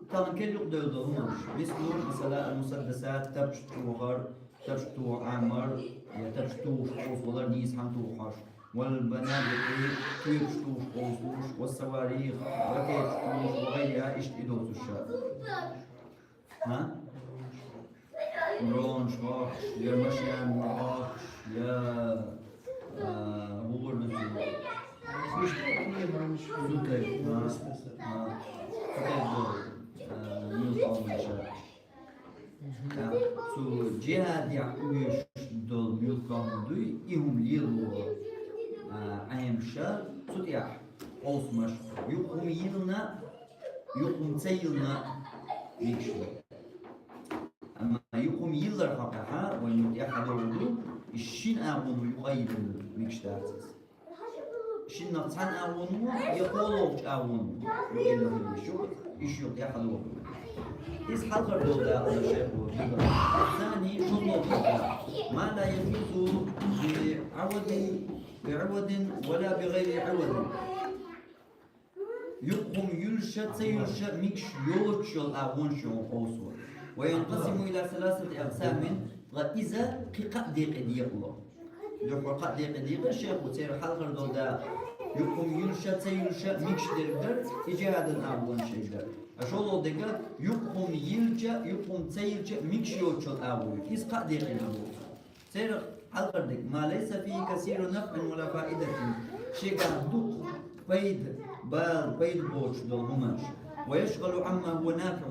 тахана керла юкъадевлла долу хӀуманаш. مثل, масала, المسدسات, тапча тухар, тапча тухар, Ӏамар, я тапча тухуш къовсавалар, нийса хӀума тухуш. والبنادق, тоьпаш тухуш къовсалуш, والصواريخ, ракеташ тухуш, وغيرها, иштта и доцуш. ХӀа? Дронаш хьокхуш, я машенаш хьокхуш, я, а, хӀун гур ду цу? Цу тайпа, а, а, цу тайпа долу, а, муьлхха хӀуманаш. ТӀаккха цу джихӀадехь оьшуш долу муьлхха хӀума дуй, и хӀума лело, а, Ӏемаша, цу тӀехь къовсамаш, юкъа хӀума йиллина, юкъа хӀума ца йиллина микш ду. Амма юкъа хӀума йиллар хьокъехь, вайн юкъа тӀехь хьадогӀур ду, и шина агӀон юкъа йиллина микш дац иза. Шиннах цхьана агӀон ву, я кхоалгӀачу агӀон ву, юкъа йиллина хилла йиш ю, и ши юкъа тӀехь хьадогӀур ду. Иза хьалхара долу дакъа ду шайхо дигара. ثاني, шолгӀа дакъа. ما لا يجوز بعوض, بعوض ولا بغير عوض. Юкъа хӀума юьллуш а, ца юьллуш а микш йоцуш йолу агӀонаш ю хӀокху къовсо. وينقسم إلى ثلاثة أقسام, ткъа иза кхин кхаа декъе декъало. Дуьххьара кхаа декъе декъара шайхо, церан хьалхара долу дакъа юкъа хӀума юьллуш а, ца юьллуш а микш дерг дара, и джихӀадан агӀонаш дерг дара. ШоллагӀа дег юкъ хӀума йилча, юкъ хӀума ца йилча мегаш йоцчул агӀо ю. Иза кхаъ декъина бу. Церах хьалхара дег: ما ليس فيه كثير نفع ولا فائدة. Шегахь дукха пайда, бала, пайда боцуш долу хӀуманаш. ويشغل عما هو نافع.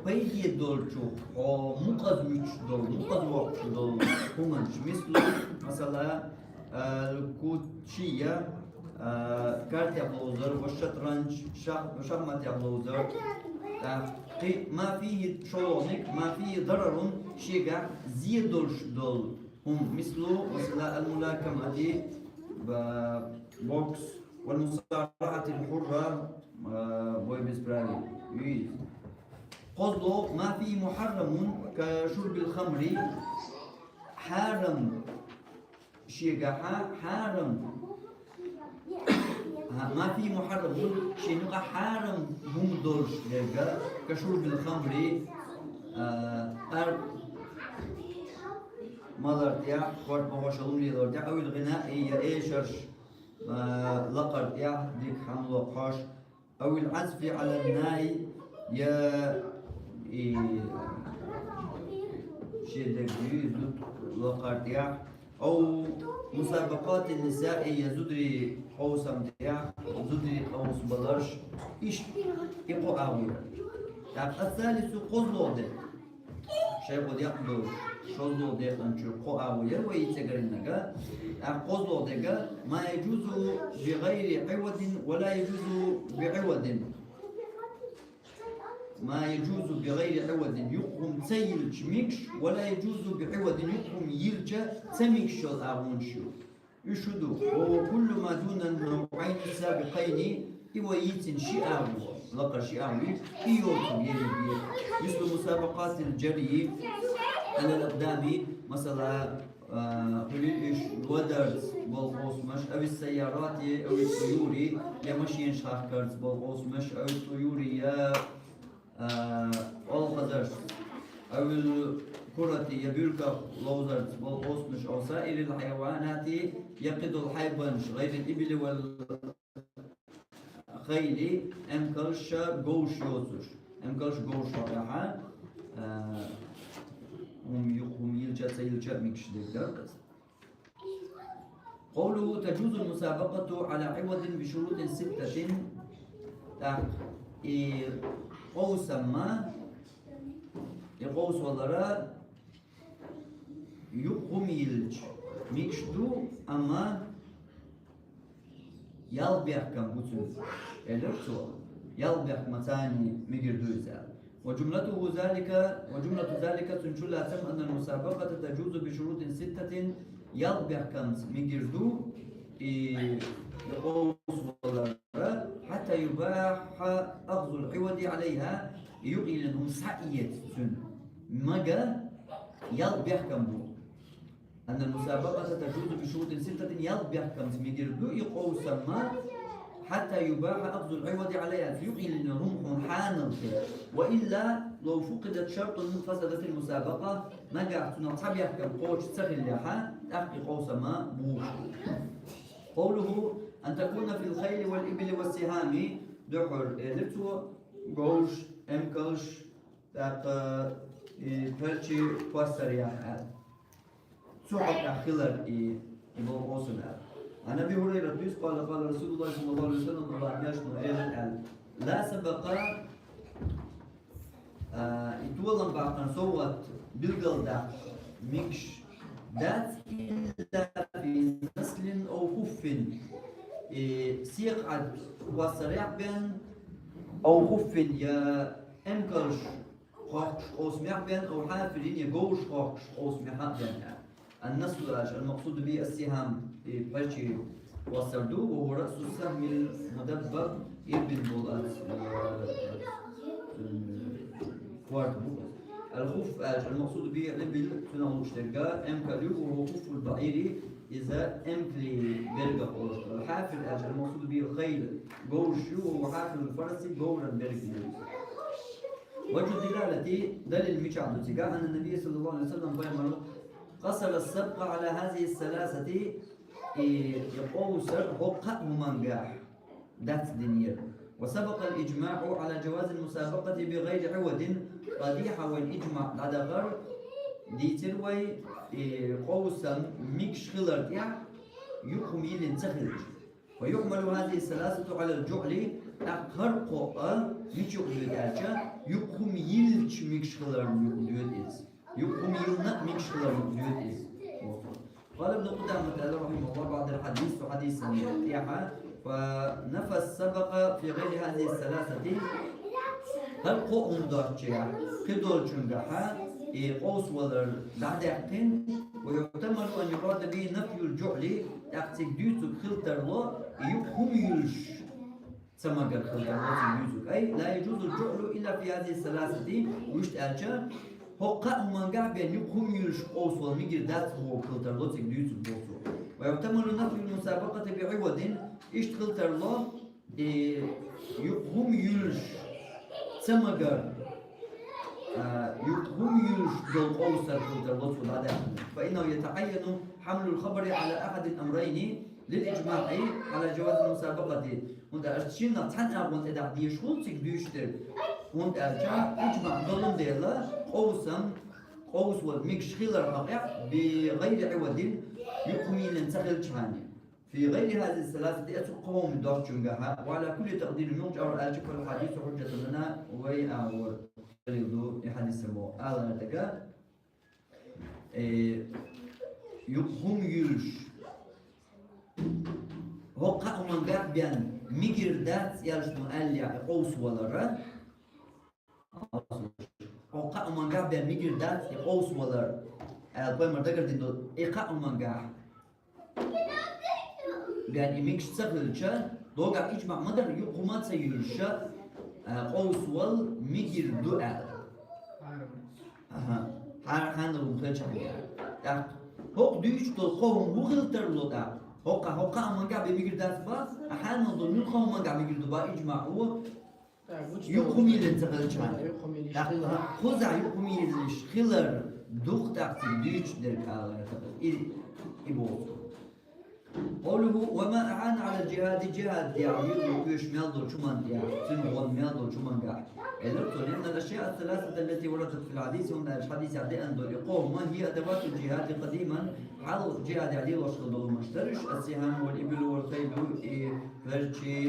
Пайде долчух хьо мукъаза вуьтуш долу, мукъаза воккхуш долу хӀуманаш. Мисал, масала, а, кучия, а, картех ловзар, ва шатранж, шах-, шахматех ловзар. ТӀаккха кхин ما فيه, шолгӀаниг, ما فيه ضرر, шегахь зе долуш долу хӀума. Мисал, масала, الملاكمة, ба-, бокс, والمصارعة الحرة, а, бой без правил. Иза. КхозлагӀа: ما فيه محرم كشرب الخمر. Хьарам, шегахьа хьарам. А, ما فيه محرم, шен юкъа хьарам хӀума долуш дерг, كشرب الخمر, а, къар малар тӀехь, корта бохуш хӀума лелор тӀехь, أو الغناء, я эшарш, а, лакхара тӀехь, дика хӀума локхуш, أو العزف على الناي, я, и, шен дерг ю, зуда лакхара тӀехь, أو مسابقات النساء, я зударий къовсам тӀехь, зударий къовсабаларш, иштта и кхо агӀо яра. ТӀаккха الثالث, кхозлагӀа дег. Шайх декъна долуш, шолгӀа декъначуьра кхо агӀо яра вай цӀе гаринарг. ТӀаккха кхозлагӀа дег: ما يجوز بغير عوض ولا يجوز بعوض. ما يجوز بغير عوض, юкъ хӀума ца йилча мегаш, ولا يجوز بعوض, юкъ хӀума йилча ца мегаш йолу агӀонаш ю. Уьш хӀун ду? وهو كل ما دون النوعين السابقين, и вай йийцина ши агӀо, лакхара ши агӀо ю, и йоцург ерриг ю. مثل مسابقات الجري على الأقدام, масала, а, хуьлийла уьш вадарца болу къовсамаш, أو السيارات أو الطيور, я машенаш хахкарца болу къовсамаш, أو الطيور, я а, олхазарш, أو الكرة, я буьрках ловзарца болу къовсамаш, أو سائر الحيوانات, я кхидолу хьайбанаш, غير الإبل والخيل, эмкалш а, говш йоцуш, эмкалш а, говш а хьокъехь, а, хӀума юкъ хӀума йилча а, ца йилча а мегаш дерг дара. قوله: تجوز المسابقة على عوض بشروط ستة. ТӀаккха и къовсам ма, и къовсавалара юкъ хӀума йилча мегаш ду, амма ялх бехкам бу цуьнан, элира цо. Ялх бехкамца мегар ду иза. وجملته ذلك، وجملة ذلك, цуьнан чулацам, أن المسابقة تجوز بشروط ستة, ялх бехкамца мегар ду, и, и къовсавалара, حتى يباح أخذ العوض عليها, юкъ йиллина хӀума схьаэца цуьнан. Мага ялх бехкам бу. أن المسابقة تجوز بشروط ستة, ялх бехкамца мегар ду и къовсам ма, حتى يباح أخذ العوض عليها, цу юкъ йиллина хӀума хьуна хьанал хир. وإلا لو فقدت شرط فسدت المسابقة, нагахь цунах цхьа бехкам кхочуш ца хиллехь, тӀаккха и къовсам ма бухуш бу. قوله: أن تكون في الخيل والإبل والسهام, дуьххьара элира цо, говш, эмкалш, тӀаккха и пхьарчий, кхоссарехь аьлла. Цу хьокъехь хилар и, и болу къовсам аьлла. عن أبي هريرة дуьйцу, قال: قال رسول الله صلى الله عليه وسلم, Аллахьан Элчано элира аьлла: لا سبق, а, и толам баккхарна совгӀат билгалдаккха мегаш дац, إلا في نسل أو خف, и секхаӀад кхоссарехь бен, أو خف, я эмкалш хохкуш къовсамехь бен, أو حافر, я говш хохкуш къовсамехь а бен аьлла. النسل аьлча, المقصود به السهام, и пхьарчий кхоссар ду, وهو رأس السهم المدبب, ирбина болу аьлча, э, корта бу. الخف аьлча, المقصود به الإبل, цунах лууш дерг эмкал ю, وهو خف البعير, иза эмкалийн бергах олуш ду. الحافر аьлча, المقصود به الخيل, говш ю, وهو حافر الفرس, говран берг ю. وجه الدلالة, далил мичахь ду цигахь, أن النبي صلى الله عليه وسلم, пайхамара, قصر السبق على هذه الثلاثة, и, и къовсар хӀокху кхаа хӀумангахь дац динера. وسبق الإجماع على جواز المسابقة بغير عوض. Къадихьа вайн иджмаъ дӀадахар дийцира вай, э, къовсам мегаш хилар тӀехь, юкъ хӀума йиллина ца хилча. ويحمل هذه الثلاثة على الجعل, тӀаккха хӀара кхоъ мича юкъ доьду аьлча, юкъ хӀума йиллича мегаш хиларна юкъ доьду иза. Юкъ хӀума йиллина а мегаш хиларна юкъ доьду иза. قال ابن قدامة رحمه الله بعد الحديث, цу хьадисан тӀехьа, فنفى السبق في غير هذه الثلاثة. ХӀара кхоъ хӀума доцучехь, кхидолчунгахьа, и къовсавалар дӀадаьккхина, ويحتمل أن يراد به نفي الجعل, тӀаккха цига дуьйцург хила тарло, и юкъ хӀума йиллаш ца магар хила тарло цига дуьйцург. أي لا يجوز الجعل إلا في هذه الثلاثة, вуьшта аьлча, хӀокху кхаа хӀумангахь бен юкъ хӀума йиллаш къовсавала мегар дац бохург хила тарло цига дуьйцург боху цо. ويحتمل نفي المسابقة بعوض, иштта хила тарло, и юкъ хӀума йиллаш ца магар, а, юкъ хӀума йиллаш долу къовсар хила тарло цо дӀадаьккхина. فإنه يتعين حمل الخبر على أحد الأمرين للإجماع على جواز المسابقة. ХӀунда аьлча шиннах цхьана агӀонна тӀедахьа дезаш хуьлу цига дуьйцуш дерг. ХӀунда аьлча иджмаъ долун дела, къовсам, къовсавала мегаш хилар хьокъехь, بغير عوض, юкъ хӀума йиллина ца хилчхьана. في غير هذه الثلاثة, оцу кхоъ хӀума доцучунгахьа, وعلى كل تقدير, муьлххачу агӀор аьлча, فالحديث حجة لنا, вай агӀор далил ду и хьадис боху. Алар дага, э, юкъ хӀума йиллаш, хӀокху кхаа хӀумангахь бен мегар дац аьлла ма аьллехь, и къовсавалар. Хьо кхаа хӀумангахь бен мегар дац и къовсавалар, аьлла пайхамар дагардина долу, и кхаа хӀумангахь бен и мегаш ца хилча, догахь иджмаъ ма дара, юкъ хӀума а ца йиллаш, а, къовсавала мегар ду аьлла. Аха, хьара-, хьанал хӀума хилчхьана аьлла. ТӀаккха хӀокху дуьйцуш долу кхо хӀума хӀун хила тарло тӀаккха? ХӀокху, хӀокху кхаа хӀумангахь бен мегар дац бах, а хьанал долу муьлхха хӀумангахь мегар ду бах иджмаъ ву? Юкъ хӀума йиллина ца хилчхьана. Юкъ хӀума йиллина. ТӀаккха кхузахь юкъ хӀума йиллина хилар ду-кх тӀаккха цига дуьйцуш дерг аьлла, и, и боху. قوله: وما أعان على الجهاد, джихӀад дехьа вуьйр ву оьшуш мел долчу хӀуманна тӀехь, цуьнан гӀо мел долчу хӀумангахь. Элира цо: لأن الأشياء الثلاثة التي وردت في الحديث, хӀунда аьлча хьадисехь деана долу и кхо хӀума, هي أدوات الجهاد قديما, хьалха джихӀад дехьа лелош хилла долу хӀуманаш дара уьш: السهام والإبل والخيل, и верчий,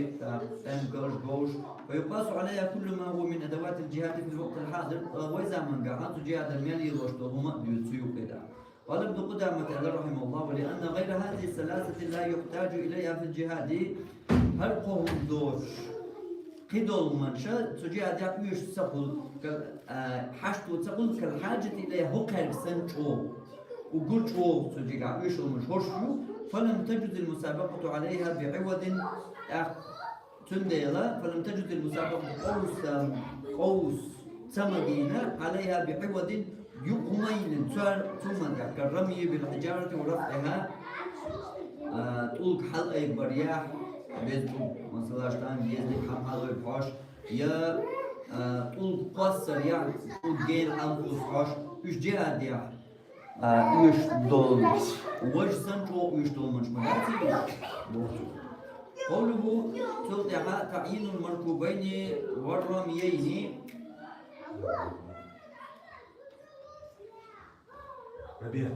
тӀемкалш, говш. فيقاس عليها كل ما هو من أدوات الجهاد في الوقت الحاضر. Вай замангахь цу джихӀадана мел лелош долу хӀума а дуьйцу цу юкъе тӀехь. قال ابن قدامة رحمه الله: ولأن غير هذه الثلاثة لا يحتاج إليها في الجهاد. ХӀара кхо хӀума доцуш, кхидолу хӀуманаш цу джихӀадехь оьшуш ца хуьлу, кал-, а, хьашто ца хуьлу, كالحاجة إليها, хӀокхаьрга санна чӀогӀа. Уггар чӀогӀа цу джихӀадехь оьшуш хӀуманаш хӀорш ю, فلم تجز المسابقة عليها بعوض, тӀаккха цундела, فلم تجز المسابقة, къовсам, къовса ца магийна, عليها بعوض, юкъ хӀума йиллина, цу, цу хӀуманна тӀехь, كالرمي بالحجارة ورفعها, а, тӀулг хьалаайбарехь, беза тӀулг, масала, штанга, езаниг хьалаайба хьош, я, а, тӀулг кхоссарехь, тӀулг гена хьалакхосса хьош, уьш джихӀадехь, а, оьшуш долу, важа санна чӀогӀа оьшуш долу хӀуманаш ма дац уьш, боху цо. قوله, цул тӀаьхьа: تعيين المركوبين والرميين. ربيع.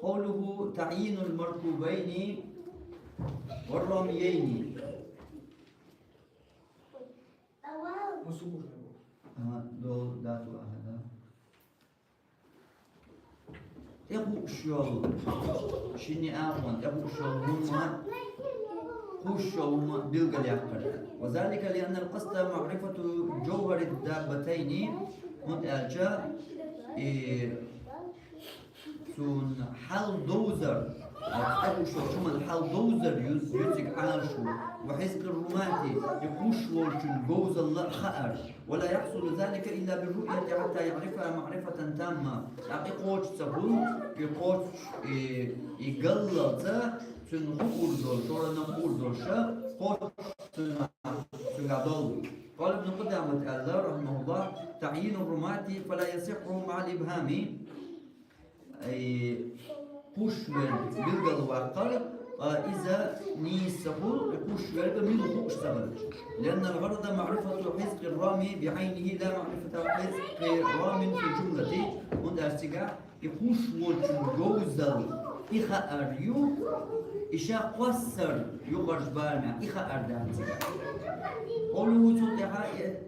قوله تعيين المركوبين والرميين. Ага, до дату, ага, да. ТӀекхуъуш йолу, шинне агӀон тӀекхуъуш йолу хӀума, кхуьуш йолу хӀума билгалъяккхар. وذلك لأن القصد معرفة جوهر الدابتين, хӀунда аьлча, и цунна хьал довзар, ТӀехуш йолчу хӀуманна хьал довзар ю, ю цига Ӏалашо, وحذق الرماة, и кхуш волчун говзалла а хаар. ولا يحصل ذلك إلا بالرؤية حتى يعرفها معرفة تامة. ТӀаккха и кхочуш ца хуьлу, и кхочуш, и, и галлалца цуьнан хуур долуш, шорана хуур долуш, кхочуш цуьнан, цуьнгахь долу. قال ابن قدامة, аьлла, رحمه الله: تعيين الرماة فلا يصح مع الإبهام. И кхуш верг билгал ваккхар, ткъа иза нийса хуьлу, и кхуш верг мила хууш ца хилча. لأن الغرض معرفة حذق الرامي بعينه لا معرفة حذق رام في الجملة. ХӀунда аьлча цигахь и кхуш волчун говзалла и хаар ю, и ша кхоссар юкъарчу барамехь и хаар дац цигахь. قوله, цул тӀаьхьа: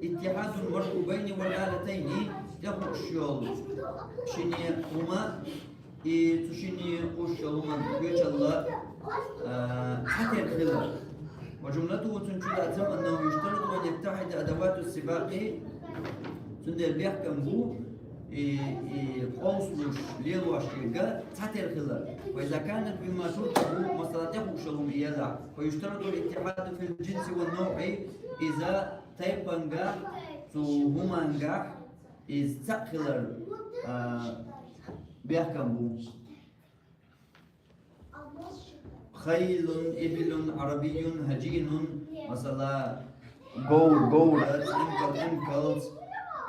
اتحاد المركوبين والآلتين, тӀехуш йолу шина хӀума, и цу шина кхуш йолу хӀуманна кхечалла, а, цхьатерра хилар. وجملته, цуьнан чулацам: أنه يشترط أن يتحد أدوات السباق, цундела бехкам бу, и, и къовсалуш лелош ерг цхьатерра хилар. وإذا كانت مما تركب, масала, тӀехуш йолу хӀума елахь, فيشترط الاتحاد في الجنس والنوع, иза тайпангахь, цу хӀумангахь иза цхьаъ хилар, а, бехкам бу. خيل إبل عربي هجين, масала, говр, говраца, эмкал, эмкалца,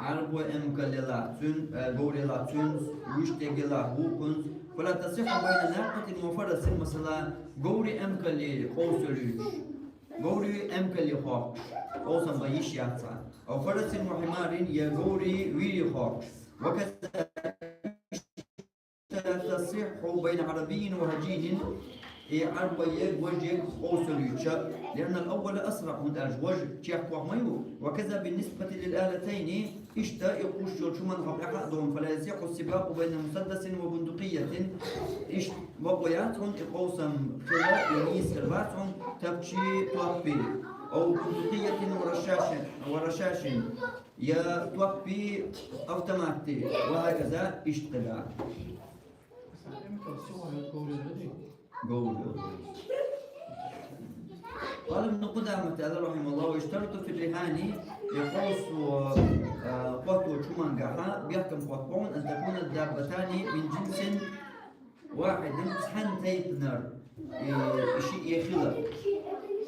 Ӏаьрбойн эмкал елахь цуьнца, э, говр елахь цуьнца, вуьшта ерг елахь вукхунца. فلا تصح بين ناقة وفرس, масала, говрий эмкаллий къовсалуьйтуш, говрий эмкаллий хоккхуш, къовсам бан йиш яц цхьа. أو فرس وحمار, я говрий вийрий хоккхуш. وكذا تصح بين عربي وهجين, и Ӏаьрбойн ерг, важа ерг къовсалуьйтуш, لأن الأول أسرع, хӀунда аьлча важа чехка ма ю. وكذا بالنسبة للآلتين, иштта и кхуш йолчу хӀуманна хьокъехь а догӀу, فلا يصح السباق بين مسدس وبندقية, иштта бакъо яц хьуна и къовсам хила, и нийса хир вац хьуна тапчий, топпий, أو بندقية ورشاش, ورشاش, я топпий, автоматий, وهكذا, иштта хила. Говр. قال ابن قدامة, аьлла, رحمه الله: ويشترط في الرهان, и къовсо, а, хӀотточу хӀумангахь бехкам хӀотто боху, أن تكون الدابتان من جنس واحد, цхьана тайпанара, э, и шиъ хилар.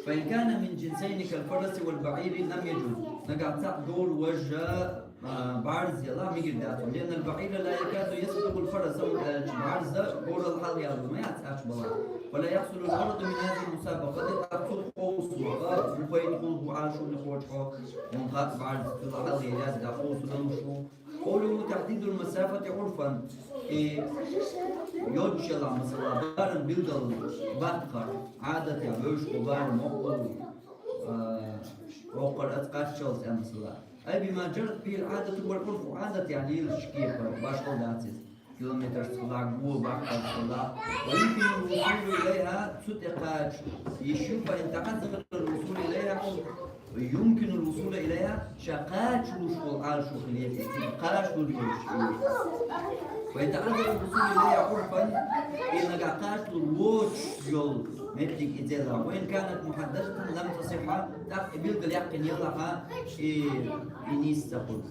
فإن كان من جنسين كالفرس والبعير لم يجز. Нагахь цхьаъ говр, важа, а, бӀарз елахь, мегар дац, لأن البعير لا يكاد يسبق الفرس, хӀунда аьлча бӀарз говрал хьалха яло ма яц ачу балахь. ولا يحصل الغرض من هذه المسابقة, тӀаккха цу къовсамах бу пайда хуьлу, бу Ӏалашо хуьлу кхочухьо, хӀунда хаьа бӀарз цул хьалха яц, дӀа къовсалуш ву. قوله تحديد المسافة عرفا, и йодуш елахь, масала, барам билггал баккхар, Ӏадатехь вевзаш ву барам, мокъал, а, воккхар аса кхаччалц, а, масала. أي بما جرت به العادة والعرف, Ӏадатехь лелаш кепара, башхалла дац иза. Километрашца хилахь, го баккхарца хилахь. ويمكن الوصول إليها, цу тӀе кхача йиш ю, فإن تعذر الوصول إليها, يمكن الوصول إليها, ша кхачалуш волу Ӏалашо хилийта, цига кхачалур йолуш. وإن تعذر الوصول إليها عرفا, и нагахь кхачалур воцуш йолу меттиг иза елахь, وإن كانت محددة لم تصح, тӀаккха и билггал яьккхина елахь, и, и нийса ца хуьлу.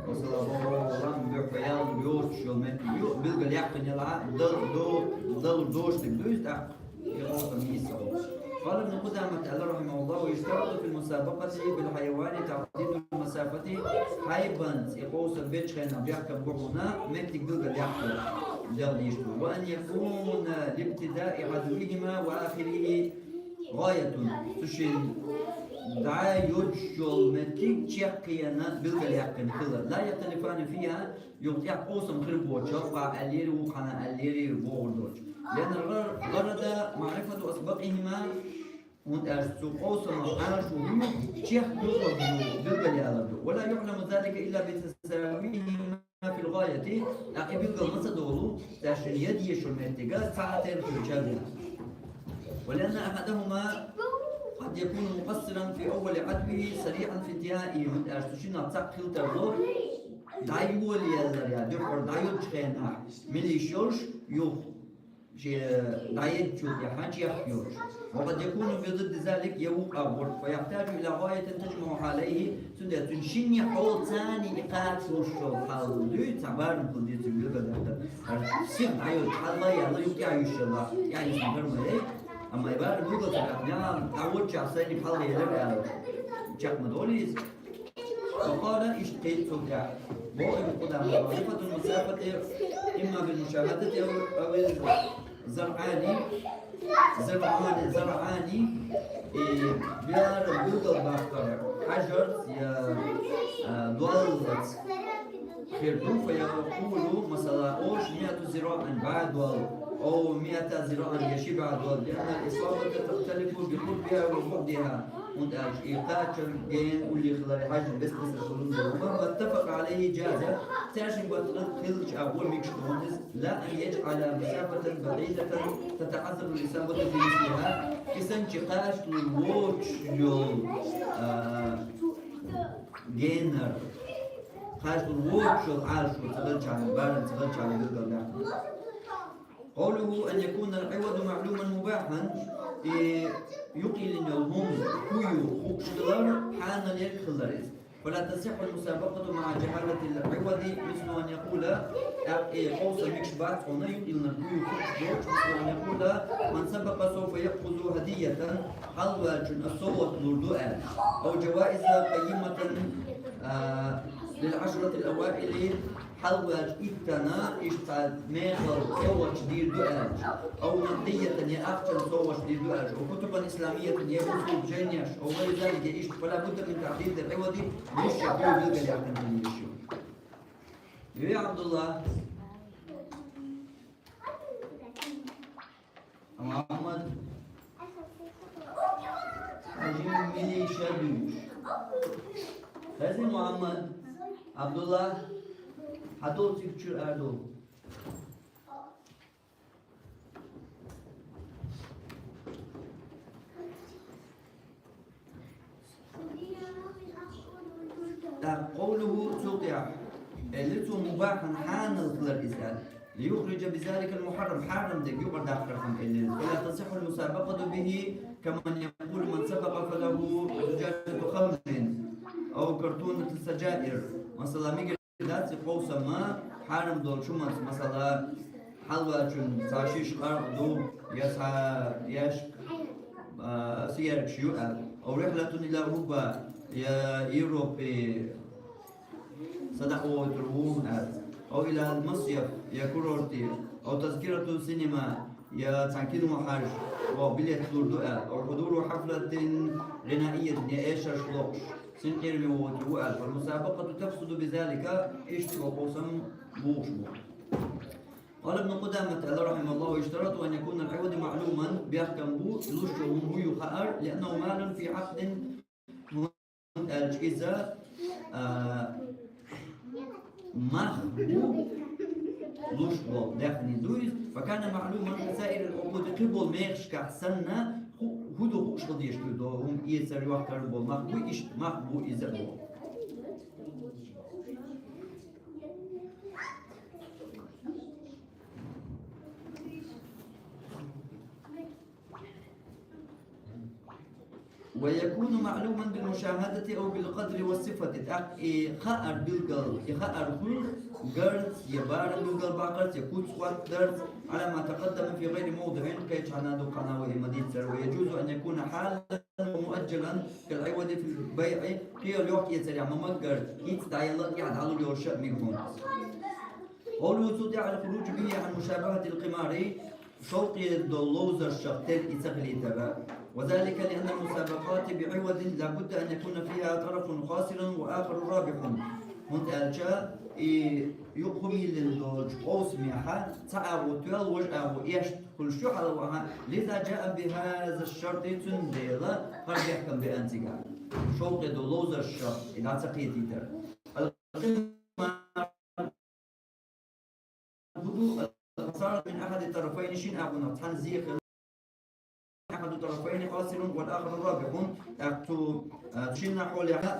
Масала, боху, лам буьхьа ял йоцуш йолу меттиг ю, билггал яьккхина елахь, дал-, до-, далур доцуш дерг ду иза тӀаккха. И къовсам нийса ца хуьлу. قال ابن قدامة, аьлла, رحمه الله: ويشترط في المسابقة بالحيوان تحديد المسافة, хьайбанца и къовсам бечу хенахь бехкам бу хьуна меттиг билггал яккхар, делла дийш ду. وأن يكون لابتداء عدوهما وآخره غاية. Цу шин дӀа йодуш йолу меттиг чекхъена билггал яьккхина хилар. لا يختلفان فيها, юха тӀехь къовсам хир боцуш, кхана аьллера, вукхана аьллера, бохур доцуш. لأن الغرض معرفة أسبقهما, хӀунда аьлча цу къовсамах Ӏалашо ву чекх билггал ду, билггал ялар ду. ولا يعلم ذلك إلا بتساويهما في الغاية, тӀаккха и билггал ма ца долу, цаьршинна я дезаш йолу меттиг цхьаъ терра хилча а. ولأن أحدهما قد يكون مقصرا في أول عدوه سريعا في انتهائه, хӀунда аьлча цу шиннах цхьаъ хила тарло, дӀайолаяллар, я дуьххьара дӀайодучу хенахь мила йиш йолуш, юха Шен дӀаеддачул тӀехьа чехка йолуш. وقد يكون بضد ذلك, я вукху агӀор, فيحتاج إلى غاية تجمع حاليه, цундела цуьнан шинне хьолаца и кхачалуш йолу хьал дуй, цхьа барам хила деза цуьнан билгалдаьккхина. ХӀара сиха дӀайолчу хьалха яла юкъа тӀехь йиш йолу, тӀехь йисина хир ма яй. Амма и барам билгал ца баьккхина, дӀаволчохь сайна хьалха елира аьлла, чекх ма долу иза. وقال, иштта кхин цул тӀаьхьа. Боху Ибн Къудама: وظيفة المسابقة إما بالمشاهدة أو، أو الزرعان, زرعان, زرعان, и барам билгалбаккхар хьажарца я, а, долларца хир ду, فيقول, масала, олуш: مائة ذراع, бӀе долла, أو مائة ذراع, я ши бӀе долла, لأن الإصابة تختلف بقربها وبعدها. ХӀунда аьлча и кхачар, гена уллехь хиларе хьаьжна бес-бесара хуьлу. ومهما اتفق عليه جاز, цаьршиннан баттахь хилча а, вон мегаш ду хьуна иза, لا أن يجعل مسافة بعيدة تتعذر الإصابة بمثلها, и санна кхачалур воцуш йолу, а, генара, кхачалур воцуш йолу Ӏалашо ца хилча а, барам ца хилча а билгалдаьккхина. قوله أن يكون العوض معلوما مباحا, и юкъайиллина йолу хӀума хӀун ю хууш хилар хьанал ерг хилар иза. فلا تصح المسابقة مع جهالة العوض، مثل أن يقول, тӀаккха и къовсам мегаш бац хьуна, юкъайиллинарг хӀун ю хууш доцуш, مثل أن يقول: من سبق سوف يأخذ هدية, хьалаваьллачунна аса совгӀат лур ду аьлла. أو جوائز قيمة, а, للعشرة الأوائل, хьалаваьллачу иттанна иштта цхьа мехала совгӀаташ дийр ду аьлча, أو نقدية, я ахчанан совгӀаташ дийр ду аьлча, أو كتبا إسلامية, я бусулба жайнаш, أو غير ذلك, я иштта, فلا بد من تحديد العوض, луш йолу хӀума билгалъяьккхина хила йиш ю. Ве Абдулла. Мухьаммад. Хьажи милиша дуьйцуш. Хезий, Мухьаммад? Абдулла? Хьадолу цига чуьра арадолу. ТӀаккха قوله, цул тӀаьхьа, элира цо: مباحا, хьанал хилар иза аьлла. ليخرج بذلك المحرم, хьарам дерг юкъара даккхархьама элира. فلا تصح المسابقة به كمن يقول: من سبق فله زجاجة خمر أو كرتونة سجائر. Масала, мегар дац и къовсам хьарам долчу хӀуманца, масала, хьалаваьллачунна цхьа шиша къаркъа ду, я цхьа яьшка, а, сигаркаш ю аьлла. أو رحلة إلى أوروبا, я Европе садакъа вохуьйтур ву аьлла. أو إلى المصيف, я курорте, أو تذكرة سينما, я цхьана кино хьажа, ваха билет лур ду аьлла. أو حضور حفلة غنائية, я эшарш локхуш, синкъераме вохуьйтур ву аьлла. فالمسابقة تفسد بذلك, иштта йолу къовсам бухуш бу. قال ابن قدامة رحمه الله: يشترط أن يكون العوض معلوما, бехкам бу, луш йолу хӀума хӀун ю хаар, لأنه مال في عقد, хӀунда аьлча иза, а, мах бу, луш болу даьхни ду иза, فكان معلوما كسائر العقود, кхин болу мехашкахь санна, хӀу-, хӀун ду хууш хила дезаш ду, хӀума эцар, йохкар болу мах бу, иштта мах бу иза боху. ويكون معلوما بالمشاهدة أو بالقدر والصفة. ТӀаккха и хаар билгал, и хаар хуьлу гарца, я барам билгал баккхарца, я куц хӀоттарца, على ما تقدم في غير موضع, кхечу хьанна дукха хьанна вай ма дийццара. ويجوز أن يكون حالا ومؤجلا كالعوض في البيع, кхин йолу йохк-эцарехь ма-маггара, хӀинца дӀаелла, тӀаьхьа дӀалур йолуш а мега хӀума. قوله, цул тӀаьхьа: الخروج به عن مشابهة القمار, шовкъе долу ловзаршах тера и ца хилийтара. وذلك لأن المسابقات بعوض لا بد أن يكون فيها طرف خاسر وآخر رابح. ХӀунда аьлча и юкъахула йиллина долчу къовсамехь цхьа агӀо тоьлла, важа агӀо эшна хуьлуш ю хьалавахьа. لذا جاء بهذا الشرط, цундела хӀара бехкам беана цигахь. Шовкъе долу ловзаршах и дӀа ца кхетийтара. القمار هو الخسارة من أحد الطرفين, шина агӀонах цхьанна зе хилар, أحد الطرفين خاسر والآخر رابح, тӀаккха цу, а, шинна хьолехь,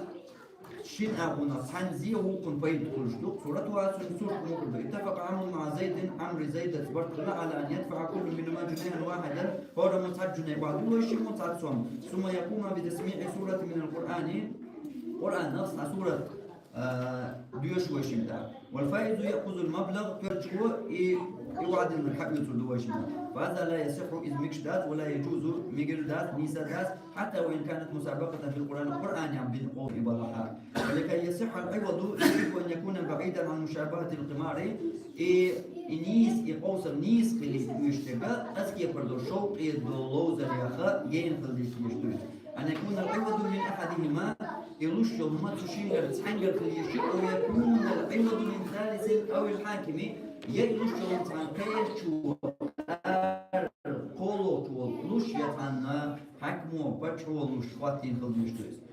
Шин агӀонах цхьанне вукхунна пайда хуьлуш ду. Сурат васун сурт мукъа ду. اتفق عمرو مع زيد, Ӏамри Зайдаца барт хилла, على أن يدفع كل منهما جنيها واحدا, хӀораммо цхьа джуней охьадуллой шиммо цхьа сом. ثم يقوما بتسميع سورة من القرآن, Къуръанах цхьа сурат, а, доьшуш вай шимма тӀа. والفائز يأخذ المبلغ, тоьллачо и, и охьадиллинарг хьаоьцур ду вай шимма. فهذا لا يصح, из мегаш дац, ولا يجوز, мегар дац, нийса дац, حتى وإن كانت مسابقة في القرآن, Къуръан ян бина къовсам и балахьа. ولكي يصح العوض يجب أن يكون بعيدا عن مشابهة القمار. И, и нийса, и къовсам нийса хилийта уьш дерг, аз кепар долу шовкъе долу ловзарехь гена хила дезаш ду. أن يكون العوض من أحدهما, и луш йолу хӀума цу шиннара цхьаьнгара хила йиш ю, أو يكون العوض من ثالث أو الحاكم, я и луш йолу цхьана кхечо, кхоалгӀачо луш, я цхьана хьаькамо, паччахьо луш хӀоттийна хила дезаш ду иза.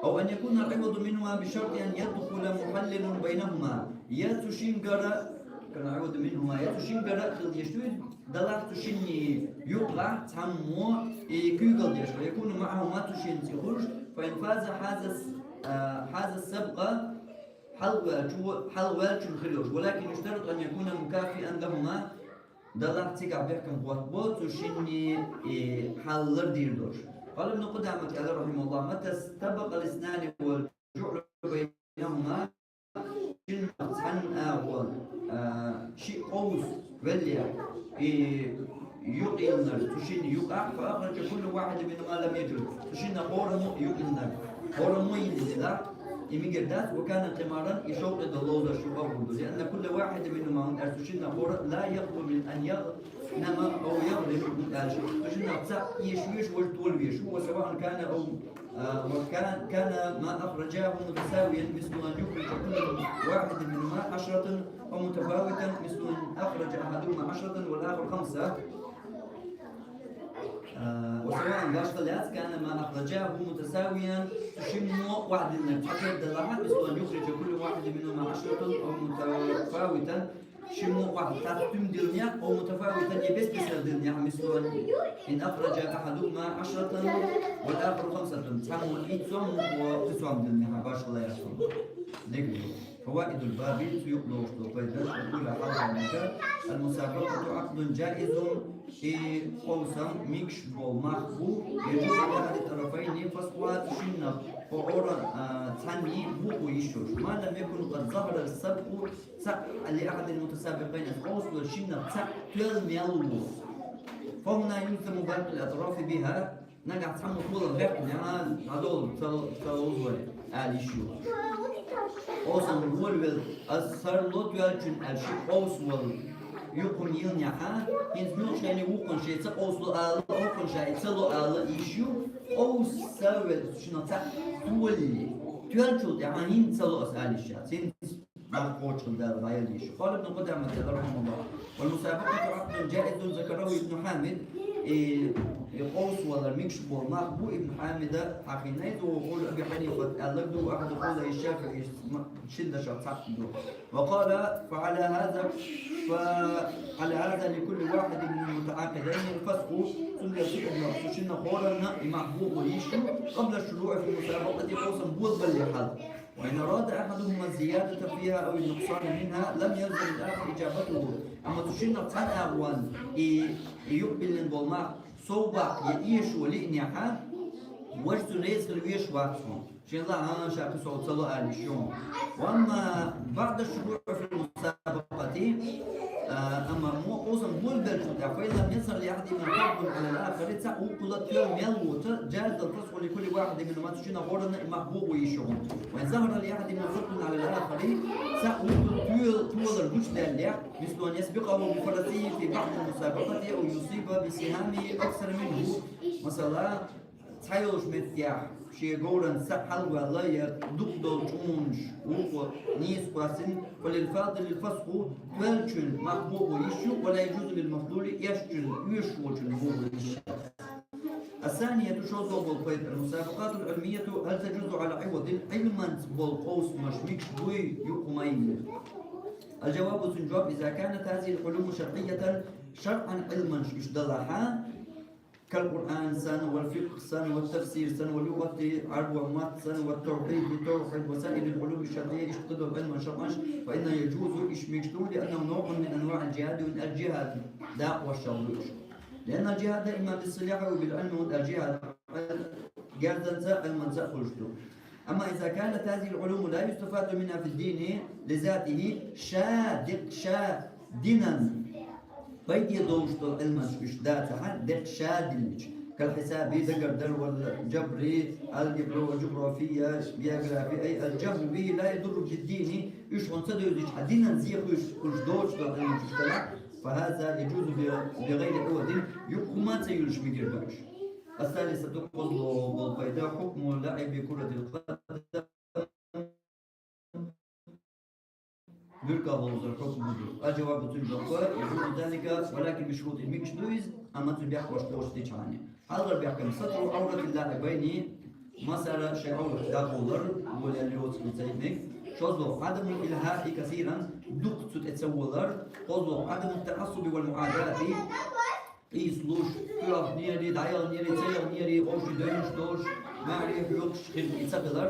أو أن يكون العوض منهما بشرط أن يدخل محلل بينهما. Я цу шиннара, كان العوض منهما, я цу шиннара хила дезаш ду иза, далахь цу шинна юкъахь цхьаммо и куьйгалла деш, ويكون معهما, цу шинна цӀе хуьлуш, فإن فاز حاز الس-, а, حاز السبق, хьалаваьллачо, хьалаваьллачун хир йолуш, ولكن يشترط أن يكون مكافئا لهما, далахь цигахь бехкам хӀоттабо цу шинна и хьал лардийр долуш. قال ابن قدامة, аьлла, رحمه الله: متى استبق الاثنان والجعل بينهما, шин цхьана агӀор, а, шиъ къовсавеллехь, и юкъ йиллинарг цу шинна юкъахь, فأخرج كل واحد منهما لم يجز, цу шиннах хӀораммо юкъ йиллинарг, хӀораммо йиллинарг, и мегар дац, وكان قمارا, и шовкъе долу ловзарш ю къовсам ду, لأن كل واحد منهما, хӀунда аьлча цу шиннах хӀора, لا يخلو من أن يغنم أو يغرم, хӀунда аьлча цу шиннах цхьаъ эшавеш, важа тола веш ву, وسواء كان أو А, وكان، كان ما أخرجاه متساويا، مثل أن يخرج كل واحد منهما عشرة، أو متفاوتا، مثل أن أخرج أحدهما عشرة والآخر خمسة. А, وسواء, башха лаьцна, كان ما أخرجاه متساويا, шиммо охьадиллинарг цхьатерра далахь, مثل أن يخرج كل واحد منهما عشرة، أو متفاوتا, шиммо охьа тӀаккха туьма диллинехь, أو متفاوتا, я бес-бесара диллинехь, مثل أن أخرج أحدهما عشرة والآخر خمسة, цхьаммо итт сом, мукъо кхин сом диллинехь, башха лаьцна. Дика ду. فوائد الباب, цу юкъа лоруш долу пайдаш, الأولى, хьалха мегар, المسابقة عقد جائز, и къовсам мегаш болу мах бу, يجوز لأحد الطرفين فسخها, шиннах, хӀора, а, цхьанний бохо йиш йолуш. ما لم يكن قد ظهر السبق, цхьаъ, لأحد المتسابقين, къовсавелла шиннах цхьаъ тоьлла мел ву. فهنا يلزم باقي الأطراف بها, нагахь цхьаммо тола бехканехь, а, дӀадолу, ца, ца ловзавале, ала йиш ю. Къовсам волавелла, ас сарло тоьллачун аьлла шиъ къовсавелла юкъа йиллинехь, хӀинца муьлхха шайна вукхунна шен ца къовсало ала, вукхунна шен ца ло ала йиш ю, къовсавелла шиннах цхьаъ толале, тоьллачул тӀаьхьа хӀинца ца ло ас ала йиш яц. ХӀинца нах кхочушхула Дала дӀаяла йиш ю. قال ابن قدامة رحمه الله: والمسابقة عقد جائز ذكره ابن حامد. И, и къовсавалар мегаш болу мах бу Ибн Хьамида хьахийна иза, وهو قول أبي حنيفة, аьлларг ду, وأحد قولي الشافعي, шина дашах цхьаъ ду. وقال: فعلى هذا، فعلى هذا لكل واحد من المتعاقدين الفسخ. Цундела шиъ ду, цу шиннах хӀоранна и мах бохо йиш ю, قبل الشروع في المسابقة, къовсам болабалле хьалха. وإن أراد أحدهما الزيادة فيها أو النقصان منها لم يلزم الآخر إجابته. Амма цу шиннах цхьана агӀонна и, и юкъабиллина болу мах совбаккха я эшо лиънехь, важа цунна реза хила везаш вац хьуна. Шена лаахь, а, ша кхин сов ца ло ала йиш ю. وأما بعد الشروع في المسابقة, а, амма муха къовсам болабеллачул тӀаьхьа, فإن لم يظهر لأحدهما فضل على الآخر, цхьаъ вукхула тоьлла мел воцу, جاز الفسخ لكل واحد منهما, цу шиннах хӀоранна и мах бохо йиш ю хьуна. وإن ظهر لأحدهما فضل على الآخر, цхьаъ вукхула тоьла, толар гучудаьллехь, مثل أن يسبقه بفرسه في بعض المسابقة أو يصيب بسهامه أكثر منه. Масала, цхьайолчу меттехь шен говран схьа хьалаваьлла я дукха долу чӀунаш вукхо нийса кхоьссина, فللفاضل الفسخ, тоьллачун мах бохо йиш ю, ولا يجوز للمفضول, эшначун, оьшуш волчун бохо йиш яц. الثانية, шолгӀа болу пайда, المسابقات العلمية هل تجوز على عوض, Ӏилманца болу къовсамаш мегаш буй юкъа хӀуманна? الجواب, цуьнан жоп, إذا كانت هذه العلوم شرعية, шарӀан Ӏилманаш уьш далахь, كالقرآن سن والفقه سن والتفسير سن ولغة العرب ومات سن والتوحيد توحيد وسائر العلوم الشرعية اشتقد العلم شرعا، فإن يجوز اشمكتون لأنه نوع من أنواع الجهاد والجهاد لا والشر. لأن الجهاد إما بالسلاح وبالعلم والجهاد جهادا علما سأخرجته. أما إذا كانت هذه العلوم لا يستفاد منها في الدين لذاته شادق شادنا فإذا دوشت العلم شداتها دق شادلمش كالحساب دقردر والجبر الجبر والجغرافية جغرافي أي الجهل به لا يضر بالدين إيش عنصر يوزيش حدينا زيخ إيش دوشت العلم شداتها فهذا يجوز بغير عوض يقوم سيولش مجردوش. الثالثة قول والفائدة حكم لعب كرة القدم Бирка болза хукму. الجواب تنجق يجوز ذلك ولكن بشروط المكشدويز أما تنبيح وشتوش تيجاني. هذا بيحكم ستر عورة اللاعبين مسألة شيء عورة داغولر ولا ليوت متيمك شوزو عدم الإلهاء كثيرا دقت تتسولر قوزو عدم التعصب والمعاداة Ислуш, куьрахнери, дӀаягӀнери, ца ягӀнери, къовши доьнуш долуш, маьхьарий хьоькхуш хила и ца хилар,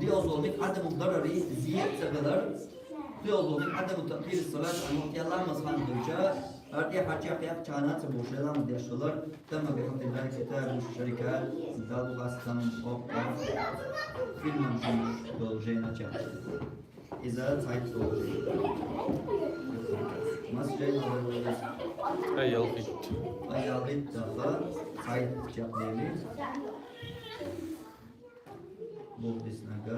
диъазолник Ӏадаму дарари, зие ца хилар, диъазолник Ӏадаму такъдири салат, амма тӀе ламаз хан хилча, ар тӀе хьача кхехчана ца бохуш, ламаз деш хилар, тамма бихьамдиллахи китабу шарикат, Далла хастам, окъа, фильман шумуш долу жайна ча. Иза цхьайтта долу. Мас жайна валлаллас. Ай, ялгъит. Ай, ялгъит даха. Цхьайтта чекхдели. Боху диснага.